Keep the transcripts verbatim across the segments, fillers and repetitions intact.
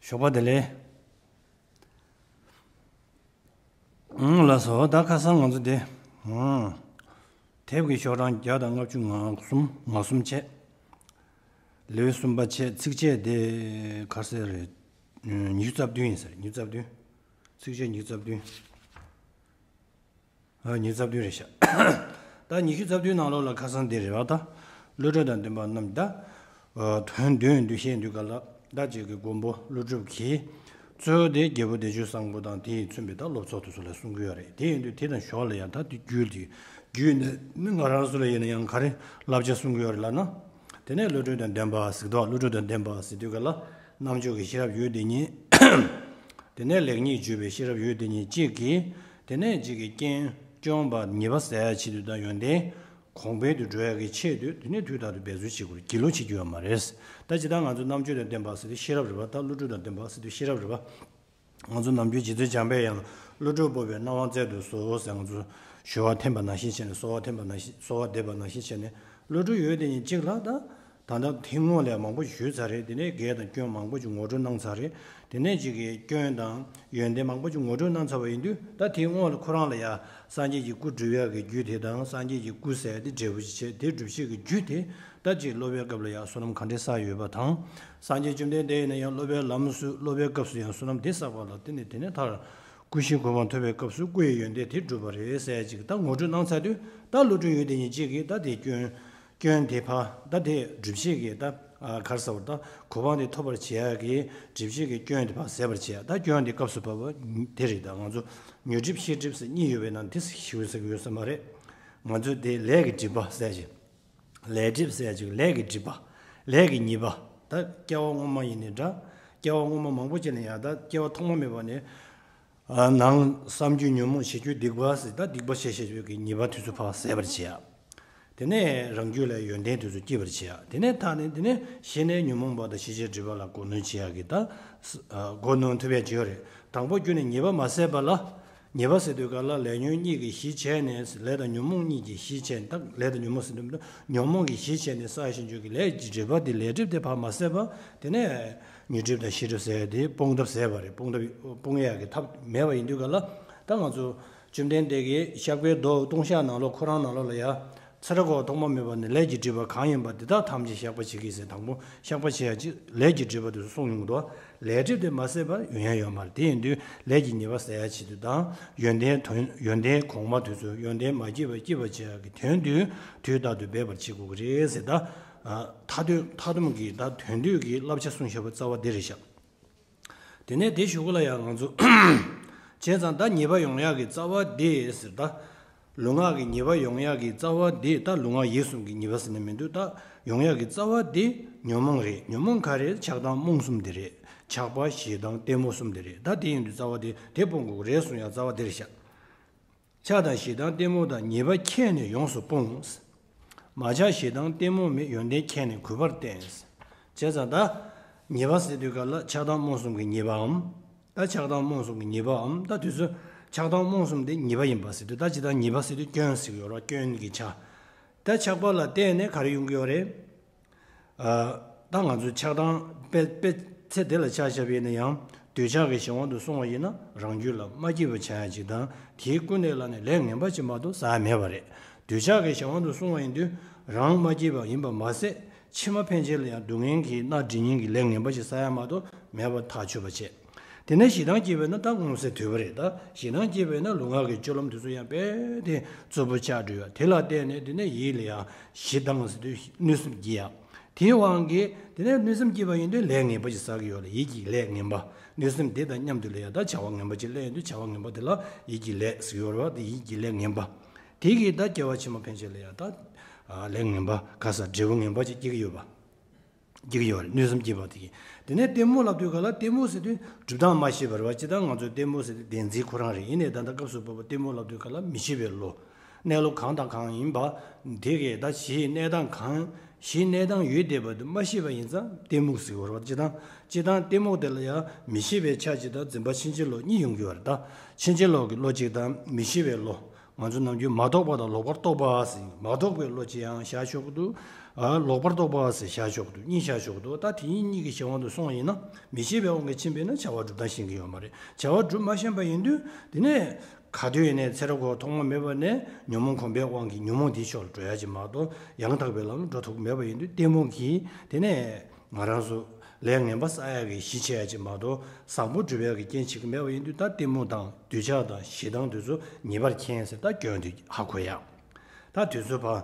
ཞོགས་པ་བདེ་ལེགས། ཨང་། ལགས་སོ། ད་ཁ་སང་ང་ཚོ་དེ། ཨང་། དེབ་ཀྱི་ཤོག་གྲངས་བརྒྱ་དང་ལྔ་བཅུ་ང་གསུམ་ང་གསུམ་བྱས། ལེའུ་གསུམ་པ་བྱས། ཚིགས་བཅད་དེ་ག་རེ་ཟེར་རེད། ཉི་ཤུ་རྩ་བདུན་ཡིན་ཟེར། ཉི་ཤུ་རྩ་བདུན། ཚིགས་བཅད་ཉི་ཤུ་རྩ་བདུན། ཨ། ཉི་ཤུ་རྩ་བདུན་རེད་ཤག་ད་ཉི་ཤུ་རྩ་བདུན་ནང་ལོགས་ལ་ཁ་སང་དེ་རེད་བ། ད་བློ་གྲོས་དང་ལྡན་པ་རྣམས། ད་དོན་འདོན་དུས་བཤད་དུས་ག་ལ། ད་ཅིག་གི་མགོན་པོ་ཀླུ་སྒྲུབ་ཀྱིས་གཙོ་བོ་དེ་རྒྱལ་པོ་བདེ་སྤྱོད་བཟང་པོ་དང་དེས་མཚོན་པའི་ད་སློབ་ཚོགས་དེ་ཚོ་ལ་གསུང་གི་ཡོད་རེད། དེ་ཡིན་དུས་དེ་དང་ཞོར་ལ་ཡང་ད་དེ་བརྒྱུད་དེ་བརྒྱུད་ནས་ནི་ང་རང་ཚོ་ལ་ཡིན་ན་ཡང་ག་རེ་བསླབ་བྱ་གསུང་གི་ཡོད་རེད་ལབ་ན། དེ་ནས་བློ་གྲོས་དང་ལྡན་པ་ཟེར་དུས། བློ་གྲོས་དང་ལྡན་པ་ཟེར་དུས་ག་ལ། རྣམ་འཇོག་གི་ཤེས་རབ་ཡུལ་དེ་ཉིད། དེ་ནས་ལེགས་ཉེས་བརྗོད་པའི་ཤེས་རབ་ཡུལ་དེ་ཉིད་གཅིག་གིས། དེ་ནས་གཅིག་གིས་སྐྱོན་སྐྱོན་པ་ཉེས་པ་ཟེར་ཡ་ཆེད་དུ་དང་ཡོན་ཏན་གོང་འཕེལ་དུ་འགྲོ་ཡ་གི་ཆེད་དུ། དེ་ནས་དུས་རྟག་ཏུ་འབད་རྩོལ་བྱེད་དགོས་རེད། སྒྱིད་ལུག་བྱེད་རྒྱུ་ཡོད་མ་རེད། ད་ཇི་ལྟར་ང་ཚོ་རྣམ་དཔྱོད་དང་ལྡན་པ་ཟེར་དུས་ཤེས་རབ་རེད་བ། ད་བློ་གྲོས་དང་ལྡན་པ་ཟེར་དུས་ཤེས་རབ་རེད་བ། ང་ཚོ་ནམ་རྒྱུན་རྗེ་བཙུན་འཇམ་པའི་དབྱངས་ལ། བློ་གྲོས་སྤོབས་པས་སྣང་བ་བཙལ་དུ་གསོལ་ཟེར། ང་ཚོ་གཞོལ་བ་འཐེན་པ་ནང་བཞིན་བྱས་ནས། གསོལ་བ་འཐེན་པ་ནང་བཞིན། གསོལ་བ་འདེབས་པ་ནང་བཞིན་བྱས་ནས། བློ་གྲོས་ཡོད་དེ་ཉིད་གཅིག་ལ། ད་ད་ལྟ་དེ་སྔོན་ལ་མང་པོ་ཞུས་ཚར་རེད། དེ་ནས་འགལ་དང་སྐྱོན་མང་པོ་ཅིག་ངོ་སྤྲོད་གནང་ཚར་རེད། དེ་ནས་ཅིག་གི་སྐྱོན་དང་ཡོན་ཏན་མང་པོ་ཅིག་ངོ་སྤྲོད་གནང་ཚར་བ་ཡིན་དུས། ད་དེའི་སྔོན་ལ་ཁོ་རང་ལ་ཡ་སངས་རྒྱས་ཀྱི་སྐུ་སྒྲུབ་ཡག་གི་རྒྱུ་དེ་དང་། སངས་རྒྱས་ཀྱི་སྐུ་ཟེར་དེ་འབྲས་བུ་ཅིག་བྱས། དེ་སྒྲུབ་བྱེད་ཀྱི་རྒྱུ་དེ། ད་ཅིག་སློབ་པའི་སྐབས་ལ་ཡང་བསོད་ནམས་ག་འདྲས་བསགས་ཡོད་པ་དང་། སངས་རྒྱས་བཅོམ་ལྡན་འདས་ཡིན་ན་ཡང་སློབ་པའི་ལམ་སུ། སློབ་པའི་སྐབས་སུ་ཡང་བསོད་ནམས་དེ་བསགས་པ་ལ་བརྟེན་ནས། དེ་ནས་མཐར་སྐུ་བཞིའི་གོ་འཕང་ཐོབ་པའི་སྐབས་སུ་སྐུ་ཡི་ཡོན་ཏན་དེ་བསྒྲུབས་པ་རེད་ཟེར་ཅིག་ད་ངོ་སྤྲོད་གནང་ཚར་དུས། ད་བློ་གྲོས་ཡོད་དེ་ཉིད་གཅིག་གིས་ད་དེ་སྐྱོན་སྐྱོན་དེ་ཕར། ད་དེ་སྒྲུབ་བྱེད་ཀྱི་ད་ག་རེ་ཟེར་བ། ད་གོ་འཕང་དེ་ཐོབ་པར་བྱེད་ཡག་གི་སྒྲུབ་བྱེད་ཀྱི་སྐྱོན་དེ་ཕར་ཟད་པར་བྱེད་ཡག་ད་སྐྱོན་དེ་སྐབས་སུ་བབས་པ་དེ་རེད། ད་ང་ཚོ་ཉོན་སྒྲིབ་ཤེས་སྒྲིབ་ཟེར་གཉིས་ཡོད་པའི་ནང་དེ་ཞིག་ཟེར་གྱི་ཡོད་ས་མ་རེད། ང་ཚོས་དེ་ལས་ཀྱི་སྒྲིབ་པ་ཟེར་ཞིང་། ལས་སྒྲིབ་ཟེར་ཅིག་ལས་ཀྱི་སྒྲིབ་པ། ལས་ཀྱི་ཉེས་པ། ད་སྐྱེ་བ་སྔོན་མ་ཡིན་ནའི་འདྲ། སྐྱེ་བ་སྔོན་མ་མང་པོ་ཅིག་ནས་ཡང་ད་སྐྱེ་བ་ཐོག་མ་མེད་པ་ནས། ཨ། ནང་བསམ་རྒྱུ་ཉོན་མོངས་བྱེད་རྒྱུ་སྡིག་པ་ཟེར། ད་སྡིག་པ་བྱས་བྱས་ཡོད་ཀྱི་ཉེས་པ་དེ་ཚོ་ཕར་ཟད་པར་བྱེད་ཡ། དེ་ནས་རང་རྒྱུད་ལ་ཡོན་ཏན་དེ་ཚོ་སྐྱེ་བར་བྱེད་ཡ། དེ་ནས་ཐ་ནས་དེ་ནས་གཞི་ནས་ཉོན་མོངས་པ་དང་ཞི་བྱེད་སྒྲིབ་པ་ལ་མགོ་གནོན་བྱེད་ཡ་གི་ད། ཨ། མགོ་གནོན་ཐུབ་ཡ་ཅིག་ཡོད་རེད། དང་པོ་རྒྱུ་ནས་ཉེས་པ་མ་ཟད་པ་ལ། ཉེས་པ་ཟེར་དུས་ག་ལ། ལས་ཉོན་གཉིས་ཀྱི་གཞི་བྱས་ནས། ལས་དང་ཉོན་མོངས་གཉིས་ཀྱི་གཞི་བྱས། ད་ལས་དང་ཉོན་མོངས་ཟེར་དུས་ཉོན་མོངས་ཀྱི་གཞི་བྱས་ནས་བསགས་བཞིན་རྒྱུ་གི་ལས་ཀྱི་སྒྲིབ་པ་དེ། ལས་སྒྲིབ་དེ་ཕར་མ་ཟད་པ། དེ་ནས་ཉོན་སྒྲིབ་དང་ཤེས་སྒྲིབ་ཟེར་དེ་སྤོང་ཐབས་ཟད་པ་རེད། སྤོང་ཐབས་སྤོང་ཡག་གི་ཐབས་མེད་པ་ཡིན་དུས་ག་ལ། ད་ང་ཚོ་བཅོམ་ལྡན་འདས་ཀྱིས་བཤགས་པའི་མདོ་ལྟུང་བཤགས་ནང་ལོགས་ཁོ་རང་ནང་ལོགས་ལ་ཡ། ཚེ་རབས་འཁོར་བ་ཐོག་མ་མེད་པ་ནས་ལས་ཀྱི་སྒྲིབ་པ་གང་ཡིན་པ་དེ་དག་ཐམས་ཅད་བཤགས་པ་བྱེད་ཀྱི་ཟེར། དང་པོ་བཤགས་པ་བྱེད་ཡ་ཅིག་ལས་ཀྱི་སྒྲིབ་པ་དེ་ཚོ་གསུངས་ཡོང་གི་འདུག་ལས་སྒྲིབ་དེ་མ་ཟད་པར་ཡོང་ཡ་ཡོད་མ་རེད། དེ་ཡིན་དུས་ལས་ཀྱི་ཉེས་པ་ཟད་ཡ་ཆེད་དུ་དང་། ཡོན་ཏན་དོན། ཡོན་ཏན་གོང་མ་དེ་ཚོ། ཡོན་ཏན་མ་སྐྱེས་པ་སྐྱེས་པར་བྱེད་ཡ་གི་དོན་དུ་དུས་རྟག་ཏུ་འབད་པར་བྱེད་དགོས་ཀྱི་རེད་ཟེར། ད། ཨ། མཐའ་དོན། མཐའ་སྡོམ་གྱི་ད་དོན་བསྡུས་ཀྱི་བསླབ་བྱ་གསུངས་བཞག་པ་རྩ་བ་འདི་རེད་ཤག་དེ་ནས་དེ་གཞུག་གུ་ལ་ཡང་ང་ཚོ། བྱས་ཙང་ད་ཉེས་པ་ཡོང་ཡག་གི་རྩ་བ་འདི་ཟེར། ད་ལུས་ངག་གི་ཉེས་པ་ཡོང་ཡག་གི་རྩ་བ་འདི། ད་ལུས་ངག་ཡིད་གསུམ་གྱི་ཉེས་པ་ཟེར་ནས་མི་འདུག་ད་ཡོང་ཡག་གི་རྩ་བ་འདི་ཉོན་མོངས་རེད། ཉོན་མོངས་ག་རེ། ཆགས་སྡང་རྨོངས་གསུམ་འདི་རེད། ཆགས་པ་ཞེ་སྡང་གཏི་མུག་གསུམ་འདི་རེད། ད་དེ་ཡིན་དུས་རྩ་བ་འདི་དེ་སྤོང་དགོས་རེད་གསུང་ཡག་རྩ་བ་འདི་རེད་ཤག་ཆགས་དང་ཞེ་སྡང་གཏི་མུག་དང་། ཉེས་པ་ཁྱེད་ནི་ཡོངས་སུ་སྤོངས། མ་ཆགས་ཞེ་སྡང་གཏི་མུག་མེད། ཡོན་ཏན་ཁྱེད་ནི་གུས་པར་བསྟེན། བྱས་ཙང་ད་ཉེས་པ་ཟེར་དུས་ག་ལ་ཆགས་སྡང་རྨོངས་གསུམ་གྱི་ཉེས་པའམ། ད་ཆགས་སྡང་རྨོངས་གསུམ་གྱི་ཉེས་པའམ། ད་དུས་སུ་ཆགས་སྡང་རྨོངས་གསུམ་དེ་ཉེས་པ་ཡིན་པ་ཟེར་དུས། ད་ཇི་ལྟར་ཉེས་པ་ཟེར་དུས་སྐྱོན་ཟེར་གྱི་ཡོད་རེད། སྐྱོན་གྱི་ཆ། ད་ཆགས་པ་ལ་བརྟེན་ནས་ག་རེ་ཡོང་གི་ཡོད་རེད། ཨ། ད་ང་ཚོས་ཆགས་སྡང་དཔེ་དཔེ་ཚེ་འདི་ལ་ཆ་བཞག་པ་ཡིན་ན་ཡང་། འདོད་ཆགས་ཀྱི་གཞན་དབང་དུ་སོང་བ་ཡིན་ན་རང་རྒྱུད་ལ་མ་སྐྱིད་པ་ཆགས་ཡ་ཅིག་དང་། དེའི་ཀུན་ནས་བསླངས་ནས་ལས་ངན་པ་ཅིག་མ་གཏོགས་བསགས་ཡ་མེད་པ་རེད། འདོད་ཆགས་ཀྱི་གཞན་དབང་དུ་སོང་བ་ཡིན་དུས་རང་མ་སྐྱིད་པ་ཡིན་པ་མ་ཟད། ཕྱི་མ་ཕན་ཆད་ལ་ཡང་སྡུག་བསྔལ་གྱིས་མནར་འགྲོ་མཁན་གྱི་ལས་ངན་པ་ཞིག་བསགས་ཡ་མ་གཏོགས་མེད་པ་ཐག་ཆོད་པ་བྱས། དེ་ནས་ཞེ་སྡང་སྐྱེས་པས་ན་ད་མངོན་གསལ་དོད་པ་རེད། ད་ཞེ་སྡང་སྐྱེས་པས་ན་ལུས་ངག་གི་སྤྱོད་ལམ་དེ་ཚོ་ཡང་རྦད་དེ་རྩུབ་པོ་ཆགས་འགྲོ་ཡ། དེ་ལ་བརྟེན་ནས་དེ་ནས་ཡིད་ལ་ཡང་ཞེ་སྡང་ཟེར་དུས་གནོད་སེམས་སྐྱེ་ཡ། དེའི་དབང་གིས་དེ་ནས་གནོད་སེམས་སྐྱེས་པ་ཡིན་དུས་ལས་ངན་པ་ཞིག་བསགས་ཀྱི་ཡོད་ལ། ཡིད་ཀྱི་ལས་ངན་པ། གནོད་སེམས་དེ་དང་མཉམ་དུ་ལ་ཡང་ད་བྱ་བ་ངན་པ་ཅིག་སླེབས་ཡོང་དུས་བྱ་བ་ངན་པ་དེ་ལ་ཡིད་ཀྱི་ལས་ཟེར་གྱི་ཡོད་རེད་བ། དེ་ཡིད་ཀྱི་ལས་ངན་པ། དེ་གིས་ད་སྐྱེ་བ་ཕྱི་མ་ཕན་ཆད་ལ་ཡང་ད་ལས་ངན་པ། ག་ས་འབྲས་བུ་ངན་པ་ཅིག་སྐྱེ་གི་ཡོད་པ། སྐྱེ་གི་ཡོད་རེད། གནོད་སེམས་སྐྱེས་པ་དེ་གིས། དེ་ནས་གཏི་མུག་ལབ་དུས་ག་ལ། གཏི་མུག་ཟེར་དུས་སྒྲུབ་སྟངས་མ་ཤེས་པ་རེད་བ། སྤྱིར་བཏང་ང་ཚོའི་གཏི་མུག་ཟེར་དུས་བདེན་འཛིན་ཁོ་རང་རེད། ཡིན་ནའི་ད་ལྟ་སྐབས་སུ་བབ་པ་གཏི་མུག་ལབ་དུས་ག་ལ་མི་ཤེས་པའི་བློ། གནས་ལུགས་གང་དང་གང་ཡིན་པ་དེ་གས། ད་གཞིའི་གནས་སྟངས་གང་། གཞིའི་གནས་སྟངས་ཡོད་བསྡད་པ་དེ་མ་ཤེས་པ་ཡིན་ཙང་གཏི་མུག་ཟེར་གྱི་ཡོད་རེད་བ། སྤྱིར་བཏང་། སྤྱིར་བཏང་གཏི་མུག་དེ་ལ་ཡང་མི་ཤེས་པའི་ཆ་གཅིག་དང་འཛིན་པ་ཕྱིན་ཅི་ལོག་གཉིས་ཡོང་གི་ཡོད་རེད། ད་ཕྱིན་ཅི་ལོག་གི་བློ་གཅིག་དང་མི་ཤེས་པའི་བློ། ང་ཚོ་ནམ་རྒྱུན་མ་རྟོགས་པ་དང་ལོག་པར་རྟོག་པ་ཟེར། མ་རྟོགས་པའི་བློ་ཅིག་ཡང་བཞག་ཆོག་གི་འདུག་ཨ། ལོག་པར་རྟོག་པ་ཟེར་བཞག་ཆོག་གི་འདུག་གཉིས་བཞག་ཆོག་གི་འདུག་ད་དེ་གཉིས་གཉིས་ཀྱི་གཞན་དབང་དུ་སོང་བ་ཡིན་ན། མི་ཤེས་པའི་དབང་གིས་ཕྱིན་པ་ཡིན་ན་བྱ་བ་སྒྲུབ་སྟངས་ཤེས་ཀྱི་ཡོད་མ་རེད། བྱ་བ་སྒྲུབ་མ་ཤེས་པ་ཡིན་དུས། དེ་ནས་ག་དུས་ཡིན་ནའི་ཚེ་རབས་འཁོར་བ་ཐོག་མ་མེད་པ་ནས་ཉོན་མོངས་གོམས་པའི་དབང་གིས་ཉོན་མོངས་དེའི་ཕྱོགས་ལ་འགྲོ་ཡ་ཅིག་མ་གཏོགས། ཡང་དག་པའི་ལམ་ལ་འགྲོ་ཐུབ་ཀྱི་མེད་པ་ཡིན་དུས། གཏི་མུག་གིས་དེ་ནས་ང་རང་ཚོ་ལས་ངན་པ་བསགས་ཡ་གི་གཞི་བྱེད་ཡ་ཅིག་མ་གཏོགས། བཟང་པོ་སྒྲུབ་ཡ་གི་རྐྱེན་བྱེད་ཀྱི་མེད་པ་ཡིན་དུས། ད་གཏི་མུག་དང་འདོད་ཆགས་དང་ཞེ་སྡང་དེ་ཚོ་ངེས་པར་མཁྱེན་ཟེར། ད་སྐྱོན་དེ་ཧ་གོ་ཡ། ད་དེ་ཚོ་ཕར།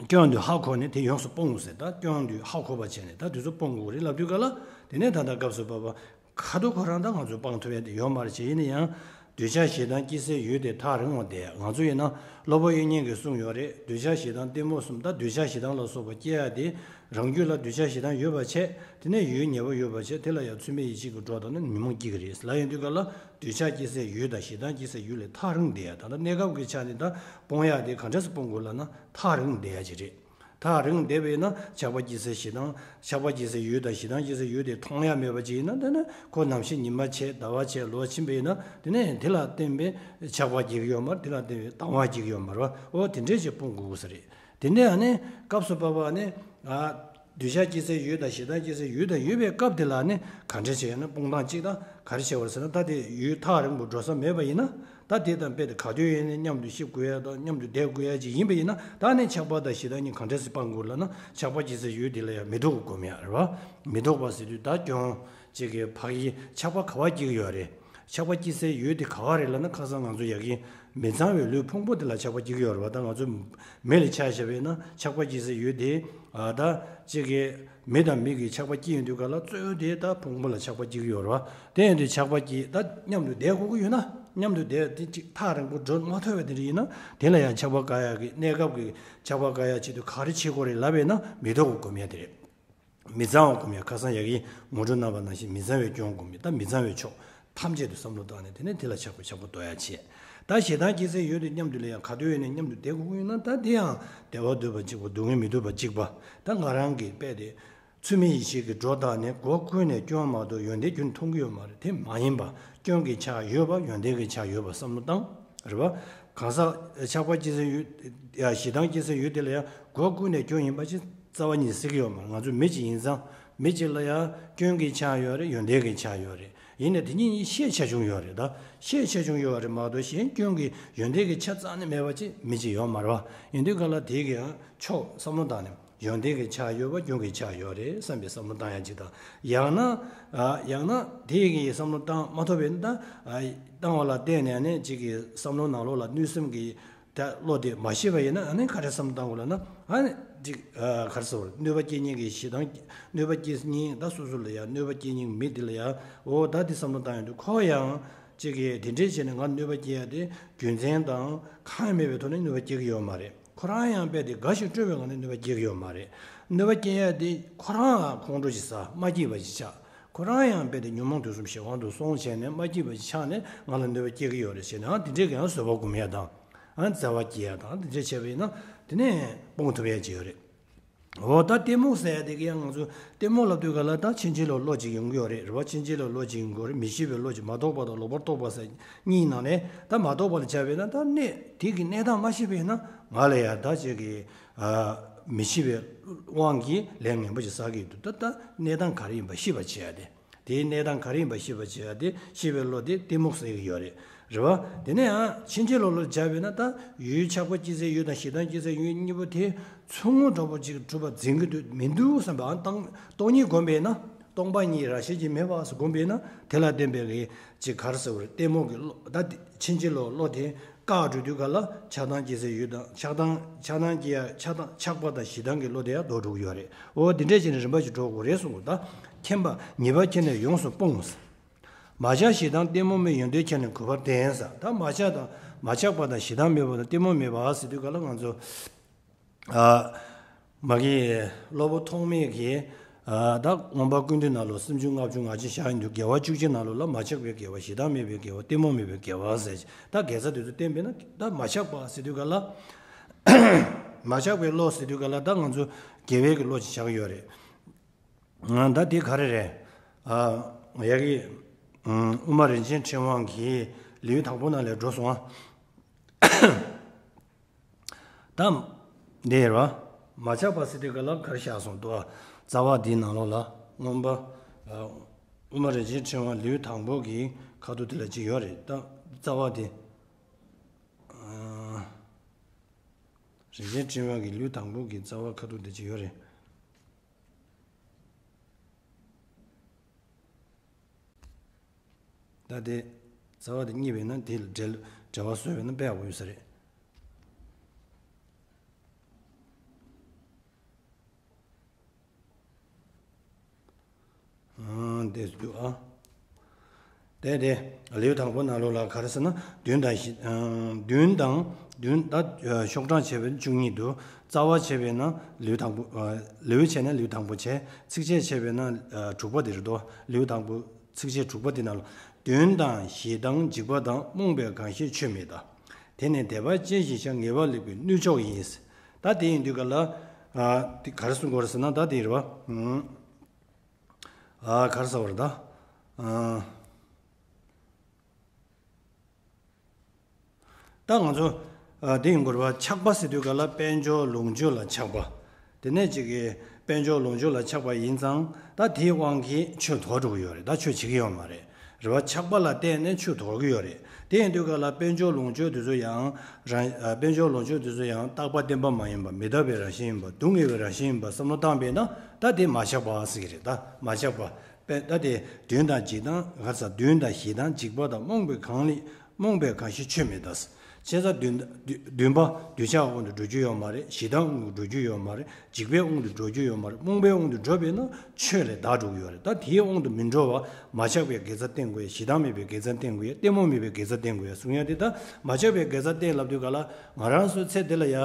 སྐྱོན་དེ་ཧ་གོ་ནས་དེ་ཡོངས་སུ་སྤོང་དགོས་ཟེར། ད་སྐྱོན་དེ་ཧ་གོ་བ་བྱས་ནས་ད་དེ་ཚོ་སྤོང་དགོས་རེད་ལབ་དུས་ག་ལ། དེ་ནས་ད་ལྟ་སྐབས་སུ་བབ་པ་ཁ་ཐུག་ཁོ་རང་ད་ང་ཚོས་སྤང་ཐུབ་ཡ་དེ་ཡོད་མ་རེད། བྱས་ཡིན་ན་ཡང་འདོད་ཆགས་ཞེ་སྡང་སྐྱེ་སའི་ཡུལ་དེ་ཐག་རིང་བ་དེ། ང་ཚོ་ཡིན་ན་སློབ་དཔོན་དབྱིག་གཉེན་གྱིས་གསུངས་ཡོད་རེད། འདོད་ཆགས་ཞེ་སྡང་གཏི་མུག་གསུམ། ད་འདོད་ཆགས་ཞེ་སྡང་ལ་སོགས་པ་སྐྱེ་ཡ་དེ། རང་རྒྱུད་ལ་འདོད་ཆགས་ཞེ་སྡང་ཡོད་པ་བྱས། དེ་ནས་ཡུལ་ཉེ་བོ་ཡོད་པ་བྱས། དེ་ལ་ཡང་ཚུལ་མིན་ཡིད་བྱེད་ཀྱི་སྒྲོ་བཏགས་ནས་ཉོན་མོངས་སྐྱེ་གི་རེད་ལབ་ཡོང་དུས་ག་ལ། འདོད་ཆགས་སྐྱེ་སའི་ཡུལ་དང་ཞེ་སྡང་སྐྱེ་སའི་ཡུལ་ལས་ཐག་རིང་བསྡད་ཡ། ད་ལྟ་གནས་སྐབས་ཀྱི་ཆ་ནས་ད་སྤོང་ཡ་དེ་ག་འདྲས་སེ་སྤོང་དགོས་ལབ་ན། ཐག་རིང་བསྡད་ཡ་ཅིག་རེད། ཐག་རིང་བསྡད་པས་ན་ཆགས་པ་སྐྱེ་སའི་ཞེ་སྡང་། ཆགས་པ་སྐྱེ་སའི་ཡུལ་དང་ཞེ་སྡང་སྐྱེ་སའི་ཡུལ་དེ་མཐོང་ཡ་མེད་པ་ཅིག་ཡིན་ན། དེ་ནི་ཁོ་ནམ་ཞིག་ཉི་མ་བྱས་ཟླ་བ་བྱས་ལོ་ཕྱིན་པ་ཡིན་ན། དེ་ནས་དེ་ལ་བརྟེན་པའི་ཆགས་པ་སྐྱེ་གི་ཡོད་མ་རེད། དེ་ལ་བརྟེན་པའི་སྡང་བ་སྐྱེ་གི་ཡོད་མ་རེད་པ། འོ་དེ་འདྲས་ཅིག་སྤོང་དགོས་ས་རེད། དེ་ནས་ཨ་ནི་སྐབས་སུ་བབ་པ་ནི། ཨ། འདོད་ཆགས་སྐྱེ་སའི་ཡུལ་དང་ཞེ་སྡང་སྐྱེ་སའི་ཡུལ་དང་ཡོད་པའི་སྐབས་དེ་ལ་ནི་ག་འདྲ་བྱས་ན་སྤོང་སྟངས་གཅིག་དང་ག་རེ་བྱས་པ་རེད་ཟེར་ན། ད་དེ་ཡུལ་ཐག་རིང་པོ་འགྲོ་ས་མེད་པ་ཡིན་ན། ད་དེ་དང་རྦད་དེ་ག་དུས་ཡིན་ནའི་མཉམ་དུ་གཤིབ་དགོས་ཡ་དང་མཉམ་དུ་བསྡད་དགོས་ཡ་ཅིག་ཡིན་པ་ཡིན་ན། ད་ནི་ཆགས་པ་དང་ཞེ་སྡང་གཉིས་ག་འདྲ་སེ་སྤང་དགོས་ལབ་ན། ཆགས་པ་སྐྱེ་སའི་ཡུལ་དེ་ལ་ཡང་མི་ལྡོག་པ་སྒོམ་ཡ་རེད་པ། མི་ལྡོག་པ་ཟེར་དུས་ད་སྐྱོན་གཅིག་གི་ཕ་གི་ཆགས་པ་ག་པར་སྐྱེ་གི་ཡོད་རེད། ཆགས་པ་སྐྱེ་སའི་ཡུལ་དེ་ག་པར་རེད་ལབ་ན། ཁ་སང་ང་ཚོ་ཡ་གི་མི་གཙང་བའི་ལུས་ཕུང་པོ་དེ་ལ་ཆགས་པ་སྐྱེ་གི་ཡོད་རེད་པ། ད་ང་ཚོ་མི་ལ་ཆ་བཞག་པ་ཡིན་ན་ཆགས་པ་སྐྱེ་སའི་ཡུལ་དེ། ཨ། ད་གཅིག་གི་མི་དང་མི་གི་ཆགས་པ་སྐྱེ་ཡོང་དུས་ག་ལ་གཙོ་བོ་དེ་ད་ཕུང་པོ་ལ་ཆགས་པ་སྐྱེ་གི་ཡོད་རེད་པ། དེ་ཡིན་དུས་ཆགས་པ་སྐྱེ། ད་མཉམ་དུ་བསྡད་དགོས་ཀྱི་ཡོད་ན། མཉམ་དུ་བསྡད་དེ་གཅིག་ཐག་རིང་པོ་འགྲོ་མ་ཐུབ་པ་དེ་འདྲ་ཡིན་ན། དེ་ལ་ཡང་ཆགས་པ་བཀག་ཡག་གི། གནས་སྐབས་ཀྱི་ཆགས་པ་བཀག་ཡག་ཆེད་དུ་ག་རེ་བྱེད་དགོས་རེད་ལབ་པ་ཡིན་ན། མི་ལྡོག་པ་སྒོམ་ཡ་དེ་རེད། མི་གཙང་བ་སྒོམ་ཡ། ཁ་སང་ཡ་གིའི་ངོ་སྤྲོད་གནང་བ་ནང་བཞིན་མི་གཙང་བའི་སྐྱོན་སྒོམ་ཡ། ད་མི་གཙང་བའི་ཕྱོགས་ཐམས་ཅད་དུ་བསམ་བློ་བཏང་ནས། དེ་ནས་དེ་ལ་ཆགས་པའི་ཆགས་པ་གཏོར་ཡ་བྱེད། ད་ཞེ་སྡང་སྐྱེ་སའི་ཡུལ་དེ་མཉམ་དུ་ལ་ཡང་ག་དུས་ཡིན་ནའི་མཉམ་དུ་བསྡད་དགོས་ཀྱི་ཡོད་ན། ད་དེ་ཡང་བདེ་བ་འདོད་པ་གཅིག་པ། སྡུག་བསྔལ་མི་འདོད་པ་གཅིག་པ། ད་ང་རང་གིས་རྦད་དེ་ཚུལ་མིན་ཡིད་བྱེད་ཀྱི་སྒྲོ་བཏགས་ནས་སྒོ་ཀུན་ནས་སྐྱོན་མ་གཏོགས་ཡོན་ཏན་རྒྱུན་མཐོང་གི་ཡོད་མ་རེད། དེ་མ་ཡིན་པ། སྐྱོན་གྱི་ཆ་ཡོད་པ། ཡོན་ཏན་གྱི་ཆ་ཡོད་པ་བསམ་བློ་བཏང་། རེད་པ། གང་ཟག་ཆགས་པ་སྐྱེ་སའི་ཡུལ་ཡ། ཞེ་སྡང་སྐྱེ་སའི་ཡུལ་དེ་ལ་ཡང་སྒོ་ཀུན་ནས་སྐྱོན་ཡིན་པ་ཅིག་རྩ་བ་ཉིད་སྲིད་ཀྱི་ཡོད་མ་རེད། ང་ཚོ་མི་གཅིག་ཡིན་ཙང་མི་གཅིག་ལ་ཡང་སྐྱོན་གྱི་ཆ་ཡོད་རེད། ཡོན་ཏན་གྱི་ཆ་ཡོད་རེད། ཡིན་ནའི་དེ་གཉིས་གཉིས་ཤས་ཆེ་ཆུང་ཡོད་རེད། ད་ཤས་ཆེ་ཆུང་ཡོད་རེད་མ་གཏོགས། གཞན་སྐྱོན་གྱི་ཡོན་ཏན་གྱི་ཆ་རྩ་ནས་མེད་པ་ཅིག་མི་གཅིག་ཡོད་མ་རེད་པ། ཡིན་དུས་ག་ལ་དེ་གི་ཡང་ཕྱོགས་བསམ་བློ་བཏང་ནས། ཡོན་ཏན་གྱི་ཆ་ཡོད་པ། སྐྱོན་གྱི་ཆ་ཡོད་རེད་བསམ་པའི་བསམ་བློ་བཏང་ཡ་གཅིག་དང་། ཡང་ན། ཨ། ཡང་ན་དེ་གི་བསམ་བློ་བཏང་མ་ཐུབ་པས་ན། ད་ཨ། བཏང་བ་ལ་བརྟེན་ནས་ནི་གཅིག་གི་བསམ་བློ་ནང་ལོགས་ལ་གནོད་སེམས་ཀྱི་ད་བློ་དེ་མ་ཤེས་པ་ཡིན་ན། ཨ་ནི་ག་རེ་བསམ་བློ་བཏང་དགོས་ལབ་ན། ཨ་ནི་གཅིག་ཨ། ག་རེ་ཟེར། གནོད་པ་སྐྱེལ་མཁན་གྱི་ཞེ་སྡང་། གནོད་པ་སྐྱེལ་མཁན་ད་སོ་སོ་ལ་ཡང་གནོད་པ་སྐྱེལ་མཁན་མི་དེ་ལ་ཡང་། འོ་ད་དེ་བསམ་བློ་བཏང་ཡོང་དུས་ཁོ་ཡང་གཅིག་གི་དེ་འདྲས་བྱས་ནས་ང་གནོད་པ་སྐྱེལ་ཡ་དེ་རྒྱུ་མཚན་དང་གང་ཡང་མེད་པའི་ཐོག་ནས་གནོད་པ་སྐྱེལ་གྱི་ཡོད་མ་རེད། ཁོ་རང་ཡང་རྦད་དེ་དགའ་ཞིང་སྤྲོ་བའི་ངང་ནས་གནོད་པ་སྐྱེལ་གྱི་ཡོད་མ་རེད། གནོད་པ་སྐྱེལ་ཡ་དེ་ཁོ་རང་ཁོང་ཁྲོ་ཞིག་ཟ། མ་སྐྱིད་པ་ཞིག་ཆགས། ཁོ་རང་ཡང་རྦད་དེ་ཉོན་མོངས་དུག་གསུམ་གཞན་དབང་དུ་སོང་བྱས་ནས་མ་སྐྱིད་པ་ཞིག་ཆགས་ནས་ང་ལ་གནོད་པ་སྐྱེལ་གྱི་ཡོད་རེད་ཟེར་ནས། ཨ། དེ་འདྲས་ཀྱི་ཡང་བཟོད་པ་སྒོམ་ཡ་དང་། ཨ། བརྩེ་བ་སྐྱེ་ཡ་དང་། དེ་འདྲས་བྱས་པ་ཡིན་ན་དེ་ནས་སྤོང་ཐུབ་ཡ་ཅིག་ཡོད་རེད། འོ་ད་གཏི་མུག་ཟེར་ཡ་དེ་གི་ཡང་ང་ཚོ་གཏི་མུག་ལབ་དུས་ག་ལ་ད་ཕྱིན་ཅི་ལོག་བློ་གཅིག་ཡོང་གི་ཡོད་རེད། རེད་པ། ཕྱིན་ཅི་ལོག་བློ་གཅིག་ཡོང་གི་ཡོད་རེད། མི་ཤེས་པའི་བློ་གཅིག། མ་རྟོགས་པ་དང་ལོག་པར་རྟོག་པ་ཟེར་གཉིས་ནང་ནས། ད་མ་རྟོགས་པ་ལ་བྱ་བས་ན། ད་གནས་དེ་གི་གནས་སྟངས་མ་ཤེས་པས་ན་ང་ལ་ཡ་ད་ཅིག་གི། ཨ། མི་ཤེས་པའི་དབང་གིས་ལས་ངན་པ་ཞིག་བསགས་ཀྱི་འདུག་ད་ལྟ་གནས་སྟངས་ག་རེ་ཡིན་པ་ཤེས་པར་བྱེད་ཡ་དེ། དེའི་གནས་སྟངས་ག་རེ་ཡིན་པ་ཤེས་པར་བྱེད་ཡ་དེ། ཤེས་པའི་བློ་དེ་གཏི་མུག་ཟེར་གྱི་ཡོད་རེད། རེད་པ། དེ་ནས་ཡང་ཕྱིན་ཅི་ལོག་བློ་སྦྱར་བས་ན། ད་ཡུལ་ཆགས་པ་སྐྱེ་སའི་ཡུལ་དང་ཞེ་སྡང་སྐྱེ་སའི་ཡུལ་གཉིས་པོ་དེ་མཚུངས་ངོ་འདྲ་པོ་ཅིག་གྲུབ་པ་འཛིན་གྱི་འདུག་མི་འདུག་བསམ་པའམ་སྟོང་སྟོང་ཉིད་སྒོམ་པས་ན། སྟོང་པ་ཉིད་རང་བཞིན་གྱིས་མེད་པ་ཟེར་སྒོམ་པས་ན། དེ་ལ་བརྟེན་པའི་གི་ཅིག་ག་རེ་ཟེར་བ་རེད། གཏི་མུག་གི་བློ། ད་ཕྱིན་ཅི་ལོག་བློ་དེ་བཀག་འགྲོ་དུས་ག་ལ་ཆགས་སྡང་སྐྱེ་སའི་ཡུལ་དང་། ཆགས་སྡང་། ཆགས་སྡང་སྐྱེ་ཡ། ཆགས་སྡང་། ཆགས་པ་དང་ཞེ་སྡང་གི་བློ་དེ་ཡང་ལྡོག་འགྲོ་གི་ཡོད་རེད། འོ་དེ་འདྲས་བྱས་ནས་རིམ་པ་ཞིག་འགྲོ་དགོས་རེད་གསུངས་པ། ད་མཁྱེན་པ་ཉེས་པ་མཁྱེན་ནས་ཡོངས་སུ་སྤོངས་ཟེར། མ་ཆགས་ཞེ་སྡང་གཏི་མུག་མེད། ཡོན་ཏན་མཁྱེན་ནས་གུས་པར་ལྡན་ཟེར། ད་མ་ཆགས་དང་མ་ཆགས་པ་དང་ཞེ་སྡང་མེད་པ་དང་གཏི་མུག་མེད་པ་ཟེར་དུས་ག་ལ་ང་ཚོ། ཨ། མ་གི་སློབ་དཔོན་ཐོགས་མེད་ཀྱིས། ཨ། ད་མངོན་པ་ཀུན་བཏུས་ནང་ལོགས་སུམ་ཅུ་ལྔ་བཅུ་ང་གཅིག་བཞག་ཡིན་འདུག་དགེ་བ་བཅུ་གཅིག་ནང་ལོགས་ལ་མ་ཆགས་པའི་དགེ་བ། ཞེ་སྡང་མེད་པའི་དགེ་བ། གཏི་མུག་མེད་པའི་དགེ་བ་ཟེར། ད་དགེ་རྩ་དེ་ཚོ་བསྟན་པས་ན། ད་མ་ཆགས་པ་ཟེར་དུས་ག་ལ། མ་ཆགས་པའི་བློ་ཟེར་དུས་ག་ལ་ད་ང་ཚོ་དགེ་བའི་གི་བློ་ཅིག་ཆགས་ཡོད་རེད། ད་དེ་ག་རེ་རེད། ཨ། ཡ་གི། ཨུམ། དབུ་མ་རིན་ཆེན་ཕྲེང་བ་གི་ལེའུ་དང་པོ་ནང་ལ་འགྲོ་སོང་ཨ། ད་འདི་རེད་བ། མ་ཆགས་པ་ཟེར་དུས་ག་ལ་ག་རེ་བཞག་སོང་འདུག་ཨ། རྩ་བ་འདིའི་ནང་ལོགས་ལ་མངོན་པ། ཨ། དབུ་མ་རིན་ཆེན་ཕྲེང་བ་ལེའུ་དང་པོ་གི་ཁ་ཐུག་དེ་ལ་གཅིག་ཡོད་རེད། ད་རྩ་བ་དེ། ཨ། རིན་ཆེན་ཕྲེང་བ་གི་ལེའུ་དང་པོ་གི་རྩ་བ་ཁ་ཐུག་དེ་གཅིག་ཡོད་རེད། ད་དེ། རྩ་བ་དེ་རྙེད་པས་ན་དེ་ལ་འབྲེལ་འབྲེལ་བ་བཟོས་པས་ན་དཔེ་ཡག་པོ་ཡོད་ས་རེད། ཨང་། དེ་སུ་འདུག་ཨ། དེ་དེ། ལེའུ་དང་པོ་ནང་ལོགས་ལ་ག་རེ་ཟེར་ན་བདུན་དང་བཞི། ཨང་། བདུན་དང་། བདུན་ད། ཤོག་གྲངས་བྱས་པས་བཅུ་གཉིས་འདུག་རྩ་བ་བྱས་པས་ན་ལེའུ་དང་པོ། ཨ། ལེའུ་བྱས་ན་ལེའུ་དང་པོ་བྱས། ཚིགས་བཅད་བྱས་པས་ན། ཨ། དྲུག་པ་དེ་རེད་དོ། ལེའུ་དང་པོ། ཚིགས་བཅད་དྲུག་པ་དེ་ནང་ལ། བདུན་དང་ཞེ་སྡང་འཇིགས་པ་དང་རྨོངས་པའི་གང་ཞིག་ཆོས་མེད་ད། དེ་ནི་དད་པ་ཅན་ཞིག་བྱ་ངེས་པ་ལེགས་པའི་ནུས་མཆོག་ཡིན། ད་དེ་ཡིན་དུས་ག་ལ། ཨ། དེ་ག་རེ་གསུང་དགོས་རེད་ཟེར་ན་ད་དེ་རེད་བ། ཨ། ག་རེ་ཟེར་བ་རེད་ད། ཨ། ད་ང་ཚོ། ཨ། དེ་ཡིན་དགོས་རེད་བ། ཆགས་པ་ཟེར་དུས་ག་ལ་དཔལ་འབྱོར་ལོངས་སྤྱོད་ལ་ཆགས་པ། དེ་ནས་ཅིག་གིས་དཔལ་འབྱོར་ལོངས་སྤྱོད་ལ་ཆགས་པ་ཡིན་ཙང་ད་དེའི་དབང་གིས་ཆོས་དོར་འགྲོ་གི་ཡོད་རེད། ད་ཆོས་བྱེད་ཀྱི་ཡོད་མ་རེད། རེད་བ། ཆགས་པ་ལ་བརྟེན་ནས་ཆོས་དོར་གྱི་ཡོད་རེད། དེ་ཡིན་དུས་ག་ལ་དཔལ་འབྱོར་ལོངས་སྤྱོད་དེ་ཚོ་ཡང་རང་། ཨ། དཔལ་འབྱོར་ལོངས་སྤྱོད་དེ་ཚོ་ཡང་རྟག་པ་བརྟན་པ་མ་ཡིན་པ། མི་རྟག་པའི་རང་བཞིན་ཡིན་པ། སྡུག་བསྔལ་བའི་རང་བཞིན་ཡིན་པ་བསམ་བློ་བཏང་བས་ན་ད་དེ་མ་ཆགས་པ་ཟེར་གྱི་རེད། ད་མ་ཆགས་པ། དཔེ་ད་དེ་བདུན་དང་འཇིགས་སྡང་། ག་རེ་ཟེར། བདུན་དང་ཞེ་སྡང་འཇིགས་པ་དང་རྨོངས་པའི་གང་ལས། རྨོངས་པའི་གང་ཞིག་ཆོས་མེད་ད། བྱས་ཙང་བདུན། བདུན་པ་འདོད་ཆགས་དབང་དུ་འགྲོ་རྒྱུ་ཡོད་མ་རེད། ཞེ་སྡང་དབང་དུ་འགྲོ་རྒྱུ་ཡོད་མ་རེད། འཇིགས་པའི་དབང་དུ་འགྲོ་རྒྱུ་ཡོད་མ་རེད། རྨོངས་པའི་དབང་དུ་འགྲོ་བས་ན་ཆོས་ལས་འདའ་འགྲོ་གི་ཡོད་རེད། ད་དེའི་དབང་དུ་མི་འགྲོ་བ། མ་ཆགས་པའི་དགེ་རྩ་བསྟེན་དགོས་ཡ། ཞེ་སྡང་མེད་པའི་དགེ་རྩ་བསྟེན་དགོས་ཡ། གཏི་མུག་མེད་པའི་དགེ་རྩ་བསྟེན་དགོས་ཡ་གསུང་ཡ་དེ། ད་མ་ཆགས་པའི་དགེ་རྩ་བསྟེན་ལབ་དུས་ག་ལ་ང་རང་ཚོའི་ཚེ་འདི་ལ་ཡ།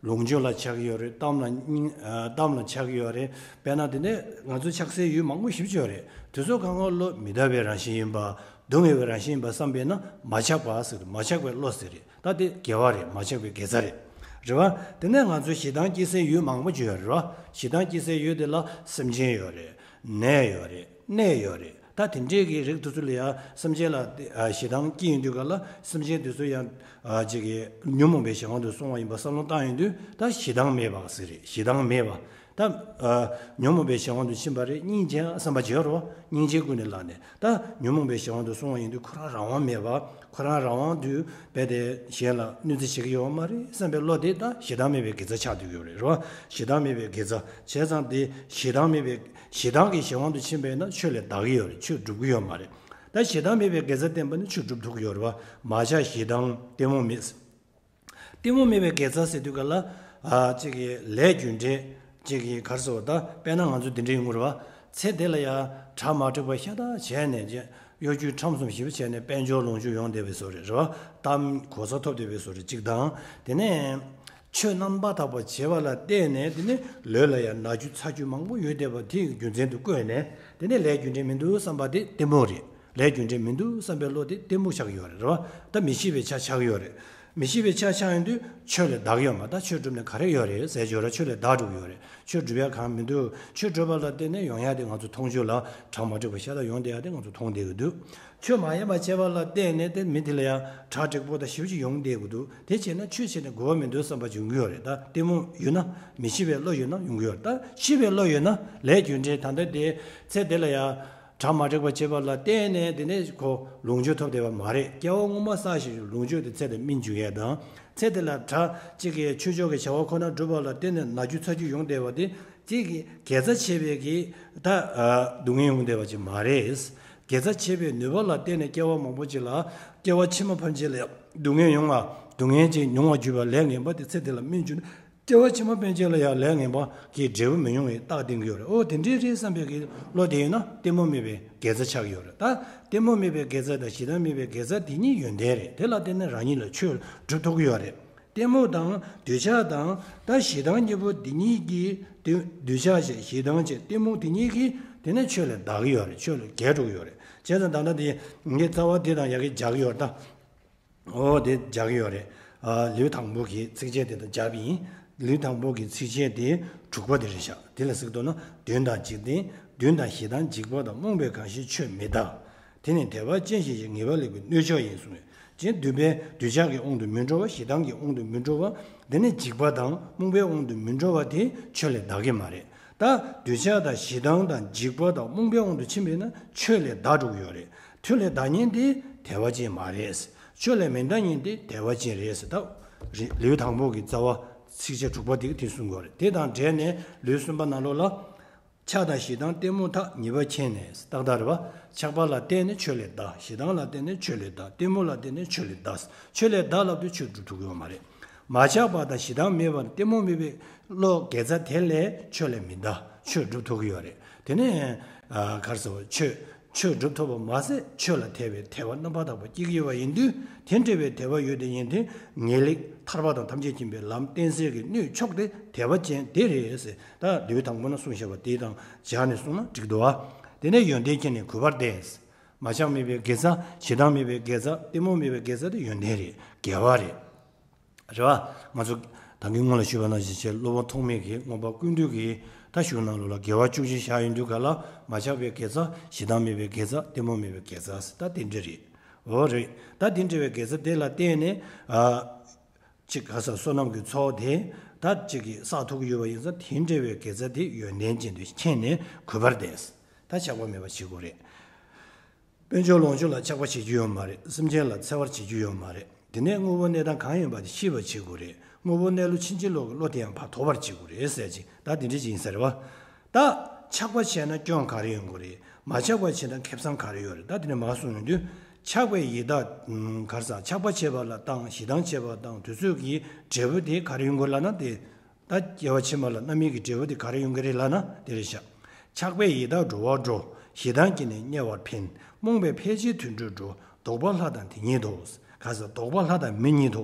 ལོངས་སྤྱོད་ལ་ཆགས་ཀྱི་ཡོད་རེད། གཏམ་ལ་སྙིང་། ཨ། གཏམ་ལ་ཆགས་ཀྱི་ཡོད་རེད། དཔེར་ན་དེ་ནས་ང་ཚོ་ཆགས་སའི་ཡུལ་མང་པོ་ཞེ་པོ་ཅིག་ཡོད་རེད། དེ་ཚོ་གང་ག་བློ་མི་རྟག་པའི་རང་བཞིན་ཡིན་པ། སྡུག་བསྔལ་བའི་རང་བཞིན་ཡིན་པ་བསམ་པས་ན་མ་ཆགས་པ་ཟེར། མ་ཆགས་པའི་བློ་ཟེར་རེད། ད་དེ་དགེ་བ་རེད། མ་ཆགས་པའི་དགེ་རྩ་རེད། རེད་བ། དེ་ནས་ང་ཚོ་ཞེ་སྡང་སྐྱེ་སའི་ཡུལ་མང་པོ་ཅིག་ཡོད་རེད་བ། ཞེ་སྡང་སྐྱེ་སའི་ཡུལ་དེ་ལ་སེམས་ཅན་ཡོད་རེད། ནད་ཡོད་རེད། གནས་ཡོད་རེད། ད་དེ་འདྲའི་གི་རིགས་དེ་ཚོ་ལ་ཡང་སེམས་ཅན་ལ་དེ། ཨ། ཞེ་སྡང་སྐྱེ་ཡོང་དུས་ག་ལ་སེམས་ཅན་དེ་ཚོ་ཡང་། ཨ། ཅིག་གིས་ཉོན་མོངས་པའི་གཞན་དབང་དུ་སོང་བ་ཡིན་པ་བསམ་བློ་བཏང་ཡོང་དུས་ད་ཞེ་སྡང་མེད་པ་ཟེར་རེད། ཞེ་སྡང་མེད་པ། ད། ཨ། ཉོན་མོངས་པའི་གཞན་དབང་དུ་ཕྱིན་པ་རེད། སྙིང་རྗེ་བསམ་པ་བྱེད་རོགས། སྙིང་རྗེ་ཀུན་ནས་བརླགས་ནས། ད་ཉོན་མོངས་པའི་གཞན་དབང་དུ་སོང་བ་ཡིན་དུས་ཁོ་རང་རང་དབང་མེད་པ། ཁོ་རང་རང་དབང་དུ་རྦད་དེ་གཞན་ལ་གནོད་འཚེ་བྱེད་ཀྱི་ཡོད་མ་རེད་བསམ་པའི་བློ་དེ་ད་ཞེ་སྡང་མེད་པའི་དགེ་རྩ་ཆགས་བསྡད་ཀྱི་ཡོད་རེད། རེད་བ། ཞེ་སྡང་མེད་པའི་དགེ་རྩ་བྱས་ཙང་དེ་ཞེ་སྡང་མེད་པའི། ཞེ་སྡང་གི་གཞན་དབང་དུ་ཕྱིན་པས་ན་ཆོས་ལས་འདའ་གི་ཡོད་རེད། ཆོས་སྒྲུབ་ཀྱི་ཡོད་མ་རེད། ད་ཞེ་སྡང་མེད་པའི་དགེ་རྩ་བསྟེན་པ་ནི་ཆོས་སྒྲུབ་ཐུབ་ཀྱི་ཡོད་རེད་བ། མ་ཆགས་ཞེ་སྡང་གཏི་མུག་མེད། གཏི་མུག་མེད་པའི་དགེ་རྩ་ཟེར་དུས་ག་ལ། ཨ། ཅིག་གིས་ལས་རྒྱུ་འབྲས། ཅིག་གིས་ག་རེ་ཟེར་བ། ད་དཔེར་ན་ང་ཚོ་འདི་འདྲ་ཡོང་གི་རེད་བ། ཚེ་འདི་ལ་ཡ་གྲ་མ་འགྲིག་པ་ཤ་སྟག་བྱས་ནས་ཅིག་གཡོ་སྒྱུ་ཁྲམ་གསུམ་ཞེ་པོ་བྱས་ནས་དཔལ་འབྱོར་ལོངས་སྤྱོད་ཡོང་བསྡད་པའི་བཟོ་རེད། རེད་བ། གཏམ་གོ་ས་ཐོབ་བསྡད་པའི་བཟོ་རེད། གཅིག་དང་། དེ་ནས་ཆོས་རྣམ་པར་དག་པ་བྱེད་པ་ལ་བརྟེན་ནས་དེ་ནས་ལུས་ལ་ཡང་ན་རྒྱུ་ཚ་རྒྱུ་མང་པོ་ཡོད་བསྡད་པ་དེ་རྒྱུ་མཚན་དུ་བཀོད་ནས། དེ་ནས་ལས་རྒྱུ་འབྲས་མི་འདུག་བསམ་པ་དེ་གཏི་མུག་རེད། ལས་རྒྱུ་འབྲས་མི་འདུག་བསམ་པའི་བློ་དེ་གཏི་མུག་ཆགས་ཀྱི་ཡོད་རེད། རེད་བ། ད་མི་ཤེས་པའི་ཆ་ཆགས་ཀྱི་ཡོད་རེད། མི་ཤེས་པའི་ཆ་ཆགས་ཡོང་དུས་ཆོས་ལས་འདའ་གི་ཡོད་མ། ད་ཆོས་སྒྲུབ་ནས་ག་རེ་ཡོད་རེད་ཟེར་བྱས་ར་ཆོས་ལས་འདའ་འགྲོ་གི་ཡོད་རེད། ཆོས་སྒྲུབ་ཡ་གང་མི་འདུག་ཆོས་སྒྲུབ་པ་ལ་བརྟེན་ནས་ཡོང་ཡ་དེ་ང་ཚོ་མཐོང་ཆོས་ལ་གྲ་མ་འགྲིག་པ་ཤ་སྟག་ཡོང་བསྡད་ཡ་དེ་ང་ཚོ་མཐོང་བསྡད་ཀྱི་འདུག་ཆོས་མ་ཡིན་པ་བྱས་པ་ལ་བརྟེན་ནས་དེ་མི་དེ་ལ་ཡང་གྲ་འགྲིག་པོ་དང་ཞེ་པོ་ཅིག་ཡོང་བསྡད་ཀྱི་འདུག་དེ་བྱས་ན་ཆོས་བྱས་ནས་དགོས་པ་མི་འདུག་བསམ་པ་ཅིག་ཡོང་གི་ཡོད་རེད། ད་གཏི་མུག་ཡོད་ན། མི་ཤེས་པའི་བློ་ཡོད་ན་ཡོང་གི་ཡོད་རེད། ད་ཤེས་པའི་བློ་ཡོད་ན་ལས་རྒྱུ་འབྲས་ད་ལྟ་དེ་ཚེ་འདི་ལ་ཡང་གྲ་མ་འགྲིག་པ་བྱས་པ་ལ་བརྟེན་ནས་དེ་ནས་ཁོ་ལོངས་སྤྱོད་ཐོབ་བསྡད་པ་མ་རེད། སྐྱེ་བ་སྔོན་མ་བསགས་བཞག་རྒྱུ་ལོངས་སྤྱོད་དེ་ཚེ་འདིར་སྨིན་བཅུག་ཡས་དང་། ཚེ་འདི་ལ་གྲ་གཅིག་གིས་ཆོས་ཕྱོགས་ཀྱི་བྱ་བ་ཁོ་ན་སྒྲུབ་པ་ལ་བརྟེན་ནས་ན་རྒྱུ་ཚ་རྒྱུ་ཡོང་བསྡད་པ་དེ་གཅིག་གིས་དགེ་རྩ་བྱས་པའི་གི་ད་ཨ་སྡུག་བསྔལ་ཡོང་བསྡད་པ་ཅིག་མ་རེད། དགེ་རྩ་བྱས་པའི་ནུས་པ་ལ་བརྟེན་ནས་སྐྱེ་བ་མང་པོ་ཅིག་ལ་སྐྱེ་བ་ཕྱི་མ་ཕན་ཆད་ལ་སྡུག་བསྔལ་ཡོང་བ། སྡུག་བསྔལ་ཅིག་མྱོང་བར་གྱུར་པ་ལས་ངན་པ་དེ་ཚེ་འདི་ལ་སྨིན་བཅུག་ན། སྐྱེ་བ་ཕྱི་མ་ཕན་ཆད་ལ་ཡང་ལས་ངན་པ་གི་འབྲས་བུ་མི་ཡོང་བའི་རྟགས་བསྟན་གྱི་ཡོད་རེད། ཨོ་དེ་འདྲའི་རེད་བསམ་པའི་གི་བློ་དེ་ཡོད་ན་གཏི་མུག་མེད་པའི་དགེ་རྩ་ཆགས་ཀྱི་ཡོད་རེད། ད་གཏི་མུག་མེད་པའི་དགེ་རྩ་དང་ཞེ་སྡང་མེད་པའི་དགེ་རྩ་དེ་གཉིས་ཡོན་ཏན་རེད། དེ་ལ་བརྟེན་ནས་རང་ཉིད་ལ་ཆོས་སྒྲུབ་ཐུབ་ཀྱི་ཡོད་རེད། གཏི་མུག་དང་འདོད་ཆགས་དང་ད་ཞེ་སྡང་གཉིས་པོ་དེ་གཉིས་ཀྱིས་དེ་འདོད་ཆགས་བྱས་ཞེ་སྡང་བྱས་གཏི་མུག་དེ་གཉིས་ཀྱིས་དེ་ནས་ཆོས་ལས་འདའ་གི་ཡོད་རེད། ཆོས་ལས་བརྒལ་འགྲོ་གི་ཡོད་རེད། བྱས་ཙང་ད་ལྟ་དེ་ངས་རྩ་བ་དེ་དང་ཡ་གི་སྦྱར་གི་ཡོད་རེད་ད། ཨོ་དེ་སྦྱར་གི་ཡོད་རེད། ཨ་ལེའུ་དང་པོ་གི་ཚིགས་བཅད་དེ་དང་སྦྱར་བ་ཡིན། ལེའུ་དང་པོ་གི་ཚིགས་བཅད་དེ་དྲུག་པ་དེ་རེད་ཤག་དེ་ལ་གཟིགས་འདུག་ན་བདུན་དང་འཇིག་རྟེན་བདུན་དང་ཞེ་སྡང་འཇིགས་པ་དང་རྨོངས་པའི་གང་ཞིག་ཆོས་མི་རྟག་དེ་ནི་དད་པ་ཅན་ཞིག་གིས་ངེས་པ་ལེགས་པའི་གནོད་ཕྱོགས་ཡིན་གསུངས། ཅན་འདུན་པའི་འདོད་ཆགས་ཀྱི་དབང་དུ་མི་འགྲོ་བ། ཞེ་སྡང་གི་དབང་དུ་མི་འགྲོ་བ། དེ་ནས་འཇིགས་པ་དང་རྨོངས་པའི་དབང་དུ་མི་འགྲོ་བ་དེ་ཆོས་ལས་འདའ་གི་མ་རེད། ད་འདོད་ཆགས་དང་ཞེ་སྡང་དང་འཇིགས་པ་དང་རྨོངས་པའི་དབང་དུ་ཕྱིན་པས་ན་ཆོས་ལས་འདའ་འགྲོ་གི་ཡོད་རེད། ཆོས་ལས་འདའ་མཁན་དེ་དད་པ་ཅན་མ་རེད། ཆོས་ལས་མི་འདའ་མཁན་དེ་དད་པ་ཅན་རེད་ཟེར། ད་རེད། ལེའུ་དང་པོ་གི་རྩ་བ་ཚིགས་བཅད་དྲུག་པ་དེ་དེ་གསུང་གི་ཡོད་རེད། དེ་དང་འབྲེལ་ནས་ལེའུ་གསུམ་པ་ནང་ལོགས་ལ། ཆགས་དང་ཞེ་སྡང་གཏི་མུག་མཐའ། ཉེས་པ་མཁྱེན་ནས། ཏག་ཏག་རེད་པ། ཆགས་པ་ལ་བརྟེན་ནས་ཆོས་ལས་འདའ། ཞེ་སྡང་ལ་བརྟེན་ནས་ཆོས་ལས་འདའ། གཏི་མུག་ལ་བརྟེན་ནས་ཆོས་ལས་འདའ། ཆོས་ལས་འདའ་ལབ་དུས་ཆོས་སྒྲུབ་ཐུབ་ཀྱི་ཡོད་མ་རེད། མ་ཆགས་པ་དང་ཞེ་སྡང་མེད་པ། གཏི་མུག་མེད་པའི་བློ་དགེ་རྩ་དེ་ལས་ཆོས་ལས་མི་འདའ། ཆོས་སྒྲུབ་ཐུབ་ཀྱི་ཡོད་རེད། དེ་ནས་ཨ་ག་རེ་ཟེར་བ། ཆོས་ཆོས་སྒྲུབ་ཐུབ་པ་མ་ཟད་ཆོས་ལ་དད་པའི་དད་པ་རྣམ་པར་དག་པ་སྐྱེ་གི་ཡོད་པ་ཡིན་དུས། དེ་འདྲ་བའི་དད་པ་ཡོད་དེ་ཡིན་དེ་ངེས་ལེགས་ཐར་པ་དང་ཐམས་ཅད་མཁྱེན་པའི་ལམ་བསྟན་སྲིད་ཀྱི་སྣོད་མཆོག་དེ་དད་པ་ཅན་དེ་རེད་ཟེར། ད་ལེའུ་དང་པོ་ན་གསུངས་བཞག་པ་དེ་དང་སྦྱར་ནས་གསུངས་ན་འགྲིག་འདུག་ཨ། དེ་ནས་ཡོན་ཏན་མཁྱེན་ནས་གུས་པར་བསྟེན། མ་ཆགས་མེད་པའི་དགེ་རྩ། ཞེ་སྡང་མེད་པའི་དགེ་རྩ། གཏི་མུག་མེད་པའི་དགེ་རྩ་དེ་ཡོན་ཏན་རེད། དགེ་བ་རེད། རེད་བ། ང་ཚོ་ད་གིན་སྔོན་ལ་ཞུས་པ་ནང་བཞིན་བྱས། སློབ་དཔོན་ཐོགས་མེད་ཀྱིས་མངོན་པ་ཀུན་བཏུས་ཀྱི་ད་གཞུང་ནང་ལོགས་ལ་དགེ་བ་བཅུ་གཅིག་བཞག་ཡོང་དུས་ག་ལ། མ་ཆགས་པའི་དགེ་རྩ། ཞེ་སྡང་མེད་པའི་དགེ་རྩ། གཏི་མུག་མེད་པའི་དགེ་རྩ། ད་དེ་འདྲ་རེད། འོ་རེད། ད་དེ་འདྲ་བའི་དགེ་རྩ་དེ་ལ་བརྟེན་ནས་ཨ། གཅིག་ག་ས་བསོད་ནམས་ཀྱི་ཚོགས་དེ་ད་གཅིག་གིས་བསགས་ཐུབ་ཀྱི་ཡོད་པ་ཡིན་ཙང་། དེ་འདྲ་བའི་དགེ་རྩ་དེ་ཡོན་ཏན་ཅན་དུ་མཁྱེན་ནས་གུས་པར་བསྟེན། ད་ཆགས་པ་མེད་པ་བྱེད་དགོས་རེད། དཔལ་འབྱོར་ལོངས་སྤྱོད་ལ་ཆགས་པ་བྱེད་རྒྱུ་ཡོད་མ་རེད། སེམས་ཅན་ལ་འཚེ་བར་བྱེད་རྒྱུ་ཡོད་མ་རེད། དེ་ནས་དངོས་པོ་གནས་སྟངས་གང་ཡིན་པ་དེ་ཤེས་པར་བྱེད་དགོས་རེད། དངོས་པོ་གནས་ལུགས་ཕྱིན་ཅི་ལོག་གི་བློ་དེ་ཡང་ཕར་དོར་བར་བྱེད་དགོས་རེད་ཟེར་ཅིག་ད་དེ་འདྲ་ཅིག་ཡིན་ས་རེད་བ། ད་ཆགས་པ་བྱས་ན་སྐྱོན་ག་རེ་ཡོང་གི་རེད། མ་ཆགས་པ་བྱས་ན་ཁེ་བཟང་ག་རེ་ཡོད་རེད། ད་དེ་ནས་མར་གསུངས་ཡོང་དུས། ཆགས་པའི་ཡི་དྭགས་ག་རེ་ཟ། ཆགས་པ་བྱེད་པ་ལ་བཏང་། ཞེ་སྡང་བྱེད་པ་དང་དུས་ཚོད་ཀྱི་འབྲས་བུ་དེ་ག་རེ་ཡོང་གི་ལབ་ན། དེ་ད་སྐྱེ་བ་ཕྱི་མ་ལ་རྣམ་སྨིན་གྱི་འབྲས་བུ་དེ་ག་རེ་ཡོང་གི་རེད་ལབ་ན་དེ་རེད་ཤག་ཆགས་པའི་ཡི་དྭགས་འགྲོ་བར་འགྲོ། ཞེ་སྡང་སྐྱེས་ནས་དམྱལ་བར་འཕེན། རྨོངས་པས་ཕལ་ཆེར་དུད་འགྲོར་འགྲོ། ལྡོག་པ་ལྷ་དང་དེ་ཉིད་དོ། ག་རེ་ཟ། ལྡོག་པ་ལྷ་དང་མི་ཉིད་དོ།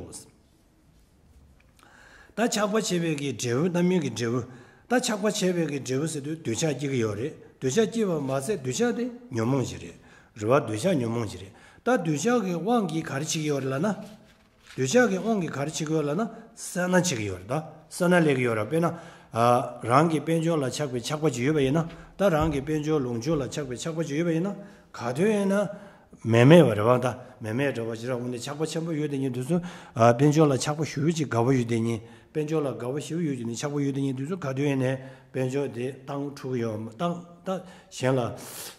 ད་ཆགས་པ་བྱས་པའི་གི་འབྲས་བུ། རྣམ་སྨིན་གྱི་འབྲས་བུ། ད་ཆགས་པ་བྱས་པའི་གི་འབྲས་བུ་ཟེར་དུས་འདོད་ཆགས་སྐྱེ་གི་ཡོད་རེད། འདོད་ཆགས་སྐྱེས་པ་མ་ཟད་འདོད་ཆགས་དེ་ཉོན་མོངས་ཤིག་རེད། རེད་བ། འདོད་ཆགས་ཉོན་མོངས་ཤིག་རེད། ད་འདོད་ཆགས་ཀྱི་དབང་གིས་ག་རེ་བྱེད་ཀྱི་ཡོད་རེད་ལབ་ན། འདོད་ཆགས་ཀྱི་དབང་གིས་ག་རེ་བྱེད་ཀྱི་ཡོད་ལབ་ན། སེར་སྣ་བྱེད་ཀྱི་ཡོད་རེད། ད་སེར་སྣ་སླེབས་ཀྱི་ཡོད་རེད། དཔེར་ན། ཨ། རང་གི་དཔལ་འབྱོར་ལ་ཆགས་པའི་ཆགས་པ་ཅིག་ཡོད་པ་ཡིན་ན། ད་རང་གི་དཔལ་འབྱོར་ལོངས་སྤྱོད་ལ་ཆགས་པའི་ཆགས་པ་ཅིག་ཡོད་པ་ཡིན་ན། ག་དུས་ཡིན་ན། མེ་མེད་པ་རེད་བ། ད་མེ་མེད་འདྲ་བ་ཞིག་ར། འོ་ན་ཆགས་པ་ཆེན་པོ་ཡོད་དེ་ཉིན་དུས་ཚོད། ཨ། དཔལ་འབྱོར་ལ་ཆགས་པ་ཞེ་པོ་ཅིག་དགའ་པོ་ཡོད་དེ་ཉིན། དཔལ་འབྱོར་ལ་དགའ་པོ་ཞེ་པོ་ཡོད་དེ་ཉིན། ཆགས་པ་ཡོད་དེ་ཉིན་དུས་ཚོད་ག་དུས་ཡིན་ནའི་དཔལ་འབྱོར་དེ་བཏང་ཐུབ་ཀྱི་ཡོད་མ། བཏང་། ད་གཞན་ལ་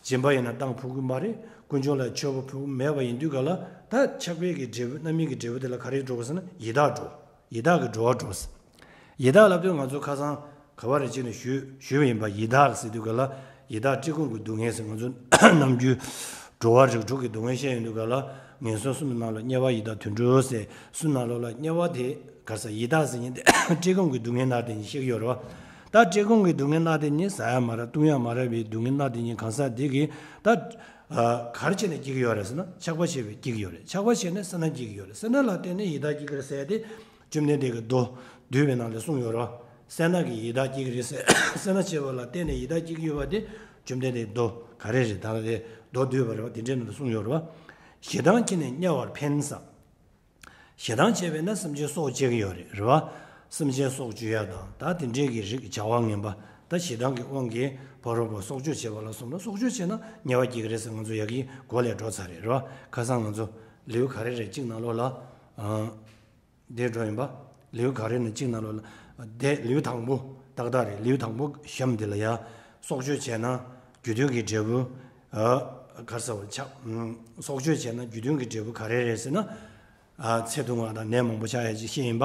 སྦྱིན་པ་ཡིན་ན་བཏང་ཕོད་ཀྱི་མ་རེད། དཀོན་མཆོག་ལ་མཆོད་པ་ཕོད་ཀྱི་མེད་པ་ཡིན་དུས་ག་ལ། ད་ཆགས་པའི་གི་འབྲས་བུ། རྣམ་སྨིན་གྱི་འབྲས་བུ་དེ་ལ་ག་རེ་འགྲོ་གི་ཟེར་ན། ཡི་དྭགས་འགྲོ། ཡི་དྭགས་ཀྱི་འགྲོ་བ་འགྲོ་ཟེར། ཡི་དྭགས་ལབ་དུས་ང་ཚོ་ཁ་སང་ག་བ་རེ་གཅིག་ནས་ཞུས་ཞུས་པ་ཡིན་པ། ཡི་དྭགས་ཟེར་དུས་ག་ལ། ཡི་དྭགས་བཀྲེས་སྐོམ་གྱི་སྡུག་བསྔལ་ཟེར། ང་ཚོ་ནམ་རྒྱུན་འགྲོ་བ་རིགས་དྲུག་གི་སྡུག་བསྔལ་བཤད་ཡོང་དུས་ག་ལ། ངན་སོང་གསུམ་གྱི་ནང་ལ་དམྱལ་བ་ཡི་དྭགས་དུད་འགྲོ་ཟེར་གསུམ་ནང་ལོགས་ལ། དམྱལ་བ་དེ་ག་རེ་ཟ། ཡི་དྭགས་ཟེར་མཁན་དེ་བཀྲེས་སྐོམ་གྱི་སྡུག་བསྔལ་ན་དེ་ཉིད་བཤད་ཀྱི་ཡོད་རེད་བ། ད་བཀྲེས་སྐོམ་གྱི་སྡུག་བསྔལ་ན་དེ་ཉིད། ཟ་ཡ་མ་རག། བཏུང་ཡ་མ་རག་པའི་སྡུག་བསྔལ་ན་དེ་ཉིད་གང་ཟག་དེ་གིས་ད། ཨ། ག་རེ་བྱས་ནས་སྐྱེ་གི་ཡོད་རེད་ཟེར་ན། ཆགས་པ་བྱས་པས་སྐྱེ་གི་ཡོད་རེད། ཆགས་པ་བྱས་ནས་སེར་སྣ་སྐྱེ་གི་ཡོད་རེད། སེར་སྣ་ལ་བརྟེན་ནས་ཡི་དྭགས་སྐྱེ་གི་རེད་ཟེར་ཏེ། བཅོམ་ལྡན་འདས་ཀྱིས་མདོ་སྡུད་པའི་ནང་ལ་གསུངས་ཡོད་རེད་བ། སེར་སྣ་གིས་ཡི་དྭགས་སྐྱེ་གི་རེད་ཟེར། སེར་སྣ་བྱས་པ་ལ་བརྟེན་ནས་ཡི་དྭགས་སྐྱེ་གི་ཡོད་པ་དེ། བཅོམ་ལྡན་འདས་མདོ་ག་རེ་རེད། ད་རེད། མདོ་སྡུད་པ་རེད་བ། དེ་འདྲའི་ནང་ལ་གསུངས་ཡོད་རེད་བ། ཞེ་སྡང་སྐྱེས་ནས་དམྱལ་བར་འཕེན་ཟེར། ཞེ་སྡང་བྱས་པས་ན་སེམས་ཅན་སྲོག་བཅད་ཀྱི་ཡོད་རེད། རེད་བ། སེམས་ཅན་སྲོག་གཅོད་ཡ་དང་། ད་དེ་འདྲའི་གི་རིགས་བྱ་བ་ངན་པ། ད་ཞེ་སྡང་གི་དབང་གིས་ཕ་རོལ་པོ་སྲོག་གཅོད་བྱེད་པ་ལ་སོགས་ན། སྲོག་གཅོད་བྱས་ན་དམྱལ་བ་སྐྱེ་གི་རེད་ཟེར། ང་ཚོ་ཡ་གི་གོ་ལས་འགྲོ་ཚར་རེད། རེད་བ། ཁ་སང་ང་ཚོ་ལེའུ་ག་རེ་རེད་གཅིག་ནང་ལོགས་ལ། ཨ། དེ་འགྲོ་ཡིན་པ། ལེའུ་ག་རེ་ནས་གཅིག་ནང་ལོགས་ལ། དེ་ལེའུ་དང་པོ་ཏག་ཏག་རེད། ལེའུ་དང་པོ་གཤམ་དེ་ལ་ཡ། སྲོག་གཅོད་བྱས་ན་རྒྱུ་མཐུན་གྱི་འབྲས་བུ། ཨ། ག་རེ་ཟེར་བ། ཆགས། སྲོག་གཅོད་བྱས་ན་རྒྱུ་མཐུན་གྱི་འབྲས་བུ་ག་རེ་རེད་ཟེར་ན། ཨ། ཚེ་ཐུང་བ་དང་ནད་མང་པོ་ཆགས་ཡ་ཅིག་བཤད་ཡིན་པ།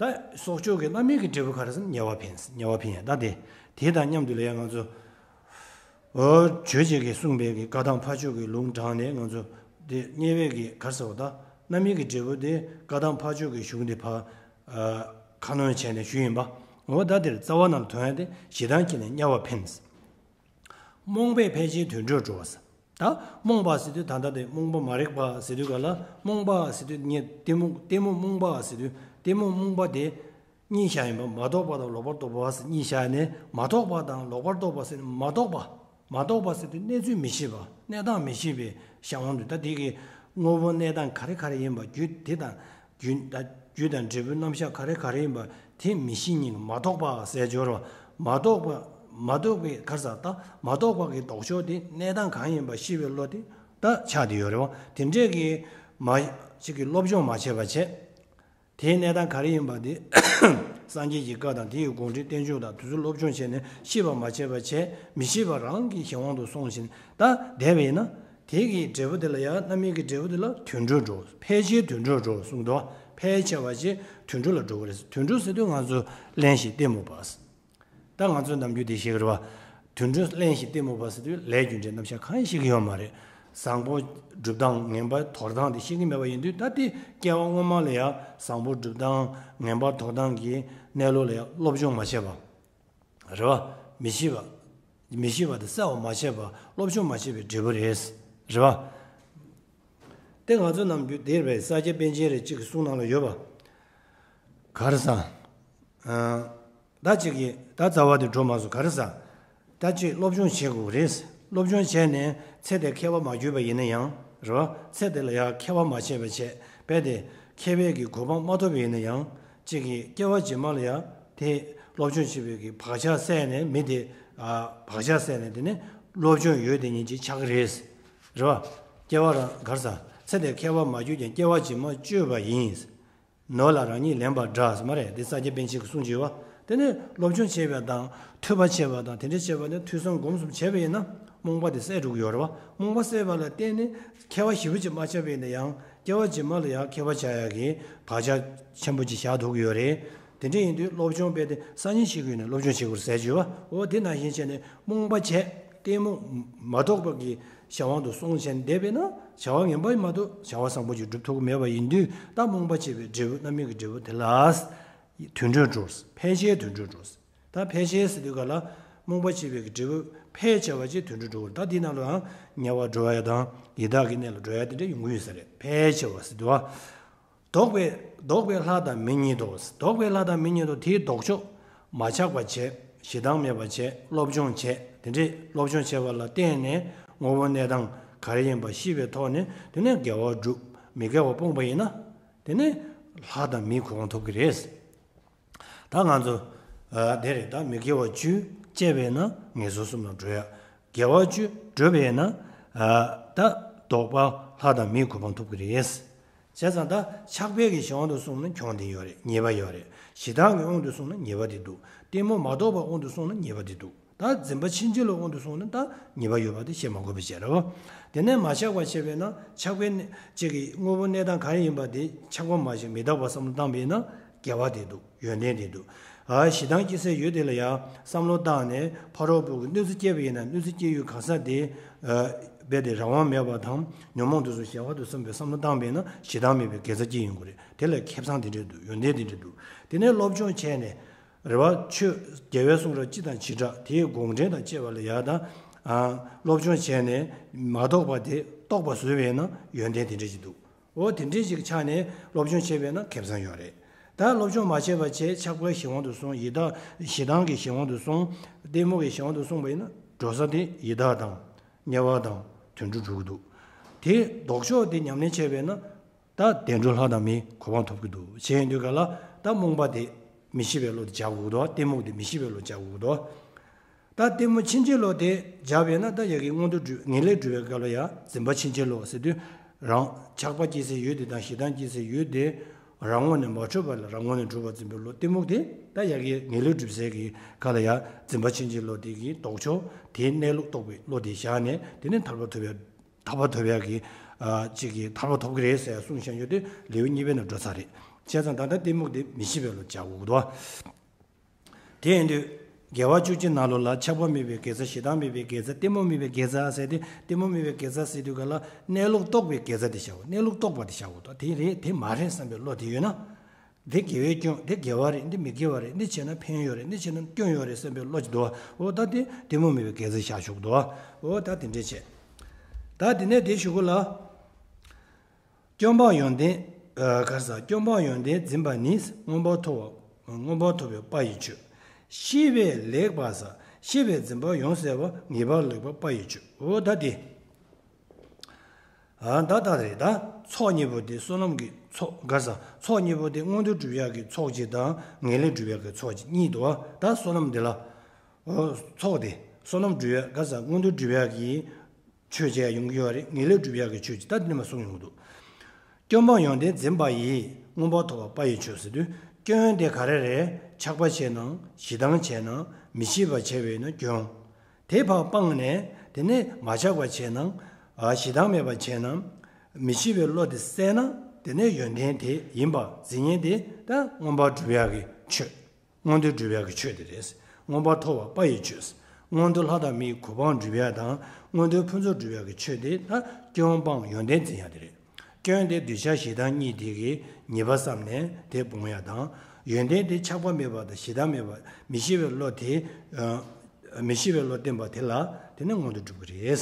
ད་སྲོག་གཅོད་ཀྱི་རྣམ་སྨིན་གྱི་འབྲས་བུ་ག་རེ་ཟེར་ན་དམྱལ་བ་འཕེན། དམྱལ་བ་འཕེན་ཡ། ད་དེ་དེ་དང་མཉམ་དུ་ལ་ཡ་ང་ཚོ། འོ། ཆོས་རྗེ་གིས་གསུངས་པའི་གི་བཀའ་གདམས་ཕ་ཆོས་ཀྱི་ལུང་དྲངས་ནས། ང་ཚོ་དེ་དམྱལ་བའི་གི་ག་རེ་ཟེར་བ། ད་རྣམ་སྨིན་གྱི་འབྲས་བུ་དེ་བཀའ་གདམས་ཕ་ཆོས་ཀྱི་གཞུང་དེ་ཕར། ཨ། ཁ་སྣོན་བྱས་ནས་ཞུས་ཡིན་པ། འོ། ད་དེར་རྩ་བ་ནང་ལ་ཐོན་ཡ་དེ། ཞེ་སྡང་སྐྱེས་ནས་དམྱལ་བར་འཕེན། རྨོངས་པས་ཕལ་ཆེར་དུད་འགྲོར་འགྲོ་ཟེར། ད་རྨོངས་པ་ཟེར་དུས་ད་ལྟ་དེ་རྨོངས་པ་མ་རིག་པ་ཟེར་དུས་ག་ལ། རྨོངས་པ་ཟེར་དུས་ངས་གཏི་མུག་གཏི་མུག་རྨོངས་པ་ཟེར་དུས། གཏི་མུག་རྨོངས་པ་དེ་གཉིས་བཞག་ཡིན་པ། མ་རྟོགས་པ་དང་ལོག་པར་རྟོག་པ་ཟེར་གཉིས་བཞག་ནས། མ་རྟོགས་པ་དང་ལོག་པར་རྟོག་པ་ཟེར་ནས། མ་རྟོགས་པ། མ་རྟོགས་པ་ཟེར་དུས་གནས་ཚུལ་མི་ཤེས་པ། གནས་སྟངས་མི་ཤེས་པའི་གཞན་དབང་དུ། ད་དེ་གི་དངོས་པོ་གནས་སྟངས་ག་རེ་ག་རེ་ཡིན་པ། རྒྱུ་དེ་དང་། རྒྱུ་ད་རྒྱུ་དང་འབྲས་བུའི་རྣམ་གཞག་ག་རེ་ག་རེ་ཡིན་པ་དེ་མི་ཤེས་མཁན་གྱི་མ་རྟོགས་པ་ཟེར་སྦྱོར་བ། མ་རྟོགས་པ། མ་རྟོགས་པའི་ག་རེ་ཟ། ད་མ་རྟོགས་པ་གི་ལྡོག་ཕྱོགས་དེ། གནས་སྟངས་གང་ཡིན་པ་ཤེས་པའི་བློ་དེ་ད་ཆགས་བསྡད་ཡོད་རེད་བ། དེ་འདྲས་ཀྱི་མ། གཅིག་གིས་སློབ་སྦྱོང་མ་བྱས་པ་བྱས། དེའི་གནས་སྟངས་ག་རེ་ཡིན་པ་དེ། སངས་རྒྱས་ཀྱི་བཀའ་དང་དེ་ཡི་དགོངས་འགྲེལ་བསྟན་བཅོས་དང་དེ་ཚོ་སློབ་སྦྱོང་བྱས་ནས་ཤེས་པ་མ་བྱས་པ་བྱས། མི་ཤེས་པ་རང་གི་གཞན་དབང་དུ་སོང་ཞིང་ད་བསྡད་པ་ཡིན་ན། དེ་གི་འབྲས་བུ་དེ་ལ་ཡང་རྣམ་སྨིན་གྱི་འབྲས་བུ་དེ་ལ་དུད་འགྲོར་འགྲོ། ཕལ་ཆེར་དུད་འགྲོར་འགྲོ་གསུངས་འདུག་ཕལ་ཆེ་བ་ཅིག་དུད་འགྲོ་ལ་འགྲོ་གི་རེད། དུད་འགྲོ་ཟེར་དུས་ང་ཚོ་གླེན་ཞིང་གཏི་མུག་པ། ད་ང་ཚོའི་ནམ་རྒྱུན་དེ་ཤེས་ཀྱི་རེད་བ། དུད་འགྲོ་གླེན་ཞིང་གཏི་མུག་པ་ཟེར་དུས་ལས་རྒྱུ་འབྲས་རྣམ་གཞག་གང་ཡང་ཤེས་ཀྱི་ཡོད་མ་རེད། བཟང་པོ་སྒྲུབ་སྟངས་ངན་པ་དོར་སྟངས་དེ་ཤེས་ཀྱི་མེད་པ་ཡིན་དུས། ད་དེ་སྐྱེ་བ་སྔོན་མ་ལ་ཡང་བཟང་པོ་སྒྲུབ་སྟངས་ངན་པ་དོར་སྟངས་ཀྱི་གནས་ལུགས་ལ་ཡང་སློབ་སྦྱོང་མ་བྱས་པ། རེད་བ། མི་ཤེས་པ། མི་ཤེས་པ་དེ་གསལ་བ་མ་བྱས་པ། སློབ་སྦྱོང་མ་བྱས་པའི་འབྲས་བུ་རེད། རེད་བ། དེ་ང་ཚོ་ནམ་རྒྱུན་དེ་རེད་པས། ས་སྐྱ་པཎ་ཆེན་རེ་གཅིག་གི་གསུང་ནང་ལ་ཡོད་པ། ག་རེ་ཟེར། ཨ། ད་གཅིག་གིས་ད་རྩ་བ་དེ་འགྲོ་མ་སོང་། ག་རེ་ཟེར། ད་གཅིག་སློབ་སྦྱོང་བྱེད་དགོས་རེད། སློབ་སྦྱོང་བྱས་ནས་ཚེ་འདིར་མཁས་པ་མ་གྱུར་པ་ཡིན་ན་ཡང་། རེད་བ། ཚེ་འདི་ལ་ཡང་མཁས་པ་མ་བྱས་པ་བྱས་པས་དེ་མཁས་པའི་གི་གོ་འཕང་མ་ཐོབ་པ་ཡིན་ན་ཡང་། གཅིག་གིས་སྐྱེ་བ་རྗེས་མ་ལ་ཡང་དེ་སློབ་སྦྱོང་བྱེད་པའི་གི་བག་ཆགས་སད་ནས། མི་དེ་ཨ་བག་ཆགས་སད་ནས་དེ་ནས་སློབ་སྦྱོང་ཡོད་དེ་ཉིད་ཅིག་ཆགས་ཀྱི་རེད། རེད་བ། སྐྱེ་བ་རང་ག་རེ་ཟེར། ཚེ་འདིར་མཁས་པ་མ་གྱུར་ཀྱང་སྐྱེ་བ་རྗེས་མ་སྤྱོད་པ་ཡིན། ནོར་ལ་རང་ཉིད་ལེན་པ་འདྲ་ཟེར་མ་རེད། འདི་ས་སྐྱ་པཎ་ཆེན་གྱི་གསུང་བྱས་པ། དེ་ནས་སློབ་སྦྱོང་བྱས་པ་དང་ཐོས་པ་བྱས་པ་དང་དེ་འདྲ་བྱས་པ་ནི་ཐོས་བསམ་སྒོམ་གསུམ་བྱས་པ་ཡིན་ན་རྨོངས་པ་དེ་སད་འགྲོ་གི་ཡོད་རེད་བ། རྨོངས་པ་སད་པ་ལ་བརྟེན་ནས་མཁས་པ་ཞེ་པོ་ཅིག་མ་ཆགས་པ་ཡིན་ན་ཡང་། སྐྱེ་བ་རྗེས་མ་ལ་ཡང་མཁས་པ་ཆགས་ཡག་གི་བག་ཆགས་ཆེན་པོ་ཅིག་བཞག་ཐུབ་ཀྱི་ཡོད་རེད། དེ་འདྲ་ཡིན་དུས་སློབ་སྦྱོང་དཔེ་དེ་སང་ཉིན་ཤེས་ཀྱི་ཡོད་ན་སློབ་སྦྱོང་བྱེད་དགོས་ཟེར་བརྗོད་པ། འོ་དེ་ནང་བཞིན་བྱས་ནས་རྨོངས་པ་བྱས། གཏི་མུག་མ་རྟོགས་པ་གི་གཞན་དབང་དུ་སོང་བྱས་ནས་བསྡད་པས་ན། བྱ་བ་ངན་པ་མ་གཏོགས་བྱ་བ་བཟང་པོ་ཅིག་སྒྲུབ་ཐུབ་ཀྱི་མེད་པ་ཡིན་དུས། ད་རྨོངས་པ་བྱས་པའི་འབྲས་བུ། རྣམ་སྨིན་གྱི་འབྲས་བུ་དེ་ལ་དུད་འགྲོར་འགྲོ། ཕལ་ཆེར་དུད་འགྲོར་འགྲོ། ད་ཕལ་ཆེར་ཟེར་དུས་ག་ལ་རྨོངས་པ་བྱས་པའི་གི་འབྲས་བུ་ཕལ་ཆེ་བ་ཅིག་དུད་འགྲོར་འགྲོ་བར། ད་འདི་ནང་ལའང་དམྱལ་བར་འགྲོ་ཡ་དང་ཡི་དྭགས་ཀྱི་གནས་ལ་འགྲོ་ཡ་དེ་འདྲ་ཡོང་གི་ཡོད་ས་རེད། ཕལ་ཆེ་བ་ཟེར་དུས། དོགས་པས་དོགས་པས་ལྷ་དང་མི་ཉིད་དོ། དོགས་པས་ལྷ་དང་མི་ཉིད་དོ། དེའི་ལྡོག་ཕྱོགས་མ་ཆགས་པ་བྱས། ཞེ་སྡང་མེད་པ་བྱས། སློབ་སྦྱོང་བྱས། དེ་འདྲའི་སློབ་སྦྱོང་བྱས་པ་ལ་བརྟེན་ནས་དངོས་པོ་གནས་སྟངས་ག་རེ་ཡིན་པ་ཤེས་པའི་ཐོག་ནས། དེ་ནས་དགེ་བ་བསྒྲུབ། མི་དགེ་བ་སྤོང་པ་ཡིན་ན། དེ་ནས་ལྷ་དང་མིའི་གོ་འཕང་ཐོབ་ཀྱི་རེད། ད་ང་ཚོ་ཨ་དེ་རེད། ད་མི་དགེ་བ་བཅུ་སྤྱད་པས་ན་ངན་སོང་གསུམ་ལ་འགྲོ་ཡ། དགེ་བ་བཅུ་བསྒྲུབས་པས་ན་ཨ་ད་དོགས་པ་ལྷ་དང་མིའི་གོ་འཕང་ཐོབ་ཀྱི་རེད། བྱས་ཙང་ད་ཆགས་པའི་གི་གཞན་དབང་དུ་སོང་ན་གྱོང་དེ་ཡོད་རེད། ཉེས་པ་ཡོད་རེད། ཞེ་སྡང་གི་དབང་དུ་སོང་ན་ཉེས་པ་དེ་འདུག་གཏི་མུག་མ་རྟོགས་པའི་དབང་དུ་སོང་ན་ཉེས་པ་དེ་འདུག་ད་འཛིན་པ་ཕྱིན་ཅི་ལོག་དབང་དུ་སོང་ན་ད་ཉེས་པ་ཡོད་པ་དེ་བཤད་མ་དགོས་པ་བྱས་རེད་བ། དེ་ནས་མ་ཆགས་པ་བྱས་པས་ན། ཆགས་པའི་གནས་ཅིག་གི་དངོས་པོ་གནས་སྟངས་ག་རེ་ཡིན་པ་དེ་ཆགས་པ་མ་བྱས་མི་རྟག་པ་བསམ་བློ་བཏང་པས་ན་དགེ་བ་དེ་འདུག་ཡོན་ཏན་དེ་འདུག་ཨ་ཞེ་སྡང་སྐྱེ་སའི་ཡུལ་དེ་ལ་ཡང་བསམ་བློ་བཏང་ནས། ཕ་རོལ་པོ་གི་གནོད་འཚེ་སྐྱེས་པ་ཡིན་ན་གནོད་འཚེ་སྐྱེ་ཡུལ་གང་ས་དེ་ཨ་རྦད་དེ་རང་དབང་མེད་པ་དང་ཉོན་མོངས་དེ་ཚོ་གཞན་དབང་དུ་སོང་བའི་བསམ་བློ་བཏང་པས་ན་ཞེ་སྡང་མེད་པའི་དགེ་རྩ་སྐྱེ་ཡོང་གི་རེད། དེ་ལ་ཁེ་བཟང་དེ་འདྲས་འདུག་ཡོན་ཏན་དེ་འདྲས་འདུག་དེ་ནས་སློབ་སྦྱོང་བྱས་ནས། རེད་བ། ཆོས་རྒྱལ་བའི་གསུང་རབ་སྤྱི་དང་བྱེ་བྲག་དེའི་དགོངས་འགྲེལ་དང་བཅས་པ་ལ་ཡང་ད་ཨ་སློབ་སྦྱོང་བྱས་ནས་མ་རྟོགས་པ་དེ་རྟོགས་པ་བཟོས་པས་ན་ཡོན་ཏན་དེ་འདྲ་ཞིག་འདུག་འོ་དེ་འདྲ་ཞིག་ཆགས་ནས་སློབ་སྦྱོང་བྱས་པས་ན་ཁེ་བཟང་ཡོད་རེད། ད་སློབ་སྦྱོང་མ་བྱས་པ་བྱས། ཆགས་པའི་གཞན་དབང་དུ་སོང་། ཡི་དྭགས་ཞེ་སྡང་གི་གཞན་དབང་དུ་སོང་། གཏི་མུག་གི་གཞན་དབང་དུ་སོང་བ་ཡིན་ན་འགྲོ་ས་དེ་ཡི་དྭགས་དང་དམྱལ་བ་དང་དུད་འགྲོར་འགྲོ་གི་འདུག་དེའི་ལྡོག་ཕྱོགས་དེ་ཉམས་ལེན་བྱས་པས་ན། ད་བདེ་འགྲོ་ལྷ་དང་མིའི་གོ་འཕང་ཐོབ་ཀྱི་འདུག་བྱས་ཡིན་དུས་ག་ལ་ད་རྨོངས་པ་དེ་མི་ཤེས་པའི་བློ་དེ་བྱ་དགོས་འདུག་གཏི་མུག་དེ་མི་ཤེས་པའི་བློ་བྱ་དགོས་འདུག་ད་གཏི་མུག་ཕྱིན་ཅི་ལོག་དེ་བྱས་པས་ན་ད་ཡ་གི་མངོན་མཐོ་སྒྲུབ། ངེས་ལེགས་སྒྲུབ་པའི་སྐབས་ལ་ཡང་འཛིན་པ་ཕྱིན་ཅི་ལོག་ཟེར་དུས། རང་ཆགས་པ་སྐྱེ་སའི་ཡུལ་དེ་དང་ཞེ་སྡང་སྐྱེ་སའི་ཡུལ་དེ་རང་ངོས་ནས་མ་གྲུབ་པ་ལ་རང་ངོས་ནས་གྲུབ་པར་འཛིན་པའི་བློ། གཏི་མུག་དེ་ད་ཡ་གི་ངེས་ལེགས་སྒྲུབ་སའི་གི་སྐབས་ལ་ཡང་འཛིན་པ་ཕྱིན་ཅི་ལོག་དེ་གི་ལྡོག་ཕྱོགས་དེའི་གནས་ལུགས་རྟོགས་པའི་བློ་དེ་བཞག་ནས། དེ་ནས་ཐར་པ་ཐོབ་པའི། ཐར་པ་ཐོབ་ཡག་གི་ཨ་ཅིག་གི་ཐར་པ་ཐོབ་ཀྱི་རེད་ཟེར་གསུངས་བཞག་ཡོད་དུས་ལེའུ་གཉིས་པའི་ནང་འགྲོ་ཚར་རེད། བྱས་ཙང་ད་ལྟ་གཏི་མུག་དེ་མི་ཤེས་པའི་བློ་བྱ་དགོས་འདུག་དེ་ཡིན་དུས་དགེ་བ་བཅུ་གཅིག་ནང་ལོགས་ལ་ཆགས་པ་མེད་པའི་དགེ་རྩ། ཞེ་སྡང་མེད་པའི་དགེ་རྩ། གཏི་མུག་མེད་པའི་དགེ་རྩ་ཟེར་ཏེ། གཏི་མུག་མེད་པའི་དགེ་རྩ་ཟེར་དུས་ག་ལ་གནས་ལུགས་རྟོགས་པའི་དགེ་རྩ་དེ་བྱ་དགོས། གནས་ལུགས་རྟོགས་པ་དེ་བྱ་དགོས་འདུག་དེ་རེད་དེ་མ་རེད་བསམ་པའི་བློ་དེ་ཡོད་ན། འདི་དགེ་བའི་སྐྱོན། འདི་དགེ་བ་རེད། འདི་མི་དགེ་བ་རེད། འདི་བྱས་ན་ཕན་ཡོན་ཡོད་རེད། འདི་བྱས་ན་སྐྱོན་ཡོད་རེད་བསམ་པའི་བློ་ཅིག་འདུག་འོ་ད་དེ་གཏི་མུག་མེད་པའི་དགེ་རྩ་བཞག་ཆོག་འདུག་འོ་ད་དེ་འདྲས་བྱས། ད་དེ་ནས་དེ་གཞུག་གུ་ལ། སྐྱོན་སྤངས་ཡོན་ཏན། ཨ་ག་རེ་ཟ། སྐྱོན་སྤངས་ཡོན་ཏན་འཛིན་པ་ནི། མངོན་པར་མཐོ་བ། མངོན་པར་མཐོ་བའི་དཔའ་ཡི་ཆོས། ཤེས་པས་ལེགས་པར་ཟ། ཤེས་པས་འཛིན་པ་ཡོངས་སེལ་བ། ངེས་པར་ལེགས་པ་དཔའ་ཡི་ཆོས། འོ་ད་དེ། ཨ་ད་ལྟ་རེད། ད་ཚོགས་གཉིས་པོ་དེ་བསོད་ནམས་ཀྱི་ཚོགས། ག་རེ་ཟ། ཚོགས་གཉིས་པོ་དེ་མངོན་མཐོ་སྒྲུབ་ཡག་གི་ཚོགས་གཅིག་དང་ངེས་ལེགས་སྒྲུབ་ཡག་གི་ཚོགས་གཅིག་གཉིས་འདུག་ད་བསོད་ནམས་དེ་ལ། ཨོ་ཚོགས་དེ་བསོད་ནམས་སྒྲུབ་ཡག། ག་རེ་ཟ། མངོན་མཐོ་སྒྲུབ་ཡག་གི་ཆོས་གཅིག་ཡོང་གི་ཡོད་རེད། ངེས་ལེགས་སྒྲུབ་ཡག་གི་ཆོས་གཅིག་ད་དེ་ནས་མ་གསུངས་ཡོང་གི་འདུག་སྐྱོན་སྤངས་ཡོན་ཏན་འཛིན་པ་ཡིས། མངོན་པར་མཐོ་བ་པ་ཡི་ཆོས་ཟེར་དུས། སྐྱོན་དེ་ག་རེ་རེད། ཆགས་པ་བྱས་ན་ཞེ་སྡང་བྱས་ན་མི་ཤེས་པ་བྱས་པས་ན་སྐྱོན། དེ་ཕར་སྤངས་ནས་དེ་ནས་མ་ཆགས་པ་བྱས་ན། ཨ་ཞེ་སྡང་མེད་པ་བྱས་ན། མི་ཤེས་པའི་བློ་དེ་བསལ་ན། དེ་ནས་ཡོན་ཏན་དེ་ཡིན་པ་འཛིན་མཁན་དེ་ད་མངོན་པར་སྒྲུབ་ཡག་གི་ཆོས། མངོན་མཐོ་སྒྲུབ་ཡག་གི་ཆོས་དེ་རེད། མངོན་པར་མཐོ་བ་པ་ཡི་ཆོས། མངོན་མཐོ་ལྷ་དང་མིའི་གོ་འཕང་སྒྲུབ་ཡག་དང་མངོན་མཐོའི་ཕུན་ཚོགས་སྒྲུབ་ཡག་གི་ཆོས་དེ་ད་སྐྱོན་སྤངས་ཡོན་ཏན་འཛིན་ཡག་དེ་རེད། སྐྱོན་དེ་འདོད་ཆགས་ཞེ་སྡང་གཉིས་དེ་གི་ཉེས་པ་བསམས་ནས་དེ་སྤོང་ཡག་དང་། ཡོན་ཏན་དེ་ཆགས་པ་མེད་པ་དང་ཞེ་སྡང་མེད་པ་མི་ཤེས་པའི་བློ་དེ། ཨ་མི་ཤེས་པའི་བློ་བསྟན་པ་དེ་ལ་དེ་ནི་མངོན་མཐོ་སྒྲུབ་ཀྱི་རེད།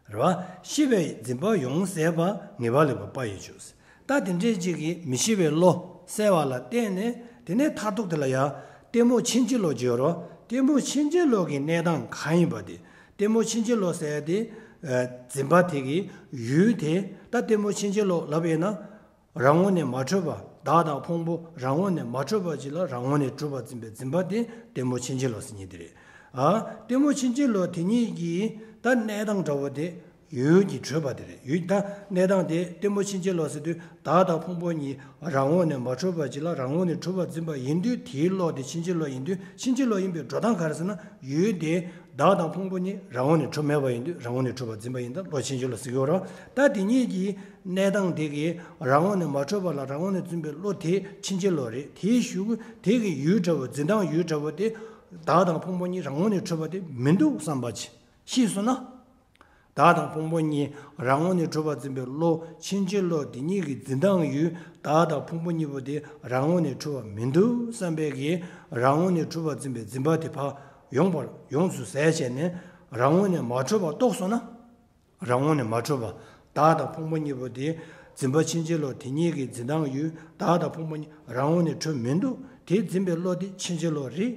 རེད་བ། ཤེས་པའི་འཛིན་པ་ཡོངས་ཟད་པ། ངེས་པར་ལེགས་པ་པ་ཡི་ཆོས། ད་དེ་འདྲའི་ཅིག་གིས་མི་ཤེས་པའི་བློ་བསལ་བ་ལ་བརྟེན་ནས་དེ་ནས་མཐར་ཐུག་དེ་ལ་ཡང་གཏི་མུག་ཕྱིན་ཅི་ལོག་ཅིག་ཡོད་རེད་བ། གཏི་མུག་ཕྱིན་ཅི་ལོག་གི་གནས་སྟངས་གང་ཡིན་པ་དེ། གཏི་མུག་ཕྱིན་ཅི་ལོག་ཟེར་ཡ་དེ། ཨ་འཛིན་པ་དེ་གི་ཡུལ་དེ། ད་གཏི་མུག་ཕྱིན་ཅི་ལོག་ལབ་ཡིན་ན། རང་ངོས་ནས་མ་འཕྲོས་པ། བདག་དང་ཕུང་པོ་རང་ངོས་ནས་མ་འཕྲོས་པ་ཅིག་ལ་རང་ངོས་ནས་གྲུབ་པར་འཛིན་པའི་འཛིན་པ་དེ་གཏི་མུག་ཕྱིན་ཅི་ལོག་ཟེར་མཁན་དེ་རེད། ཨ་གཏི་མུག་ཕྱིན་ཅི་ལོག་དེ་ཉིད་ཀྱི་ད་གནས་སྟངས་འདྲ་བོ་དེ་ཡུལ་གྱིས་གྲུབ་པ་དེ་རེད། ཡུལ་ད་གནས་སྟངས་དེ་གཏི་མུག་ཕྱིན་ཅི་ལོག་ཟེར་དུས་བདག་དང་ཕུང་པོ་གཉིས་རང་ངོས་ནས་མ་འཕྲོས་པ་ཅིག་ལ་རང་ངོས་ནས་གྲུབ་པར་འཛིན་པ་ཡིན་དུས་དེའི་བློ་དེ་ཕྱིན་ཅི་ལོག་ཡིན་དུས་ཕྱིན་ཅི་ལོག་ཡིན་པའི་འགྲོ་སྟངས་ག་རེ་ཟེར་ན་ཡུལ་དེ་བདག་དང་ཕུང་པོ་གཉིས་རང་ངོས་ནས་གྲུབ་མེད་པ་ཡིན་དུས་རང་ངོས་ནས་གྲུབ་པར་འཛིན་པ་ཡིན་ད་བློ་ཕྱིན་ཅི་ལོག་ཟེར་གྱི་ཡོད་རེད། ད་དེ་ཉིད་ཀྱི་གནས་སྟངས་དེ་གིས་རང་ངོས་ནས་མ་གྲུབ་པ་ལ་རང་ངོས་ནས་འཛིན་པའི་བློ་དེ་ཕྱིན་ཅི་ལོག་རེད། དེའི་གཞུག་གུ་དེ་གི་ཡུལ་འདྲ་བོ་འཛིན་སྟངས་ཡུལ་འདྲ་བོ་དེ་བདག་དང་ཕུང་པོ་གཉིས་རང་ངོས་ནས་གྲུབ་པ་དེ་མི་འདུག་བསམ་པ་ཅིག་ཤེས་སོང་ན། བདག་དང་ཕུང་པོ་གཉིས་རང་ངོས་ནས་གྲུབ་པར་འཛིན་པའི་བློ་ཕྱིན་ཅི་ལོག་དེ་གཉིས་ཀྱི་འཛིན་སྟངས་ཡུལ་བདག་དང་ཕུང་པོ་གཉིས་པོ་དེ་རང་ངོས་ནས་གྲུབ་པ་མི་འདུག་བསམ་པའི་གི་རང་ངོས་ནས་གྲུབ་པར་འཛིན་པའི་འཛིན་པ་དེ་ཕར་ཡོང་བར་ཡོངས་སུ་ཟད་བྱས་ནས་རང་ངོས་ནས་མ་གྲུབ་པ་རྟོགས་སོང་ན། རང་ངོས་ནས་མ་གྲུབ་པ། བདག་དང་ཕུང་པོ་གཉིས་པོ་དེ་འཛིན་པ་ཕྱིན་ཅི་ལོག་དེ་གཉིས་ཀྱི་འཛིན་སྟངས་ཡུལ་བདག་དང་ཕུང་པོ་གཉིས་རང་ངོས་ནས་གྲུབ་མི་འདུག་དེ་འཛིན་པའི་བློ་དེ་ཕྱིན་ཅི་ལོག་རེད་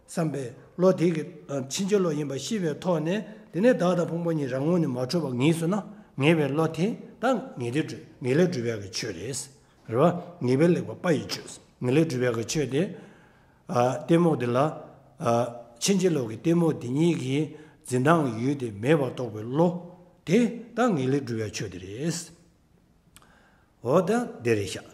བསམ་པའི་བློ་དེ་གི་ཕྱིན་ཅི་ལོག་ཡིན་པ་ཤེས་པའི་ཐོག་ནས་དེ་ནས་བདག་དང་ཕུང་པོ་གཉིས་རང་ངོས་ནས་མ་གྲུབ་པ་ངེས་སོང་ན་ངེས་པའི་བློ་དེ་ད་ངེས་ལེགས་སྒྲུབ་ངེས་ལེགས་སྒྲུབ་ཡག་གི་ཆོས་རེད། རེད་བ། ངེས་པའི་ལེགས་པ་པ་ཡི་ཆོས། ངེས་ལེགས་སྒྲུབ་ཡག་གི་ཆོས་དེ། ཨ་གཏི་མུག་དེ་ལ། ཨ་ཕྱིན་ཅི་ལོག་གི་གཏི་མུག་དེ་གཉིས་ཀྱི་འཛིན་སྟངས་ཡུལ་དེ་མེད་པར་རྟོགས་པའི་བློ། དེ་ད་ངེས་ལེགས་སྒྲུབ་ཡག་ཆོས་དེ་རེད། འོ་ད་དེ་རེད་ཤག་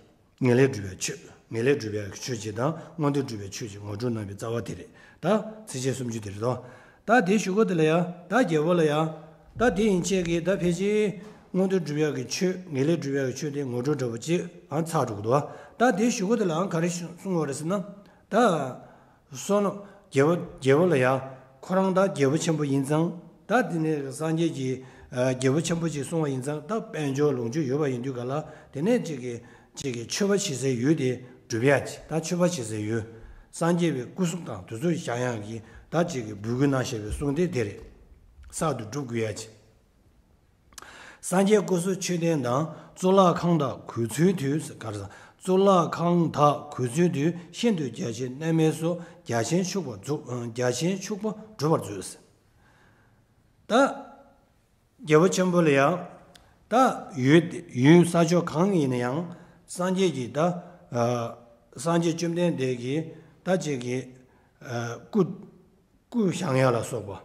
ངེས་ལེགས་སྒྲུབ་ཡག་ཆོས། ངེས་ལེགས་སྒྲུབ་ཡག་ཆོས་ཅིག་དང་མངོན་མཐོ་སྒྲུབ་པའི་ཆོས་ཅིག་ངོ་སྤྲོད་གནང་བའི་རྩ་བ་དེ་རེད། ད་ཚིགས་བཅད་སུམ་ཅུ་དེ་རེད་དོ། ད་དེའི་གཞུག་གུ་དེ་ལ་ཡ། ད་རྒྱལ་པོ་ལ་ཡ། ད་དེ་ཡན་ཆད་ཀྱི་ད་ཕལ་ཆེར་མངོན་མཐོ་སྒྲུབ་ཡག་གི་ཆོས་ངེས་ལེགས་སྒྲུབ་ཡག་གི་ཆོས་དེ་ངོ་སྤྲོད་འདྲ་པོ་ཅིག་ཨང་ཚར་འགྲོ་གི་འདུག་ད་དེའི་གཞུག་གུ་དེ་ལའང་ག་རེ་གསུང་བ་རེད་ཟེར་ན། ད་བསོད་ནམས་རྒྱལ་པོ་རྒྱལ་པོ་ལ་ཡ། ཁོ་རང་ད་རྒྱལ་པོ་ཆེན་པོ་ཡིན་ཙང་ད་དེ་ནས་སངས་རྒྱས་ཀྱི་ཨ་རྒྱལ་པོ་ཆེན་པོ་ཅིག་གསུང་བ་ཡིན་ཙང་ད་དཔལ་འབྱོར་ལོངས་སྤྱོད་ཡོད་པ་ཡིན་དུས་ག་ལ་དེ་ནས་ཅིག་གི་ཅིག་གི་མཆོད་པ་བྱེད་སའི་ཡུལ་དེ་སྒྲུབ་ཡག་ཅིག་ད་མཆོད་པ་བྱེད་སའི་ཡུལ། སངས་རྒྱས་པའི་སྐུ་གཟུགས་དང་དེ་ཚོ་བཞེངས་ཡག་གི་ད་ཅིག་གི་འབོད་སྐུལ་གནང་བཞག་པའི་གསུང་དེ་དེ་རེད། གསར་དུ་སྒྲུབ་དགོས་ཡག་ཅིག་སངས་རྒྱས་སྐུ་གསུང་མཆོད་རྟེན་དང་གཙུག་ལག་ཁང་དག་གུས་བརྩོན་དུས་ག་རེ་ཟེར། གཙུག་ལག་ཁང་དག་གུས་བརྩོན་དུས་ཤིན་ཏུ་རྒྱ་ཆེར་གནས་མལ་སོགས་རྒྱ་ཆེན་ཕྱུག་པ་རྫོགས་རྒྱ་ཆེན་ཕྱུག་པ་སྒྲུབ་པར་མཛོད། ད་རྒྱལ་པོ་ཆེན་པོ་ལ་ཡང་ད་ཡུལ་ཡུལ་ས་ཕྱོགས་གང་ཡིན་ན་ཡང་སངས་རྒྱས་ཀྱི་ད་ཨ་སངས་རྒྱས་བཅོམ་ལྡན་འདས་ཀྱི་ད་ཅིག་གི་ཨ་སྐུ། སྐུ་བཞེངས་ཡག་ལ་སོགས་པ།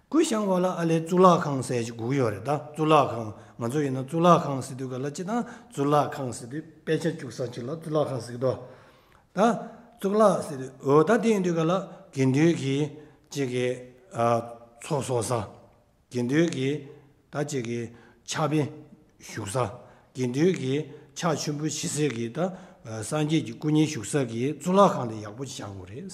སྐུ་བཞེངས་པ་ལ་ཨ་ལས་གཙུག་ལག་ཁང་ཟེར་ཞིག་དགོས་ཀྱི་ཡོད་རེད་ད། གཙུག་ལག་ཁང་ང་ཚོ་ཡིན་ན་གཙུག་ལག་ཁང་ཟེར་དུས་ག་ལ་སྤྱིར་བཏང་གཙུག་ལག་ཁང་ཟེར་དུས་དཔེ་ཆ་བཅུག་ས་ཅིག་ལ་གཙུག་ལག་ཁང་ཟེར་གི་འདུག་ད་གཙུག་ལག་ཟེར་དུས་འོ་ད་དེ་ཡིན་དུས་ག་ལ་དགེ་འདུན་གྱི་ཅིག་གི་ཨ་ཚོགས་གསོག་ས། དགེ་འདུན་གྱི་ད་ཅིག་གི་ཕྱག་དཔེ་བཞུགས་ས། དགེ་འདུན་གྱི་ཕྱག་མཆོད་འབུལ་ཞུ་སའི་གི་ད་སངས་རྒྱས་ཀྱི་སྐུ་བརྙན་བཞུགས་ས་གི་གཙུག་ལག་ཁང་དེ་ཡག་པོ་ཅིག་བཞེངས་དགོས་རེད།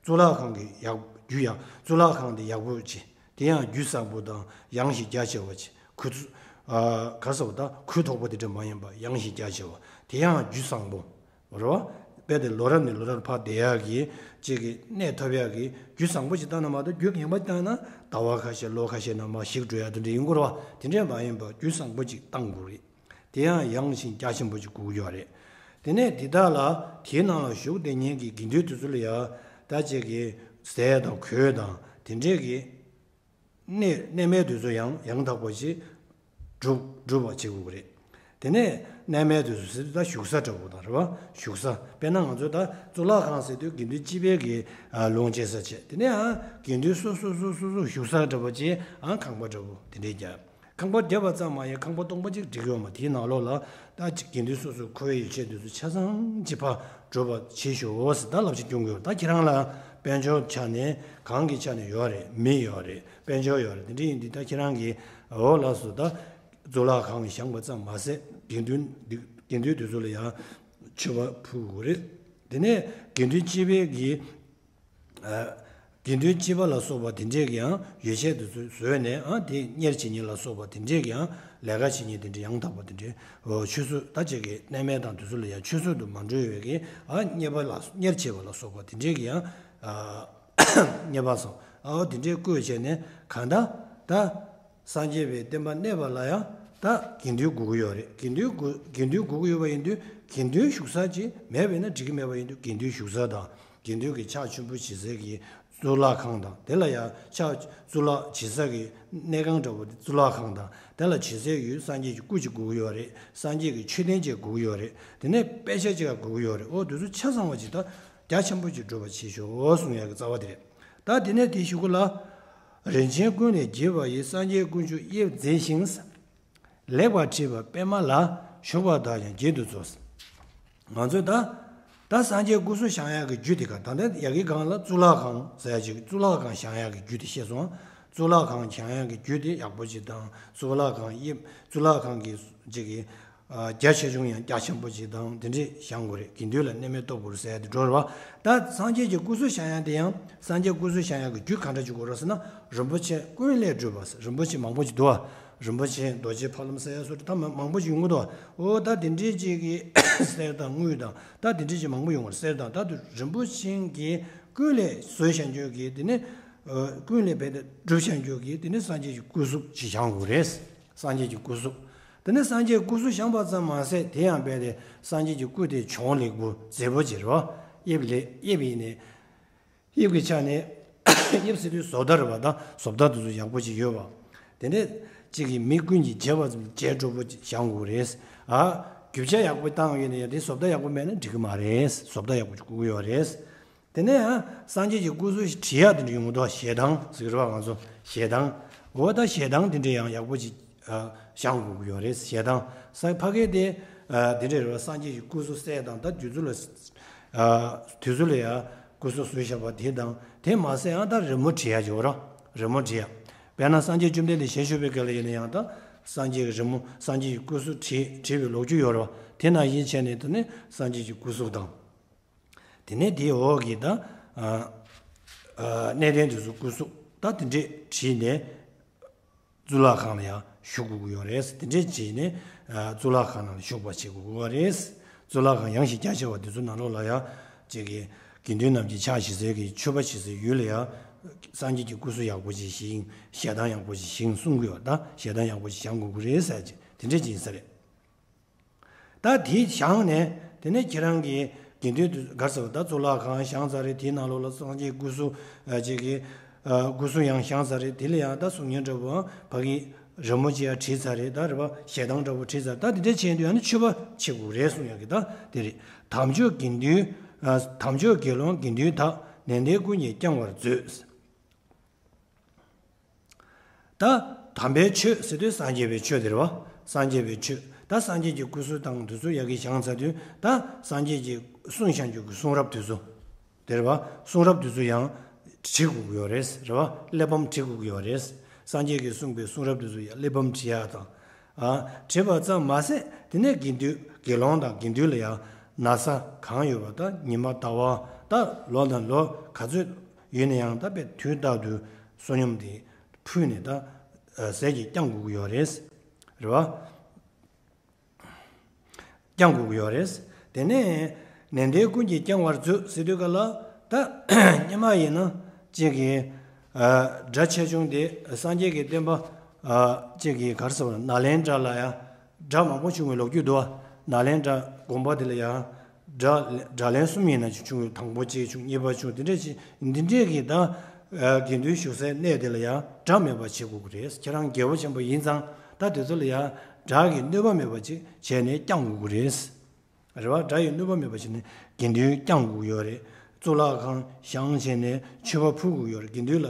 གཙུག་ལག་ཁང་གི་ཡག་རྒྱུ་ཡག་གཙུག་ལག་ཁང་དེ་ཡག་པོ་ཅིག་དེ་ཡང་རྒྱུ་བཟང་པོ་དང་ཡངས་ཤིང་རྒྱ་ཆེ་བ་ཅིག་གུ་ཚུ་ཨ་ག་ཟེར་བ་ད་གུ་དོག་པོ་དེ་འདྲ་མ་ཡིན་པ་ཡངས་ཤིང་རྒྱ་ཆེ་བ་དེ་ཡང་རྒྱུ་བཟང་པོ། རེད་བ། དཔེ་དེ་ལོ་རབས་ནས་ལོ་རབས་བར་བསྡད་ཡག་གི་གཅིག་གི་གནས་ཐོབ་ཡག་གི་རྒྱུ་བཟང་པོ་ཞིག་བཏང་ན་མ་གཏོགས་རྒྱུ་ངན་པ་བཏང་ན་ཟླ་བ་ཁ་ཤས་ལོ་ཁ་ཤས་ནང་མར་ཞིག་འགྲོ་ཡག་དེ་འདྲ་ཡིན་དགོས་རེད་བ། དེ་འདྲས་མ་ཡིན་པ་རྒྱུ་བཟང་པོ་ཅིག་བཏང་དགོས་རེད། དེ་ཡང་ཡངས་ཤིང་རྒྱ་ཆེན་པོ་ཅིག་དགོས་ཀྱི་ཡོད་རེད། དེ་ནས་འདི་དག་ལ་དེའི་ནང་ལ་བཞུགས་བསྡད་མཁན་གྱི་དགེ་འདུན་དེ་ཚོ་ལ་ཡང་ད་གཅིག་གི་ཟས་དང་གོས་དང་དེ་འདྲས་ཀྱི། གནས་གནས་མལ་དེ་ཚོ་ཡང་ཡང་དག་པ་ཞིག་སྒྲུབ་སྒྲུབ་པ་བྱེད་དགོས་ཀྱི་རེད། དེ་ནས་གནས་མལ་དེ་ཚོ་ཟེར་དུས་ད་བཞུགས་ས་འདྲ་པོ་དང་རེད་བ། བཞུགས་ས་དཔེར་ན་ང་ཚོ་ད་གཙུག་ལག་ཁང་ཟེར་དུས་དགེ་འདུན་སྤྱི་པའི་གི་ཨ་ལོངས་སྤྱོད་ས་བྱས། དེ་ནས་ཨ་དགེ་འདུན་སོ་སོ་སོ་སོ་སོ་བཞུགས་ས་འདྲ་པོ་ཅིག་ཨ་ཁང་པ་འདྲ་པོ་དེ་འདྲས་རྒྱག་ཁང་པ་བརྒྱབ་པ་ཙམ་མ་ཡིན། ཁང་པ་སྟོང་པ་གཅིག་སྒྲིག་ཡོད་མ། དེའི་ནང་ལོགས་ལ་ད་ཅིག་དགེ་འདུན་སོ་སོའི་མཁོ་བའི་ཡོ་བྱད་དེ་ཚོ་ཆ་ཚང་གཅིག་ཕར་སྒྲུབ་པ་བྱེད་ཤོག་ཟེར་ད་བསླབ་བྱ་སྐྱོན་གྱི་ཡོད། ད་ཁྱེད་རང་ལ་དཔལ་འབྱོར་ཆ་ནས་གང་གི་ཆ་ནས་ཡོད་རེད། མི་ཡོད་རེད། དཔལ་འབྱོར་ཡོད་རེད། དེ་འདྲ་ཡིན་དུས་ད་ཁྱེད་རང་གིས་འོ་ལགས་སོ། ད་གཙུག་ལག་ཁང་བཞེངས་པ་ཙམ་མ་ཟད་དགེ་འདུན་དགེ་འདུན་དེ་ཚོ་ལ་ཡང་མཆོད་པ་ཕུལ་དགོས་རེད། དེ་ནས་དགེ་འདུན་སྤྱི་པའི་གི་ཨ། དགེ་འདུན་སྤྱི་པ་ལ་སོགས་པ་དེ་འདྲས་ཀྱི་ཡང་ཡོ་བྱད་དེ་ཚོ་བཟོས་ནས་ཨ་དེ་གཉེར་བྱེད་མཁན་ལ་སོགས་པ་དེ་འདྲས་ཀྱི་ཡང་ལས་ཀ་བྱེད་མཁན་དེ་འདྲས་ཡང་དག་པ་དེ་འདྲས་འོ་ཆོས་སྲོལ་ད་ཅིག་གི་གནད་མེད་དང་དེ་ཚོ་ལ་ཡང་ཆོས་སྲོལ་དུ་མ་འགྲོ་བའི་གི་ཨ་གཉེར་པ་ལ་གཉེར་བྱེད་པ་ལ་སོགས་པ་དེ་འདྲས་ཀྱི་ཡང་ཨ་གཉེར་པ་སོགས་ཨ་དེ་འདྲས་བསྐོས་བྱས་ནས་གང་ལྟར་ད། སངས་རྒྱས་པའི་བསྟན་པ་གནས་པ་ལ་ཡང་ད་དགེ་འདུན་དགོས་ཀྱི་ཡོད་རེད། དགེ་འདུན་དགོས་དགེ་འདུན་དགོས་ཀྱི་ཡོད་པ་ཡིན་དུས་དགེ་འདུན་བཞུགས་ས་ཅིག་མེད་པ་ཡིན་ན་འགྲིག་གི་མེད་པ་ཡིན་དུས་དགེ་འདུན་བཞུགས་ས་དང་དགེ་འདུན་གྱི་ཕྱག་མཆོད་འབུལ་བྱེད་སའི་གི་གཙུག་ལག་ཁང་དང་དེ་ལ་ཡང་ཕྱག་གཙུག་ལག་བྱེད་ས་གི་གནས་ཁང་འདྲ་པོ་དེ་གཙུག་ལག་ཁང་དང་དེ་ལ་བྱེད་སའི་ཡུལ་སངས་རྒྱས་ཀྱི་སྐུ་ཅིག་དགོས་ཀྱི་ཡོད་རེད། སངས་རྒྱས་ཀྱི་མཆོད་རྟེན་ཅིག་དགོས་ཀྱི་ཡོད་རེད། དེ་ནས་དཔེ་ཆ་ཅིག་དགོས་ཀྱི་ཡོད་རེད། ཨོ་དེ་ཚོ་ཆ་ཚང་བ་ཅིག་ད་རྒྱ་ཆེན་པོ་ཅིག་སྒྲུབ་པ་བྱེད་ཤོག་གསུང་ཡག་གི་རྩ་བ་དེ་རེད། ད་དེ་ནས་དེའི་གཞུག་གུ་ལ། རིན་ཆེན་ཀུན་ལས་རྒྱས་པ་ཡི། སངས་རྒྱས་དཀོན་མཆོག་དབྱིབས་མཛེས་ཤིང་། ལེགས་པར་བྲིས་པ་པད་མ་ལ། བཞུགས་པ་དག་ཀྱང་དགྱེས་སུ་གསོལ། ང་ཚོས་ད། ད་སངས་རྒྱས་སྐུ་གཟུགས་བཞེངས་ཡག་གི་རྒྱུ་དེ་ག་ད་ལྟ་ཡ་གི་སྒང་ལ་གཙུག་ལག་ཁང་ཟེར་ཡག་ཅིག་གཙུག་ལག་ཁང་བཞེངས་ཡག་གི་རྒྱུ་དེ་བཤད་སོང་། གཙུག་ལག་ཁང་བཞེངས་ཡག་གི་རྒྱུ་དེ་ཡག་པོ་ཅིག་དང་གཙུག་ལག་ཁང་དབྱིབས་གཙུག་ལག་ཁང་གི་ཅིག་གི་རྒྱ་ཆེ་ཆུང་ཡང་རྒྱ་ཆེན་པོ་ཅིག་དང་དེ་འདྲས་བཞེངས་དགོས་རེད། དགེ་འདུན་ལ་གནས་མལ་སྟོབས་དགོས་རེད་ཟེར་ཡ་དེ་འགྲོ་རེད་བ། ད་སངས་རྒྱས་ཀྱི་སྐུ་གཟུགས་བཞེངས་ཡ་དེ་ཡང་སངས་རྒྱས་སྐུ་གཟུགས་བཞེངས་ཡ་གི་རྒྱུ་ག་འདྲ་ཅིག་དགོས་རེད་ཟེར་ན་རིན་པོ་ཆེ་ཀུན་ལས་གྲུབ་པ་ཟེར་རིན་པོ་ཆེ་མང་པོ་ཅིག་འདུག་བ། རིན་པོ་ཆེ་རྡོ་རྗེ་ཕ་ལམ་ཟེར་ཡ་སོགས་ད་མ་མང་པོ་ཅིག་ཡོང་གི་འདུག་བ། འོ་ད་དེ་འདྲས་ཅིག་གི་གསེར་དང་དངུལ་དང་ད་དེ་འདྲས་ཅིག་མང་པོ་ཡོང་བ་རེད། གསེར་དང་ད་དུ་རིན་པོ་ཆེ་གི་ཀུན་ལས་བཟོས་བཞེངས་རྒྱུ་གི་དེ་ནི་ཀུན་ལས་རྦད་དེ་གྲུབ་བཞེངས་རྒྱུ་གི་དེ་ནི་སངས་རྒྱས་ཀྱི་སྐུ་གཟུགས་ཅིག་བཞེངས་དགོས་རེད། སངས་རྒྱས་ཀྱི་སྐུ་གཟུགས། དེ་ནས་སངས་རྒྱས་སྐུ་གཟུགས་བཞེངས་པ་ཙམ་མ་ཟད་དེ་ཡང་རྦད་དེ་སངས་རྒྱས་ཀྱི་སྐུ་དེ་གྱོང་ལེགས་པོ་མཛེས་པོ་ཅིག་རེད་བ། དབྱིབས་ལེགས་དབྱིབས་ཡིན་ནས། དབྱིབས་ཀྱི་ཆ་ནས་དབྱིབས་ཟེར་དུས་བཟོ་ལྟ་རེད་བ། ད་བཟོ་ལྟ་དེ་ཚོ་ཡག་པོ་ཅིག་ཡོད་བ། དེ་ནས་གཅིག་གིས་མི་ཀུན་གྱིས་མཇལ་བ་ཙམ་མཇལ་སྤྲོ་པོ་ཅིག་བཞེངས་དགོས་རེད། ཨ། རྒྱུ་ཆ་ཡག་པོ་བཏང་ཡོད་ན་ཡང་དེ་བཟོ་ལྟ་ཡག་པོ་མེད་ན་འགྲིག་གི་མ་རེད། བཟོ་ལྟ་ཡག་པོ་ཅིག་དགོས་ཀྱི་ཡོད་རེད། དེ་ནས་ཡང་སངས་རྒྱས་ཀྱི་སྐུ་གཟུགས་ཤིག་བྲིས་ཡག་དེ་འདྲ་ཡོང་གི་འདུག་ཞལ་ཐང་ཟེར་གི་རེད་བ། ང་ཚོ་ཞལ་ཐང་། འོ་ད་ཞལ་ཐང་དེ་འདྲ་ཡང་ཡག་པོ་ཅིག་ཨ་བཞེངས་དགོས་ཀྱི་ཡོད་རེད། ཞལ་ཐང་ས་ཕ་གི་དེ་ཨ་དེ་འདྲ་རེད་བ། སངས་རྒྱས་ཀྱི་སྐུ་གཟུགས་གསལ་དང་ད་དུས་ཚོད་ལ་ཨ་དུས་ཚོད་ལ་ཡང་སྐུ་གཟུགས་བཟོས་བཞག་པ་དེ་དང་དེ་མ་ཟད་ཡང་ད་རི་མོ་བྲིས་ཡག་ཅིག་ཡོད་ར། རི་མོ་བྲིས་ཡག་དཔེར་ན་སངས་རྒྱས་བཅོམ་ལྡན་འདས་ཞལ་བཞུགས་པའི་སྐབས་ལ་ཡིན་ན་ཡང་ད་སངས་རྒྱས་ཀྱི་རི་མོ་སངས་རྒྱས་ཀྱི་སྐུ་གཟུགས་བྲིས་བྲིས་པའི་ལོ་རྒྱུས་ཡོད་ར། དེ་ནང་བཞིན་བྱས་ནས་དེ་ནི་སངས་རྒྱས་ཀྱི་སྐུ་གཟུགས་དང་། དེ་ནས་དེའི་འོག་གི་ད་ཨ་ཨ་གནས་བརྟན་དེ་ཚོ་སྐུ་གཟུགས་ད་དེ་འདྲས་བྲིས་ནས་གཙུག་ལག་ཁང་ལ་ཡང་བཞུགས་དགོས་ཀྱི་ཡོད་རེད། དེ་འདྲས་བྱས་ནས་ཨ་གཙུག་ལག་ཁང་ནང་ལ་བཞུགས་པ་བྱེད་དགོས་ཀྱི་ཡོད་རེད། གཙུག་ལག་ཁང་ཡངས་ཤིང་རྒྱ་ཆེ་བ་དེ་ཚོ་ནང་ལོགས་ལ་ཡང་ཅིག་གི་དགེ་འདུན་རྣམས་ཀྱི་ཕྱག་བཞེས་སའི་གི་མཆོད་པ་བྱེད་སའི་ཡུལ་ལ་ཡང་སངས་རྒྱས་ཀྱི་སྐུ་གཟུགས་ཡག་པོ་ཅིག་བཞེངས། ཞལ་ཐང་ཡག་པོ་ཅིག་བཞེངས་གསུང་གི་ཡོད། ད་ཞལ་ཐང་ཡག་པོ་ཅིག་བཞེངས་དགོས་ཀྱི་རེད་ཟེར་ཅིག་དེ་འདྲས་ཅིག་ཡིན་ས་རེད། ད་དེ་བཞེངས་ནས་དེ་ནས་ཁྱེད་རང་གིས་དགེ་འདུན་དུ་གར་ཟེར་བ་ད་གཙུག་ལག་ཁང་བཞེངས་ཚར་རེད། དེའི་ནང་ལོགས་ལ་སངས་རྒྱས་སྐུ་གཟུགས་ཨ་ཅིག་གི་ཨ་སྐུ་གཟུགས་ཡང་བཞེངས་ཚར་རེད། དེ་ལ་ཡང་ད་གཟུགས་བརྙན་འདྲ་པོའང་ཕ་གི་རི་མོ་ཅིག་ཡང་བྲིས་ཚར་རེད། ད་རེད་པ། ཞལ་ཐང་འདྲ་པོ་བྲིས་ཚར། ད་དེ་འདྲ་བྱས་དུས་ཡང་ན་མཆོད་པ་བྱེད་དགོས་རེད་གསུང་ཡག་གི་ད་དེ་རེད། དམ་ཆོས་དགེ་འདུན་ཨ་དམ་ཆོས་དགེ་སློང་དགེ་འདུན་དག་ནན་ཏན་ཀུན་གྱིས་བསྐྱང་བར་མཛོད། ད་དམ་པའི་ཆོས་ཟེར་དུས་སངས་རྒྱས་པའི་ཆོས་དེ་རེད་བ། སངས་རྒྱས་པའི་ཆོས། ད་སངས་རྒྱས་ཀྱི་སྐུ་གཟུགས་དང་དེ་ཚོ་ཡ་གི་བཞེངས་ཚར་དུས་ད་སངས་རྒྱས་ཀྱིས་གསུངས་བཞག་རྒྱུ་གི་གསུང་རབ་དེ་ཚོ་དེ་རེད་བ། གསུང་རབ་དེ་ཚོ་ཡང་བྲི་དགོས་ཀྱི་ཡོད་རེད། རེད་བ། གླེགས་བམ་བྲི་དགོས་ཀྱི་ཡོད་རེད། སངས་རྒྱས་ཀྱིས་གསུངས་པའི་གསུང་རབ་དེ་ཚོ་ཡང་གླེགས་བམ་བྲི་ཡག་དང་། ཨ་བྲིས་པ་ཙམ་མ་ཟད་དེ་ནས་དགེ་འདུན་དགེ་སློང་དང་དགེ་འདུན་ལ་ཡང་ན་ཚ་གང་ཡོད་པ་ད་ཉི་མ་ཟླ་བ་ད་ལོ་དང་ལོ་ག་ཚོད་ཡོད་ན་ཡང་ད་དཔེ་དུས་རྟག་ཏུ་བསོད་སྙོམས་དེ་ཕུལ་ནས་ད་ཟས་ཀྱིས་བསྐྱང་དགོས་ཀྱི་ཡོད་རེད། རེད་བ། བསྐྱང་དགོས་ཀྱི་ཡོད་རེད། དེ་ནས་ནན་ཏན་ཀུན་གྱིས་བསྐྱང་བར་མཛོད་ཟེར་དུས་ག་ལ་ད་སྔོན་མ་ཡིན་ན་གཅིག་གིས་ཨ་སྒྲ་ཆེ་ཆུང་དེ་སངས་རྒྱས་ཀྱི་བསྟན་པ་ཨ་གཅིག་གིས་ག་རེ་ཟེར་བ་ནཱ་ལེནྡྲ་ལ་ཡང་སྒྲ་མང་པོ་བྱུང་བའི་ལོ་རྒྱུས་འདུག་བ། ནཱ་ལེནྡྲ་དགོན་པ་དེ་ལ་ཡང་སྒྲ་སྒྲ་ལན་གསུམ་ཡིན་ན་ཅིག་བྱུང་བའི། དང་པོ་གཅིག་བྱུང་། གཉིས་པ་བྱུང་། དེ་འདྲས་ཅིག་འདི་འདྲས་ཀྱི་ད་ཨ་དགེ་འདུན་བཞུགས་སའི་གནས་དེ་ལ་ཡང་སྒྲ་མེད་པ་བྱེད་དགོས་ཀྱི་རེད། ཁྱེད་རང་རྒྱལ་པོ་ཆེན་པོ་ཡིན་ཙང་ད་དེ་ཚོ་ལ་ཡང་སྒྲ་གི་གནོད་པ་མེད་པ་ཅིག་བྱས་ནས་བསྐྱང་དགོས་ཀྱི་རེད། རེད་བ། སྒྲ་ཡི་གནོད་པ་མེད་པ་བྱས་ནས་དགེ་འདུན་བསྐྱང་དགོས་ཀྱི་ཡོད་རེད། གཙུག་ལག་ཁང་བཞེངས་བྱས་ནས་མཆོད་པ་ཕུལ་དགོས་ཀྱི་ཡོད་རེད། དགེ་འདུན་ལ་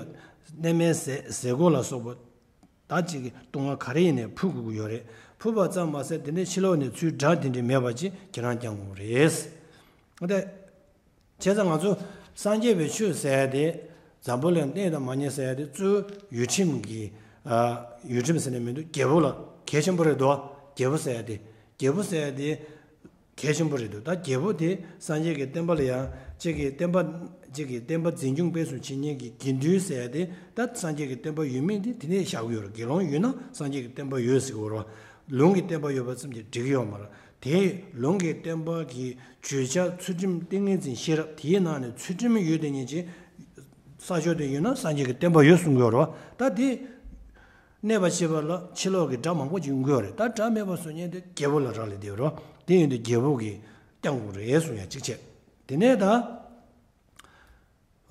གནས་མལ་ཟས་ཟས་གོས་ལ་སོགས་པ་ ད་ཅིག་གི་བཏུང་བ་ག་རེ་ཡིན་ནའི་ཕུལ་དགོས་ཀྱི་ཡོད་རེད། ཕུལ་བ་ཙམ་མ་ཟད་དེ་ནས་ཕྱི་ལོགས་ནས་ཚུར་སྒྲ་དེ་འདྲ་མེད་པ་ཅིག་ཁྱེད་རང་བསྐྱང་དགོས་རེད། འདི་བྱས་ཙང་ང་ཚོ་སངས་རྒྱས་པའི་ཆོས་ཟེར་ཡ་དེ། འཛམ་བུ་གླིང་གནས་དང་མ་གནས་ཟེར་ཡ་དེ་གཙོ་བོ་ཡུལ་ཁྲིམས་ཀྱི། ཨ། ཡུལ་ཁྲིམས་ཟེར་ནས་མི་འདུག་རྒྱལ་པོ་ལ་གལ་ཆེན་པོ་རེད་དོ། རྒྱལ་པོ་ཟེར་ཡ་དེ། རྒྱལ་པོ་ཟེར་ཡ་དེ་གལ་ཆེན་པོ་རེད་འདུག་ད་རྒྱལ་པོ་དེ་སངས་རྒྱས་ཀྱི་བསྟན་པ་ལ་ཡང་གཅིག་གི་བསྟན་པ། གཅིག་གི་བསྟན་པ་འཛིན་སྐྱོང་སྤེལ་གསུམ་བྱེད་མཁན་གྱི་དགེ་འདུན་ཟེར་ཡ་དེ། ད་སངས་རྒྱས་ཀྱི་བསྟན་པ་ཡོད་མེད་དེ་དེ་ནས་བཞག་གི་ཡོད་རེད། དགེ་སློང་ཡོད་ན་སངས་རྒྱས་ཀྱི་བསྟན་པ་ཡོད་ཟེར་གྱི་ཡོད་རེད་བ། ལུང་གི་བསྟན་པ་ཡོད་པ་ཙམ་གྱིས་འགྲིག་གི་ཡོད་མ་རེད། དེས་ལུང་གི་བསྟན་པ་གི་བརྗོད་བྱ་ཚུལ་ཁྲིམས་ཏིང་ངེ་འཛིན་ཤེས་རབ་དེའི་ནང་ནས་ཚུལ་ཁྲིམས་ཡོད་དེ་ཉིད་ཀྱི་ས་ཕྱོགས་དེ་ཡོད་ན་སངས་རྒྱས་ཀྱི་བསྟན་པ་ཡོད་གསུང་གི་ཡོད་རེད་བ། ད་དེ་གནས་པ་བྱེད་པ་ལ་ཕྱི་ལོགས་ཀྱི་སྒྲ་མང་པོ་ཅིག་ཡོང་གི་ཡོད་རེད། ད་སྒྲ་མེད་པ་བཟོ་མཁན་དེ་རྒྱལ་པོ་ལ་རག་ལས་བསྡད་ཡོད་རེད་བ། དེ་ཡིན་དུས་རྒྱལ་པོ་གིས་བསྐྱང་དགོས་རེད་གསུང་ཡ་གཅིག་བྱས། དེ་ནས་ད།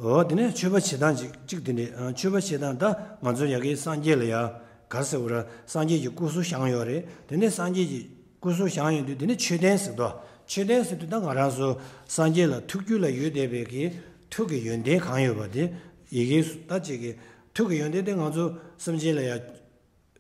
འོ་དེ་ནས་མཆོད་པ་བྱེད་སྟངས་ཅིག་གཅིག་དེ་འདྲས། ཨ། མཆོད་པ་བྱེད་སྟངས་ད་ང་ཚོ་ཡ་གི་སངས་རྒྱས་ལ་ཡ་ག་རེ་ཟེར་དགོས་རེད། སངས་རྒྱས་ཀྱི་སྐུ་གཟུགས་བཞེངས་ཡོད་རེད། དེ་ནས་སངས་རྒྱས་ཀྱི་སྐུ་གཟུགས་བཞེངས་ཡོང་དུས་དེ་ནས་མཆོད་རྟེན་ཟེར་དོ། མཆོད་རྟེན་ཟེར་དུས་ད་ང་རང་ཚོ་སངས་རྒྱས་ལ་ཐུགས་རྒྱུད་ལ་ཡོད་བསྡད་པའི་གི་ཐུགས་ཀྱི་ཡོན་ཏན་གང་ཡོད་པ་དེ། ཡ་གི་ད་ཅིག་གི་ཐུགས་ཀྱི་ཡོན་ཏན་དེ་ང་ཚོ་སེམས་ཅན་ལ་ཡ་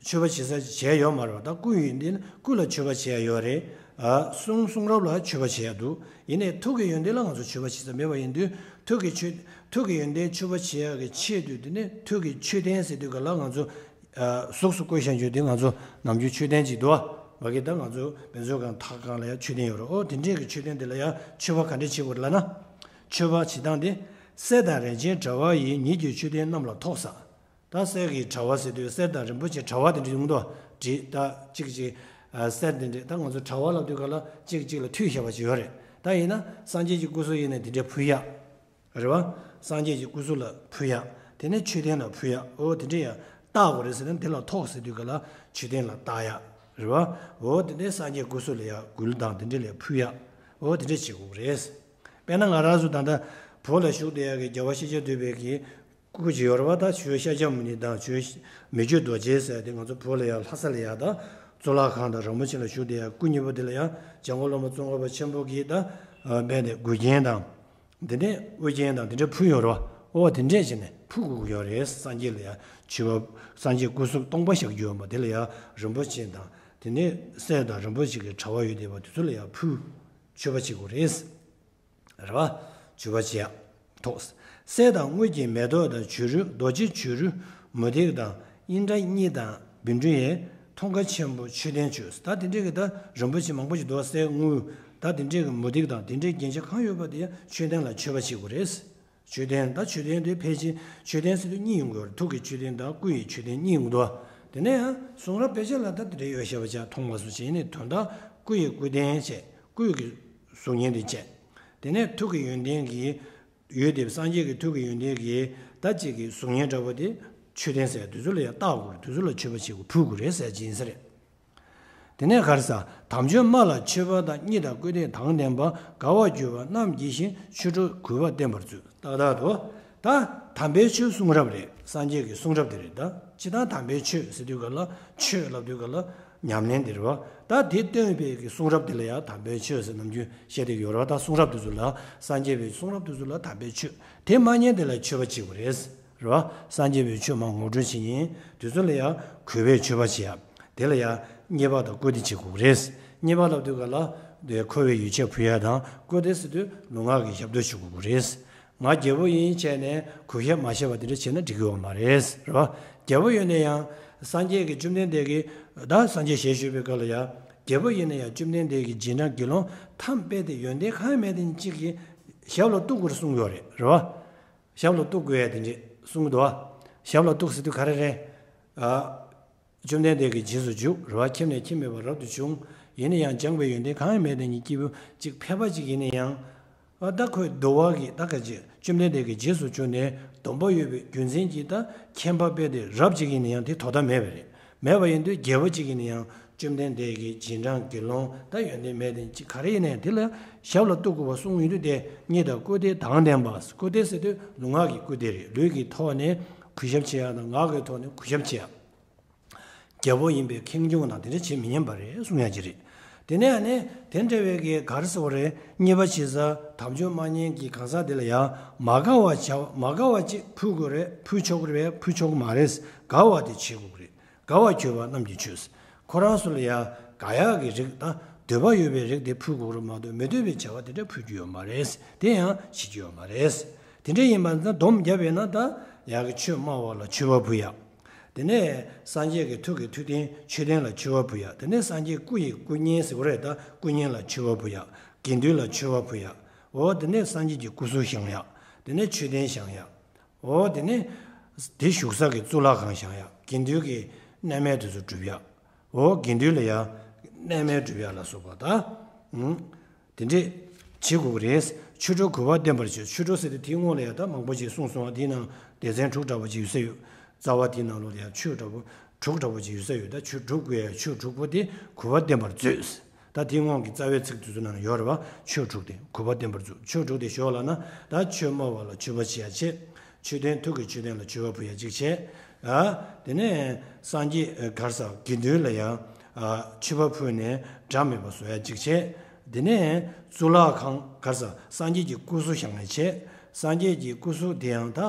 མཆོད་པ་བྱེད་ས་བྱས་ཡོད་མ་རེད་བ། ད་སྐུ་ཡོན་ཏན་སྐུ་ལ་མཆོད་པ་བྱས་ཡ་ཡོད་རེད། ཨ། གསུང་གསུང་རབ་ལ་མཆོད་པ་བྱས་ཡ་འདུག་ཡིན་ནའི་ཐུགས་ཀྱི་ཡོན་ཏན་ལ་ང་ཚོ་མཆོད་པ་བྱེད་ས་མེད་པ་ཡིན་དུས། ཐུགས་ཀྱི་མཆོད། ཐུགས་ཀྱི་ཡོན་ཏན་མཆོད་པ་བྱེད་ཡ་གི་ཆེད་དུ་དེ་ནས་ཐུགས་ཀྱི་མཆོད་རྟེན་ཟེར་དུས་ག་ལ་ང་ཚོ། ཨ། གཟུགས་སུ་བཀོད་བཞག་རྒྱུ་དེ་ང་ཚོ་ནམ་རྒྱུན་མཆོད་རྟེན་ཅིག་འདུག་བ། ང་གིས་ད་ང་ཚོ་དཔེ་མཛོད་ཁང་དག་སྒང་ལ་ཡ་མཆོད་རྟེན་ཡོད་རེད། ཨོ་དེ་འདྲས་ཀྱི་མཆོད་རྟེན་དེ་ལ་ཡ་མཆོད་པ་ག་འདྲས་བྱེད་དགོས་རེད་ལབ་ན། མཆོད་པ་བྱེད་སྟངས་དེ། གསེར་དང་རིན་ཆེན་དྲ་བ་ཡིས་ཉིད་ཀྱི་མཆོད་རྟེན་རྣམས་ལ་ཐོགས་ས། ད་གསེར་གྱི་དྲ་བ་ཟེར་དུས་གསེར་དང་རིན་པོ་ཆེ་དྲ་བ་དེ་འདྲ་ཡོང་དོ། བྲིས་ད་གཅིག་གཅིག་ཨ། གསེར་དེ་འདྲ་ད་ང་ཚོ་དྲ་བ་ལབ་དུས་ག་ལ་གཅིག་གཅིག་ལ་མཐུད་བཞག་པ་ཅིག་ཡོད་རེད། ད་ཡིན་ན་སངས་རྒྱས་ཀྱི་སྐུ་གཟུགས་ཡིན་ན་དེ་འདྲ་ཕུལ་ཡ། རེད་བ། སངས་རྒྱས་ཀྱི་སྐུ་གཟུགས་ལ་ཕུལ་ཡ། དེ་ནས་མཆོད་རྟེན་ལ་ཕུལ་ཡ། ཨོ་དེ་འདྲ་ཡ་བཏགས་དགོས་རེད་ཟེར་ན་དེ་ལ་ཐོགས་ཟེར་དུས་ག་ལ་མཆོད་རྟེན་ལ་བཏགས་ཡ། རེད་བ། ཨོ་དེ་འདྲ་སངས་རྒྱས་སྐུ་གཟུགས་ལ་ཡ་མགུལ་དང་དེ་འདྲ་ལ་ཕུལ་ཡ། ཨོ་དེ་འདྲ་བྱེད་དགོས་རེད། དཔེར་ན་ང་རང་ཚོ་ད་ལྟ་བོད་ལ་བཞུགས་བསྡད་ཡ་གི་རྒྱལ་བ་ཤཱཀྱ་ཐུབ་པའི་གི་སྐུ་ཅིག་ཡོད་རེད་བ། ད་ཇོ་བོ་ཤཱཀྱ་མུ་ནེ་དང་ཇོ་བོ་མི་བསྐྱོད་རྡོ་རྗེ་ཟེར་ཏེ་ང་ཚོ་བོད་ལ་ཡང་ལྷ་ས་ལ་ཡང་ད་གཙུག་ལག་ཁང་དང་རིན་པོ་ཆེ་ལ་བཞུགས་བསྡད་ཡ་སྐུ་གཉིས་པོ་དེ་ལ་ཡང་འཇམ་མགོན་བླ་མ་ཙོང་ཁ་པ་ཆེན་པོ་གིས་ད་ཨ་རྦད་དེ་མགུལ་རྒྱན་དང་། དེ་ནས་དབུ་རྒྱན་དང་དེ་འདྲ་ཕུལ་ཡོད་རེད་བ། ཨོ་དེ་འདྲས་བྱས་ནས་ཕུལ་དགོས་ཀྱི་ཡོད་རེད། སངས་རྒྱས་ལ་ཡང་མཆོད་པ། སངས་རྒྱས་སྐུ་གཟུགས་སྟོང་པ་བཞག་རྒྱུ་ཡོད་མ་དེ་ལ་ཡང་རིན་པོ་ཆེ་དང་དེ་ནས་གསེར་དང་རིན་པོ་ཆེ་གི་དྲ་བ་ཡོད་བསྡད་པ་དེ་ཚོ་ལ་ཡང་ཕུལ། མཆོད་པ་བྱེད་དགོས་རེད། རེད་བ། མཆོད་པ་བྱེད་ཡ། ཐོགས། གསེར་དང་དངུལ་གྱི་མེ་ཏོག་དང་བྱུ་རུ་རྡོ་རྗེ་བྱུ་རུ་མུ་ཏིག་དང་ཨིནྡྲ་གཉིས་དང་བཻ་ཌཱུརྱའི་མཐོང་ག་ཆེན་པོ་མཆོད་རྟེན་མཆོད། ད་དེ་འདྲས་ཀྱི་ད་རིན་པོ་ཆེ་མང་པོ་ཞིག་འདུག་གསེར་དངུལ་ད་དེ་འདྲས་ཀྱི་མུ་ཏིག་དང་དེ་འདྲས་རྒྱན་ཆ་གང་ཡོད་པ་དེ་མཆོད་རྟེན་ལ་མཆོད་པ་བྱེད་དགོས་རེད། མཆོད་རྟེན་ད་མཆོད་རྟེན་དེ་ཕལ་ཆེར་མཆོད་རྟེན་ཟེར་དུས་གཉིས་ཡོང་གི་ཡོད་རེད། ཐུགས་ཀྱི་མཆོད་རྟེན་དང་སྐུ་ཡི་མཆོད་རྟེན་གཉིས་ཡོང་གི་འདུག་དེ་ནས་ཡང་གསུང་རབ་དཔེ་ཆ་ལ་ད་དེ་འདྲས་ཡོད་ཤེས་པ་ཅིག་མཐོང་མ་སོང་བྱས་ནས་དོན་དག་སྐུ་ཡི་སྐུ་རྟེན་བྱས། སྐུ་ཡི་གཟུགས་བརྙན་དེ་བྱས། དེ་ནས་ཐུགས་ཀྱི་ཡོན་ཏན་གྱི་ཡོད་དེ་སངས་རྒྱས་ཀྱི་ཐུགས་ཀྱི་ཡོན་ཏན་གྱི་ད་ཅིག་གི་གཟུགས་བརྙན་འདྲ་པོ་དེ་མཆོད་རྟེན་ཟེར་དུས་ཚོད་ལ་ཡང་བཏགས་དགོས་རེད། དུས་ཚོད་ལ་མཆོད་པ་བྱེད་དགོས་ཕུལ་དགོས་རེད་ཟེར་གྱི་ཡིན་ས་རེད། དེ་ནས་ག་རེ་ཟ། དམ་ཆོས་སྨྲ་ལ་མཆོད་པ་དང་། གཉིད་དང་བཀུར་སྟི་དང་ལྡན་པ། དགའ་བར་གྱུར་པ་རྣམས་བགྱིས་ཤིང་། ཆོས་དྲུག་གུས་པ་བསྟེན་པར་མཛོད། ཏག་ཏག་ཏུ། ད་དམ་པའི་ཆོས་གསུང་རབ་རེད། སངས་རྒྱས་ཀྱི་གསུང་རབ་དེ་རེད། ད་སྤྱིར་བཏང་དམ་པའི་ཆོས་ཟེར་དུས་ག་ལ་ཆོས་ལབ་དུས་ག་ལ་ཉམས་ལེན་དེ་རེད་བ། ད་དེ་སྟོན་པའི་གི་གསུང་རབ་དེ་ལ་ཡང་དམ་པའི་ཆོས་ཟེར་ནམ་རྒྱུན་བཤད་བསྡད་ཡོད་རེད་བ། ད་གསུང་རབ་དེ་ཚོ་ལ་སངས་རྒྱས་པའི་གསུང་རབ་དེ་ཚོ་ལ་དམ་པའི་ཆོས། དེ་མ་ཉན་དེ་ལ་མཆོད་པ་བྱེད་དགོས་རེད། རེད་བ། སངས་རྒྱས་པའི་ཆོས་མར་ངོ་སྤྲོད་བྱེད་ཉིན་དུས་ཚོད་ལ་ཡང་གུས་པས་མཆོད་པ་བྱེད་ཡ། དེ་ལ་ཡང་མཉེས་པ་དང་བཀུར་སྟི་བྱེད་དགོས་རེད། མཉེས་པ་ལབ་དུས་ག་ལ་དེ་མཁོ་བའི་ཡོ་བྱད་ཕུལ་ཡ་དང་། བཀུར་སྟི་ཟེར་དུས་ལུས་ངག་གི་ཞབས་ཏོག་ཞུ་དགོས་རེད། ང་རྒྱལ་པོ་ཡིན་བྱས་ནས་གུས་ཞབས་མ་བྱས་པ་དེ་འདྲ་བྱས་ན་འགྲིག་གི་ཡོད་མ་རེད། རེད་བ། རྒྱལ་པོ་ཡོད་ན་ཡང་སངས་རྒྱས་ཀྱི་བཅོམ་ལྡན་འདས་ཀྱིས་ད་སངས་རྒྱས་ཞལ་བཞུགས་པའི་སྐབས་ལ་ཡང་རྒྱལ་པོ་ཡིན་ན་ཡང་བཅོམ་ལྡན་འདས་ཀྱི་རྗེས་འབྲང་དགེ་སློང་ཐམས་ཅད་དེ་ཡོན་ཏན་གང་ཡང་མེད་དེ་གཅིག་གིས་ཞབས་ལ་གཏུག་དགོས་གསུངས་ཡོད་རེད། རེད་བ། ཞབས་ལ་གཏུག་དགོས་ཡ་དེ་འདྲས་གསུངས་འདུག་བ། ཞབས་ལ་གཏུག་ཟེར་དུས་ག་རེ་རེད། ཨ། བཅོམ་ལྡན་འདས་ཀྱི་རྗེས་སུ་འཇུག་རེད་བ། ཁྱིམ་ནས་ཁྱིམ་མེད་པར་རབ་ཏུ་བྱུང་། ཡིན་ན་ཡང་སྦྱངས་པའི་ཡོན་ཏན་གང་ཡང་མེད་དེ་ཉིད་སྐྱེས་བུ་གཅིག་ཕལ་པ་གཅིག་ཡིན་ན་ཡང་། ཨ། ད་ཁོས་འདུལ་བ་གི་ད་ག་ཅིག་བཅོམ་ལྡན་འདས་ཀྱི་རྗེས་སུ་བྱུང་ནས་སྡོམ་པ་ཡོད་པའི་རྒྱུ་མཚན་གྱིས་ད་མཁྱེན་པ་དཔེ་དེ་རབ་གཅིག་ཡིན་ན་ཡང་དེ་དོ་ད་མེད་པ་རེད། མེད་པ་ཡིན་དུས་རྒྱལ་པོ་གཅིག་ཡིན་ན་ཡང་བཅོམ་ལྡན་འདས་ཀྱི་རྗེས་འབྲང་དགེ་སློང་ད་ཡོན་ཏན་མེད་དེ་གཅིག་ག་རེ་ཡིན་ན་ཡང་དེ་ལ་ཞབས་ལ་གཏུག་དགོས་པ་གསུངས་ཡོད་དུས་དེ་མཉེས་དང་བཀུར་སྟི་དང་ལྡན་པ། བཀུར་སྟི་ཟེར་དུས་ལུས་ངག་གི་བཀུར་སྟི་རེད། ལུས་ཀྱི་ཐོག་ནས་གུས་ཞབས་བྱེད་ཡ་དང་ངག་གི་ཐོག་ནས་གུས་ཞབས་བྱེད་ཡ། རྒྱལ་པོ་ཡིན་པས་ཁེངས་སྐྱུང་དང་དེ་འདྲ་བྱེད་མི་ཉན་པ་རེད་གསུང་ཡ་ཅིག་རེད། དེ་ནས་ཨ་ནི་དེ་འདྲ་བའི་གི་ག་རེ་ཟེར་བ་རེད། མཉེས་པ་བྱེད་ས་དམ་ཆོས་སྨྲ་མཁན་གྱི་གང་ཟག་དེ་ལ་ཡང་མ་དགའ་བ་བྱ། མ་དགའ་བ་ཅིག་ཕུལ་དགོས་རེད། ཕུལ་ཆོག་གི་རེད། ཕུལ་ཆོག་གི་མ་རེད། དགའ་བ་དེ་བྱེད་དགོས་ཀྱི་རེད། དགའ་བར་གྱུར་པ་རྣམས་ཀྱི་མཆོད། ཁོ་རང་ཚོ་ལ་ཡང་དགའ་ཡག་གི་རིགས་དང་འདོད་པ་ཡོད་པའི་རིགས་དེ་ཕུལ་དགོས་རེད་མ་གཏོགས། མི་འདོད་པའི་བྱ་བ་དེ་འདྲ་ཕུལ་རྒྱུ་ཡོད་མ་རེད། དེ་ཡང་བྱེད་རྒྱུ་ཡོད་མ་རེད། དེ་འདྲ་ཡིན་པ་ན་སྡོམ་བརྒྱབ་པས་ན། ད་ཡག་གི་ཆོས་སྨྲ་བ་ལ་མཆོད་པ་ཕུལ་ཡག་དེ་ནས་སངས་རྒྱས་ཀྱི་ཐུགས་ཀྱི་མཐུ་རྟེན་མཆོད་རྟེན་ལ་མཆོད་པ་ཕུལ་ཡག་དེ་ནས་སངས་རྒྱས་སྐུ་ཡི་སྐུ་བརྙན་ཟེར་བ་རེད། ད་སྐུ་བརྙན་ལ་མཆོད་པ་ཕུལ་ཡག་དགེ་འདུན་ལ་མཆོད་པ་ཕུལ་ཡག་འོ་དེ་ནས་སངས་རྒྱས་ཀྱི་སྐུ་གཟུགས་བཞེངས་ཡག་དེ་ནས་མཆོད་རྟེན་བཞེངས་ཡག་འོ་དེ་ནས་དེ་བཞུགས་ས་གི་གཙུག་ལག་ཁང་བཞེངས་ཡག་དགེ་འདུན་གྱི་གནས་མལ་དེ་ཚོ་སྒྲུབ་ཡག་འོ་དགེ་འདུན་ལ་ཡང་གནས་མལ་སྒྲུབ་ཡག་ལ་སོགས་པ་ད། ཨུམ། དེ་འདྲས་བྱེད་དགོས་ཀྱི་རེད། ཆོས་དྲུག་གུས་པས་བསྟེན་པར་བྱ། ཆོས་དྲུག་ཟེར་དུས་དེའི་སྔོན་ལ་ཡང་ད་མང་པོ་ཅིག་གསུངས་སོང་བ། དེའི་ནང་སྡེ་ཚན་དྲུག་འདྲ་པོ་ཅིག་ཡོད་ས་ཡོད། རྩ་བ་དེའི་ནང་ལོགས་ལ་ཡང་ཆོས་འདྲ་པོ་དྲུག་འདྲ་པོ་ཅིག་ཡོད་ས་ཡོད། ད་ཆོས་དྲུག་གུས་ཡ་ཆོས་དྲུག་པོ་དེ་གུས་པས་བསྟེན་པར་མཛོད། ད་དེའི་སྔོན་གྱི་རྩ་བའི་ཚིག་དེ་ཚོ་ནང་ཡོད་རེད་བ། ཆོས་དྲུག་དེ་གུས་པས་བསྟེན་པར་མཛོད། ཆོས་དྲུག་དེ་ཞོར་ལ་ན་ད་ཆོས་སྨྲ་བ་ལ་མཆོད་པ་བྱེད་ཡ་བྱེད། མཆོད་རྟེན་ཐུགས་ཀྱི་མཆོད་རྟེན་ལ་མཆོད་པ་ཕུལ་ཡ་གཅིག་བྱས། ཨ། དེ་ནས་སངས་རྒྱས་ག་རེ་ཟ་དགེ་འདུན་ལ་ཡང་ཨ་མཆོད་པ་ཕུལ་ནས་སྒྲ་མེད་པ་བཟོ་ཡ་གཅིག་བྱས། དེ་ནས་གཙུག་ལག་ཁང་ག་རེ་ཟ་སངས་རྒྱས་ཀྱི་སྐུ་གཟུགས་བཞེངས་ནས་བྱས། སངས་རྒྱས་ཀྱི་སྐུ་གཟུགས་དེ་ཡང་ད་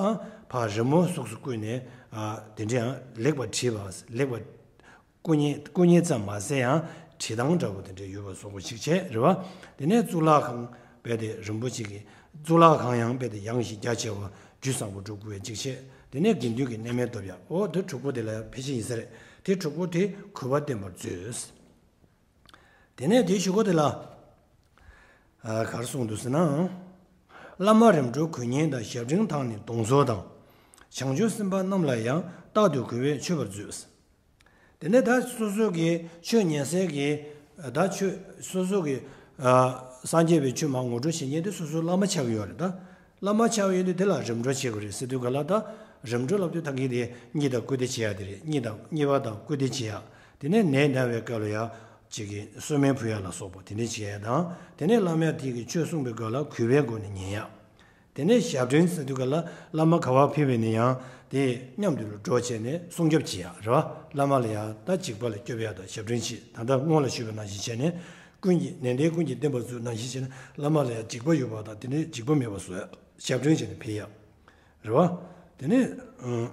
ཕར་རི་མོ་གཟུགས་སུ་བཀོད་ནས་ཨ་དེ་འདྲ་ཡང་ལེགས་པར་བྲིས་པ། ལེགས་པར་སྐུ་བརྙན་སྐུ་བརྙན་ཙམ་མ་ཟད་ཡང་བྲིས་སྟངས་འདྲ་པོ་དེ་འདྲ་ཡོད་པ་བཟོ་དགོས་ཤིག་བྱས་རེད་བ། དེ་ནས་གཙུག་ལག་ཁང་རྦད་དེ་རིན་པོ་ཆེ་གི་གཙུག་ལག་ཁང་ཡང་རྦད་དེ་ཡངས་ཤིང་རྒྱ་ཆེ་བ་རྒྱུ་བཟང་པོ་སྒྲུབ་དགོས་པའི་གཅིག་བྱས། དེ་ནས་དགེ་འདུན་གྱི་གནས་མལ་སྒྲུབ་ཡག་འོ་དེ་དྲུག་པོ་དེ་ལ་ཕལ་ཆེར་ཡིན་ས་རེད། དེ་དྲུག་པོ་དེ་གུས་པས་བསྟེན་པར་མཛོད། དེ་ནས་དེའི་གཞུག་གུ་དེ་ལ་ཨ་ག་རེ་གསུངས་འདུག་ཟེར་ན། བླ་མ་རིམ་གྲོ་གུས་བསྙེན་དང་ཞབས་འབྲིང་དང་ནི་གདོང་བཟོ་དང་། བྱང་ཆུབ་སེམས་དཔའ་རྣམས་ལ་ཡང་རྟག་ཏུ་གུས་པས་མཆོད་པར་མཛོད། དེ་ནས་ད་སོ་སོ་གི་ཆོས་ཉན་སའི་གི་ད་ཆོས་སོ་སོ་གི་ཨ་སངས་རྒྱས་པའི་ཆོས་མར་ངོ་སྤྲོད་བྱེད་མཁན་དེ་སོ་སོའི་བླ་མ་ཆགས་ཀྱི་ཡོད་རེད། ད་བླ་མ་ཆགས་ཡོད་དུས་དེ་ལ་རིམ་གྲོ་བྱེད་དགོས་རེད་ཟེར་དུས་ག་ལ། ད་རིམ་གྲོ་ལབ་དུས་ད་གིན་དེ་གཉིད་དང་སྐུལ་འདེད་བྱེད་ཡ་དེ་རེད། གཉིད་དང་གཉིད་པ་དང་སྐུལ་འདེད་བྱེད་ཡ། དེ་ནས་ནད་ན་བའི་སྐབས་ལ་ཡ་ཅིག་གི་གསོལ་སྨན་ཕུལ་ཡ་ལ་སོགས་པ་དེ་འདྲ་བྱེད་ཡ་དང་། དེ་ནས་བླ་མ་དེ་གི་ཆོས་གསུངས་པའི་སྐབས་ལ་གུས་པའི་སྒོ་ནས་ཉན་ཡ། དེ་ནས་ཞབས་འབྲིང་ཟེར་དུས་ག་ལ་བླ་མ་ག་པར་ཕེབས་པ་ཡིན་ན་ཡང་དེ་མཉམ་དུ་ལ་འགྲོ་བྱས་ནས་སྲུང་སྐྱོབ་བྱེད་ཡ་རེད་བ། བླ་མ་ལ་ཡང་ད་འཇིགས་པ་ལས་སྐྱོབ་ཡ་དང་ཞབས་འབྲིང་བྱེད། ད་ལྟ་སྔོན་ལ་ཞུས་པ་ནང་བཞིན་བྱས་ནས་ཀུན་གྱི་ནན་ཏན་ཀུན་གྱི་བསྟེན་པར་མཛོད་ནང་བཞིན་བྱས་ནས་བླ་མ་ལ་ཡང་འཇིགས་པ་ཡོད་པ་དང་དེ་ནས་འཇིགས་པ་མེད་པ་བཟོ་ཡ། ཞབས་འབྲིང་བྱས་ནས་ཕེབས་ཡ་རེད་བ། དེ་ནས་ཨང་།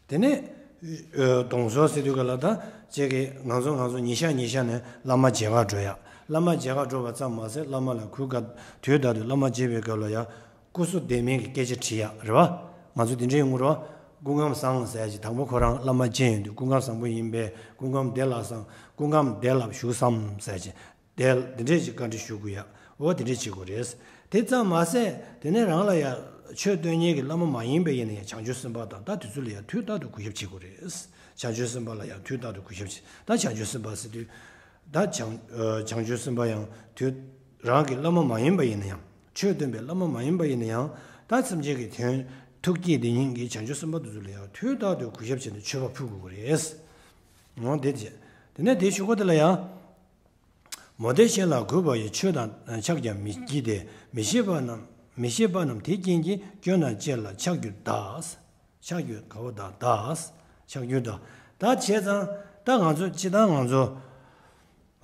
དེ་ནས་ཨ་གདོང་བཟོ་ཟེར་དུས་ག་ལ་ད་ཅིག་གི་ང་ཚོ་ང་ཚོ་ཉིན་ཞག་ཉིན་ཞག་ནས་བླ་མ་མཇལ་གར་འགྲོ་ཡ། བླ་མ་མཇལ་གར་འགྲོ་བ་ཙམ་མ་ཟད་བླ་མ་ལ་གུས་དགའ། དུས་རྟག་ཏུ་བླ་མ་མཇལ་བའི་སྐབས་ལ་ཡང་སྐུ་གཟུགས་བདེ་མིན་གྱི་སྐད་ཆ་དྲི་ཡ་རེད་བ། ང་ཚོ་དེ་འདྲའི་ཡོང་གི་རེད་བ། སྐུ་ཁམས་བཟང་ཟེར་ཅིག་དང་པོ་ཁོ་རང་བླ་མ་མཇལ་ཡོང་དུས་སྐུ་ཁམས་བཟང་པོ་ཡིན་པས་སྐུ་ཁམས་བདེ་ལ་བཟང་། སྐུ་ཁམས་བདེ་ལ་བཞུགས་སམ་ཟེར་ཅིག་དེ་འདི་འདྲས་ཅིག་བཀའ་འདྲི་ཞུ་དགོས་ཡ། འོ་དེ་འདྲས་བྱེད་དགོས་རེད། དེ་ཙམ་མ་ཟད་དེ་ནས་རང་ལ་ཡ་ཆོས་སྟོན་མཁན་གྱི་བླ་མ་མ་ཡིན་པ་ཡིན་ན་ཡང་བྱང་ཆུབ་སེམས་དཔའ་དང་ད་དེ་ཚོ་ལ་ཡ་དུས་རྟག་ཏུ་གུས་ཞབས་བྱེད་དགོས་རེད། བྱང་ཆུབ་སེམས་དཔའ་ལ་ཡ་དུས་རྟག་ཏུ་གུས་ཞབས་བྱེད། ད་བྱང་ཆུབ་སེམས་དཔའ་ཟེར་དུས་ད་བྱང་ཨ་བྱང་ཆུབ་སེམས་དཔའ་ཡང་དུས་རང་གི་བླ་མ་མ་ཡིན་པ་ཡིན་ན་ཡང་། ཆོས་སྟོན་པའི་བླ་མ་མ་ཡིན་པ་ཡིན་ན་ཡང་། ད་སེམས་ཅན་གྱི་དོན་ཐུགས་བསྐྱེད་དེ་ཉིད་ཀྱི་བྱང་ཆུབ་སེམས་དཔའ་དེ་ཚོ་ལ་ཡང་དུས་རྟག་ཏུ་གུས་ཞབས་བྱས་ནས་མཆོད་པ་ཕུལ་དགོས་ཀྱི་རེད། འོ་དེ་བྱས། དེ་ནས་དེའི་གཞུག་གུ་དེ་ལ་ཡང་། མུ་སྟེགས་ཞིག་ལ་གུས་པ་ཡི། ཆོས་དང་ཕྱག་རྒྱ་མི་བགྱིད་དེ། མི་ཤེས་པ་རྣམས་མི་ཤེས་པ་རྣམས་དེ་རྐྱེན་གྱིས། སྐྱོན་དང་བཅས་ལ་ཕྱག་རྒྱུར་གདའ། ཕྱག་རྒྱུར་ག་བོ་གདའ་གདའ། ཕྱག་རྒྱུར་གདའ། ད་བྱས་ཙང་ད་ང་ཚོ་སྤྱིར་བཏང་ང་ཚོ་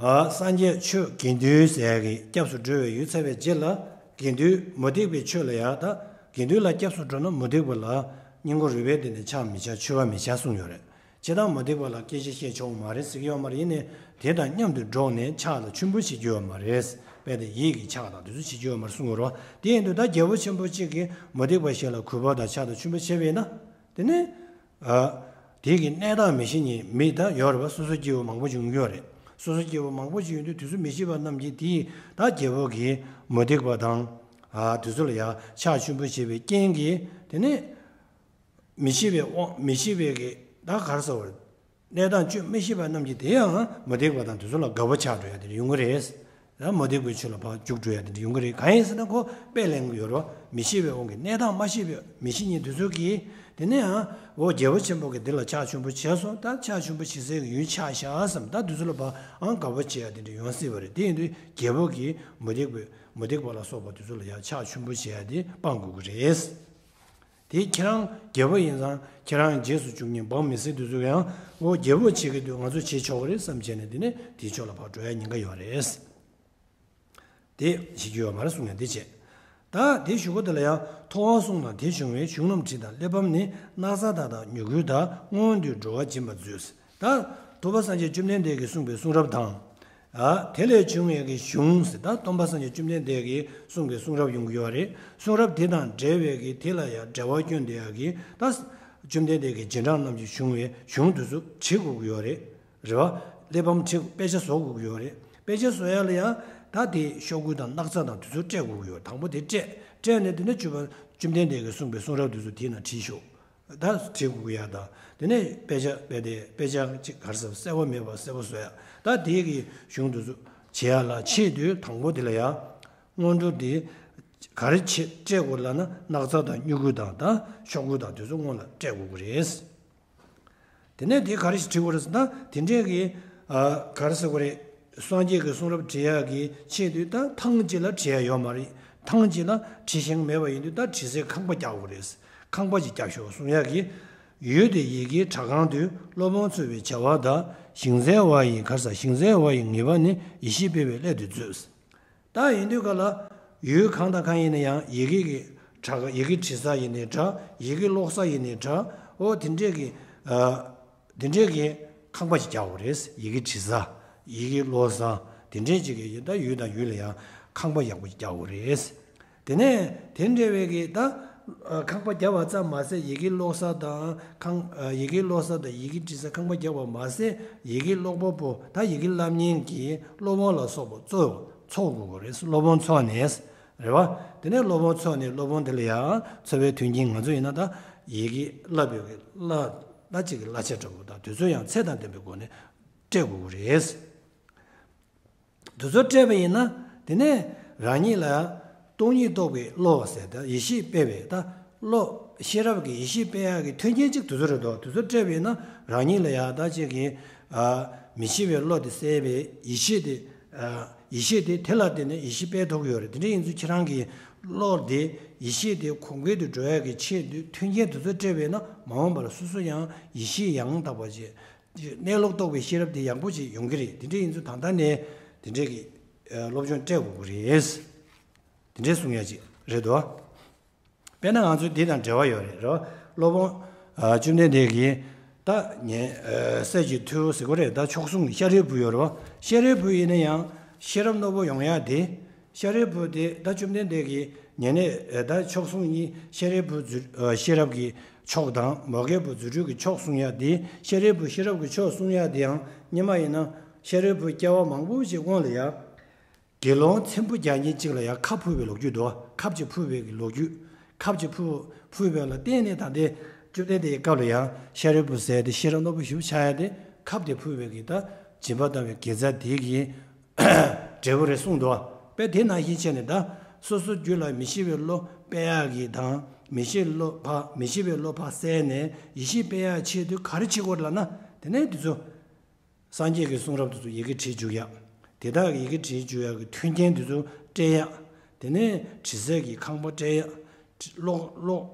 ཨ་སངས་རྒྱས་ཆོས་དགེ་འདུན་ཟེར་ཡ་གི་སྐྱབས་སུ་འགྲོ་བའི་ཡུལ་ཚར་བའི་རྗེས་ལ་དགེ་འདུན་མུ་སྟེགས་པའི་ཆོས་ལ་ཡ། ད་དགེ་འདུན་ལ་སྐྱབས་སུ་འགྲོ་ན་མུ་སྟེགས་པ་ལ་སྙིང་ཁོང་རུས་པའི་གཏིང་ནས་ཕྱག་མི་བྱ་མཆོད་པ་མི་བྱ་གསུངས་ཡོད་རེད། བྱས་ཙང་མུ་སྟེགས་པ་ལ་སྐད་ཆ་བཤད་ཆོག་མ་རེད་ཟེར་གྱི་ཡོད་མ་རེད། ཡིན་ནའི་དེ་དང་མཉམ་དུ་འགྲོགས་ནས་ཕྱག་དང་མཆོད་འབུལ་བྱེད་རྒྱུ་ཡོད་མ་རེད། རྦད་དེ་ཡིད་ཀྱི་ཕྱག་དང་དེ་ཚོ་བྱེད་རྒྱུ་ཡོད་མ་རེད་གསུང་གི་རེད་བ། དེ་ཡིན་དུས་ད་རྒྱལ་པོ་ཆེན་པོ་གཅིག་གིས་མུ་སྟེགས་པ་ཞིག་ལ་གུས་པ་དང་ཕྱག་དང་མཆོད་འབུལ་བྱས་པས་ན། དེ་ནི་ཨ་དེ་གི་གནས་སྟངས་མི་ཤེས་མཁན་མི་ད་ཡོད་རེད་བ། སོ་སོ་སྐྱེ་བོ་མང་པོ་ཅིག་ཡོང་གི་ཡོད་རེད། སོ་སོ་སྐྱེ་བོ་མང་པོ་ཅིག་ཡོང་དུས་དེ་ཚོ་མི་ཤེས་པ་རྣམས་ཀྱིས་དེ་ད་རྒྱལ་པོ་གིས་མུ་སྟེགས་པ་དང་ཨ་དེ་ཚོ་ལ་ཡ་ཕྱག་མཆོད་འབུལ་བྱས་པའི་རྐྱེན་གྱིས་དེ་ནི། མི་ཤེས་པའི་དབང་མི་ཤེས་པའི་གི་ད་ག་རེ་ཟེར་བ་རེད། གནས་སྟངས་བཅོས་མི་ཤེས་པ་རྣམས་ཀྱིས་དེ་ཡང་མུ་སྟེགས་པ་དང་དེ་ཚོ་ལ་དགའ་པོ་ཆགས་འགྲོ་ཡ་དེ་འདྲ་ཡོང་གི་རེད། ཡང་མུ་སྟེགས་པའི་ཆོས་ལ་ཕར་འཇུག་འགྲོ་ཡ་དེ་འདྲ་ཡོང་གི་རེད། གང་ཡིན་ཟེར་ན་ཁོ་དཔེ་ལེན་གི་ཡོད་རེད་བ། མི་ཤེས་པའི་དབང་གིས་གནས་སྟངས་མ་ཤེས་པའི་མི་ཤེས་མཁན་དེ་ཚོ་གིས་དེ་ནས་ཡང་འོ་རྒྱལ་པོ་ཆེན་པོ་གིས་འདི་ལ་ཕྱག་མཆོད་འབུལ་བྱས་སོང་། ད་ཕྱག་མཆོད་འབུལ་བྱེད་སའི་གི་ཡུལ་ཆགས་བཞག་བསམ། ད་དེ་ཚོ་ལ་ཕར་ཨང་དགའ་པོ་བྱེད་ཡ་དེ་འདྲ་ཡོང་སྲིད་པ་རེད། དེ་ཡིན་དུས་རྒྱལ་པོ་གིས་མུ་སྟེགས་པའི་མུ་སྟེགས་པ་ལ་སོགས་པ་དེ་ཚོ་ལ་ཡང་ཕྱག་མཆོད་འབུལ་བྱེད་ཡ་དེ་སྤང་དགོས་ཀྱི་རེད། དེ་ཁྱེད་རང་རྒྱལ་པོ་ཡིན་ཙང་ཁྱེད་རང་རྗེས་སུ་འཇུག་མཁན་འབངས་མི་སེར་དེ་ཚོ་ཡང་འོ་རྒྱལ་པོ་བྱེད་ཀྱི་འདུག་ང་ཚོ་བྱེད་ཆོག་གི་རེད་བསམ་བྱས་ནས་དེ་ནས་དེའི་ཕྱོགས་ལ་ཕར་འགྲོ་ཡ་ཉེན་ཁ་ཡོད་རེད། དེ་བྱེད་རྒྱུ་ཡོད་མ་རེད་གསུངས་ནས་དེ་བྱས། ད་དེ་ཞུ་སྒོ་དེ་ལ་ཡང་ཐོ་བ་གསུམ་ལ་དེ་བྱུང་བའི་གཞུང་རྣམས་བྲིས་དང་གླེགས་བམ་ནི་སྣག་ཚ་དག་དང་མྱུ་གུ་དག་སྔོན་དུ་འགྲོ་བ་སྦྱིན་པར་མཛོད། ད་ཐུབ་པ་སངས་རྒྱས་བཅོམ་ལྡན་འདས་ཀྱིས་གསུངས་པའི་གསུང་རབ་དང་། ཨ་དེ་ལས་བྱུང་བའི་གི་གཞུང་ཟེར་ད་སྟོན་པ་སངས་རྒྱས་བཅོམ་ལྡན་འདས་ཀྱིས་གསུངས་པའི་གསུང་རབ་ཡོང་གི་ཡོད་རེད། གསུང་རབ་དེ་དང་འབྲེལ་བའི་གི་དེ་ལ་ཡང་འབྲེལ་བ་སྐྱོན་དེ་ཡང་གི་ད་བཅོམ་ལྡན་འདས་ཀྱི་རྗེས་འབྲང་རྣམས་ཀྱིས་བྱུང་བའི་གཞུང་དེ་ཚོ་བྲིས་དགོས་ཀྱི་ཡོད་རེད། རེད་བ། གླེགས་བམ་བྲིས་དཔེ་ཆ་བཟོ་དགོས་ཀྱི་ཡོད་རེད། དཔེ་ཆ་བཟོ་ཡ་ལ་ཡང་ད་དེ་ཤོག་གུ་དང་སྣག་ཚ་དང་དེ་ཚོ་སྤྲད་དགོས་ཀྱི་ཡོད། དང་པོ་དེ་སྤྲད་སྤྲད་ནས་དེ་ནས་བཅོམ་པ་བཅོམ་ལྡན་འདས་ཀྱིས་གསུངས་པའི་གསུང་རབ་དེ་ཚོ་དེའི་ནང་བྲིས་ཤོག་ད་བྲིས་དགོས་ཀྱི་ཡ་ད། དེ་ནས་དཔེ་ཆ་དཔེ་དེ་དཔེ་ཆ་ཅིག་ག་རེ་ཟེར་གསལ་པོ་མེད་པ་གསལ་པོ་བཟོ་ཡ། ད་དེའི་གི་གཞུང་དེ་ཚོ་བྱེད་ཡ་ལ་ཆེད་དུ་དང་པོ་དེ་ལ་ཡ་སྔོན་འགྲོ་དེ་ག་རེ་ཆེད་སྤྲད་དགོས་ལབ་ན་སྣག་ཚ་དང་མྱུ་གུ་དང་ད་ཤོག་གུ་དང་དེ་ཚོ་སྔོན་ལ་སྤྲད་དགོས་ཀྱི་རེད། དེ་ནས་དེ་ག་རེ་ཞིག་བྲིས་དགོས་རེད་ཟེར་ན་དེ་འདྲས་ཀྱི་ཨ་ག་རེ་ཟེར་དགོས་རེད། སངས་རྒྱས་ཀྱི་གསུང་རབ་བྲིས་ཡག་གི་ཆེད་དུ་ད་ཐང་གཅིག་ལ་བྲིས་ཡག་ཡོད་མ་རེད། ཐང་གཅིག་ལ་བྲིས་ཤིང་མེད་པ་ཡིན་དུས་ད་བྲིས་སའི་ཁང་པ་རྒྱག་དགོས་རེད། ཁང་པ་ཅིག་རྒྱག་ཤོག་གསུང་ཡག་གི་ཡུལ་དེ་ཡི་གེའི་གྲྭ་ཁང་དུ་སློབ་དཔོན་འཚོ་བའི་བྱ་བ་དང་ཞིང་རྩེ་བ་ཡི་ག་རེ་ཟེར་ཞིང་རྩེ་བ་ཡི་ངེས་པ་ནི་ཡེ་ཤེས་སྤེལ་བའི་སླད་དུ་མཛོད། ད་ཡིན་དུས་ག་ལ་ཡུལ་གང་དང་གང་ཡིན་ན་ཡང་ཡི་གེ་གི་གྲྭ་ཡི་གེ་བྲིས་ས་ཡིན་ནའི་འདྲ་ཡི་གེ་ཀློག་ས་ཡིན་ནའི་འདྲ་ཨོ་དེ་འདྲས་ཀྱི་ཨ་དེ་འདྲས་ཀྱི་ཁང་པ་ཞིག་རྒྱག་དགོས་རེད། ཡི་གེ་བྲིས་ས་ཡི་གེ་ཀློག་ས་དེ་འདྲས་ཅིག་གི་ཡིན་ད་ཡུལ་དང་ཡུལ་ལ་ཡང་ཁང་པ་ཡག་པོ་ཞིག་རྒྱག་དགོས་རེད། དེ་ནས་དེ་འདྲ་བའི་གི་ད་ཨ་ཁང་པ་རྒྱབ་པ་ཙམ་མ་ཟད་ཡི་གེ་ཀློག་ས་དང་ཁང་ཨ་ཡི་གེ་ཀློག་ས་དང་ཡི་གེ་བྲིས་ས་ཁང་པ་རྒྱབ་པ་མ་ཟད་ཡི་གེ་ཀློག་པ་པོ་ད་ཡི་གེ་བསླབ་མཁན་གྱི་སློབ་དཔོན་ལ་སོགས་པ་གཙོ་ཚོགས་དགོས་ཀྱི་རེད། སློབ་དཔོན་ཚོགས་ནས་རེད་བ། དེ་ནས་སློབ་དཔོན་ཚོགས་ནས་སློབ་དཔོན་དེ་ལ་ཡང་འཚོ་བའི་མཐུན་རྐྱེན་ང་ཚོ་ཡིན་ན་ད་ཡི་གེ་བསླབ་པའི་གི་བསླབ་བསླབ་བྱེད་ཀྱི་བསླབ་བྱ་འདྲ་པོ་དང་དེ་ཚོ་ཡང་ཚད་དང་ལྡན་པའི་སྒོ་ནས་སྤྲད་དགོས་ཀྱི་རེད། དེ་ཚོ་སྤྲད་པ་ཡིན་ན་དེ་ནས་རང་ཉིད་ལ་སྟོང་ཉིད་རྟོགས་པའི་བློ་ཟེར་ད་ཡེ་ཤེས་སྤེལ་བའི་ད་བློ་ཤེས་རབ་ཀྱི་ཡེ་ཤེས་སྤེལ་ཡག་གི་མཐུན་རྐྱེན་གཅིག་དེ་ཚོ་རེད་དོ། དེ་ཚོ་སྤྲད་པ་ཡིན་ན་རང་ཉིད་ལ་ཡག་ད་ཅིག་གི་ཨ་མི་ཤེས་པའི་བློ་དེ་སེལ་བའི་ཡེ་ཤེས་དེ་ཨ་ཡེ་ཤེས་དེ་དེ་ལ་བརྟེན་ནས་ཡེ་ཤེས་སྤེལ་ཐུབ་ཀྱི་ཡོད་རེད། དེ་འདྲ་ཡིན་ཚུལ་ཁྱེད་རང་གི་བློ་དེ་ཡེ་ཤེས་དེ་གོང་འཕེལ་དུ་འགྲོ་ཡག་གི་ཆེད་དུ་མཐུན་རྐྱེན་དེ་ཚོ་སྤྲད་པ་ཡིན་ན་མ་འོངས་པར་སོ་སོ་ཡང་ཡེ་ཤེས་ཡང་དག་པ་ཅིག་གནས་ལུགས་རྟོགས་པའི་ཤེས་རབ་དེ་ཡག་པོ་ཅིག་ཡོང་གི་རེད། དེ་འདྲ་ཡིན་ཚུལ་ད་ལྟ་ནས་དེ་འདྲའི་གི་སློབ་སྦྱོང་སྤྲད་དགོས་ཀྱི་རེད། དེ་འདྲའི་གསུང་ཡ་ཅིག་རེད་དོ། དཔེར་ན་ང་ཚོའི་འདི་དང་འབྲེལ་བ་ཡོད་རེད་རོ། སློབ་དཔོན་བཅོམ་ལྡན་འདས་ཀྱིས་ད་ཉན་སྲས་ཀྱི་ཐུ་ཟེར་གོ་རེད། ད་མཆོག་ཟུང་ཤཱ་རིའི་བུ་ཡོད་རེད་བ། ཤཱ་རིའི་བུ་ཡིན་ན་ཡང་ཤེས་རབ་རྣོན་པོ་ཡོང་ཡ་དེ། ཤཱ་རིའི་བུ་དེ་ད་བཅོམ་ལྡན་འདས་ཀྱི་ཉེ་གནས་ད་མཆོག་ཟུང་གཉིས་ཤཱ་རིའི་བུ་རྫུ་ཤེས་རབ་ཀྱི་མཆོག་དང་མོའུ་འགལ་བུ་རྫུ་འཕྲུལ་གྱི་མཆོག་གསུང་ཡ་དེ། ཤཱ་རིའི་བུ་ཤེས་རབ་ཀྱི་མཆོག་གསུང་ཡ་དེ་ཡང་སྔོན་མ་ཡིན་ན་ཤཱ་རིའི་བུ་སྐྱེ་བ་མང་པོ་ཞིག་སྔོན་ལ་ཡ་དགེ་སློང་ཚེམ་བུ་རྒྱག་མཁན་གཅིག་ལ་ཡ་ཁབ་ཕུལ་བའི་ལོ་རྒྱུས་འདུག་ཁབ་ཅིག་ཕུལ་བའི་ལོ་རྒྱུས། ཁབ་ཅིག་ཕུལ་ཕུལ་བའི་ལ་བརྟེན་ནས་ད་ལྟའི་བཅོམ་ལྡན་འདས་ཀྱི་སྐབས་ལ་ཡང་ཤཱ་རིའི་བུ་ཟེར་དེ་ཤེས་རབ་རྣོན་པོ་ཞེ་པོ་ཆགས་ཡ་དེ་ཁབ་དེ་ཕུལ་བའི་གི་ད་སྦྱིན་པ་བཏང་བའི་དགེ་རྩ་དེ་གི་འབྲས་བུ་རེད་གསུངས་འདུག་དཔེ་དེ་ནང་བཞིན་བྱས་ནས་ད་སོ་སོ་རྒྱུད་ལ་མི་ཤེས་པའི་བློ་སྤེལ་ཡག་གི་དང་མི་ཤེས་བློ་ཕ་མི་ཤེས་པའི་བློ་ཕ་བསལ་ནས་ཡེ་ཤེས་སྤེལ་ཡག་ཆེད་དུ་ག་རེ་བྱེད་དགོས་རེད་ལབ་ན་དེ་ནས་དེ་ཚོ་སངས་རྒྱས་ཀྱི་གསུང་རབ་དེ་ཚོ་ཡི་གེ་བྲིས་འཇུག་ཡག་དེ་དག་གི་ཡི་གེ་བྲིས་འཇུག་ཡག་གི་མཐུན་རྐྱེན་དེ་ཚོ་སྤྲད་ཡག་དེ་ནས་བྲིས་སའི་གི་ཁང་པ་སྤྲད་ཡག་ཀློག་ཀློག་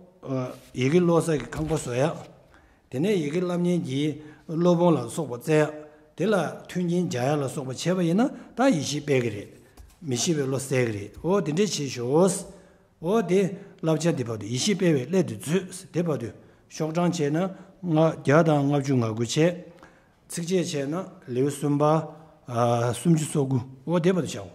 ཡི་གེ་ཀློག་སའི་གི་ཁང་པ་བཟོ་ཡག་དེ་ནས་ཡི་གེ་བསླབ་མཁན་གྱི་སློབ་དཔོན་ལ་སོགས་པ་བཙལ་ཡག་དེ་ལ་མཐུན་རྐྱེན་སྦྱར་ཡག་ལ་སོགས་པ་བྱས་པ་ཡིན་ན་ད་ཡེ་ཤེས་སྤེལ་གི་རེད། མི་ཤེས་པའི་བློ་སེལ་གི་རེད། འོ་དེ་འདྲས་བྱེད་ཤོག་འོ་དེ་བསླབ་བྱ་འདི་བར་དུ་ཡེ་ཤེས་སྤེལ་བའི་སླད་དུ་མཛོད། དེ་བར་དུ་ཤོག་གྲངས་བྱས་ན་ལྔ་བརྒྱ་དང་ལྔ་བཅུ་ང་དགུ་བྱས། ཚིགས་བཅད་བྱས་ན་ལེའུ་གསུམ་པ། ཨ་སུམ་ཅུ་སོ་དགུ། འོ་དེ་བར་དུ་བྱའོ།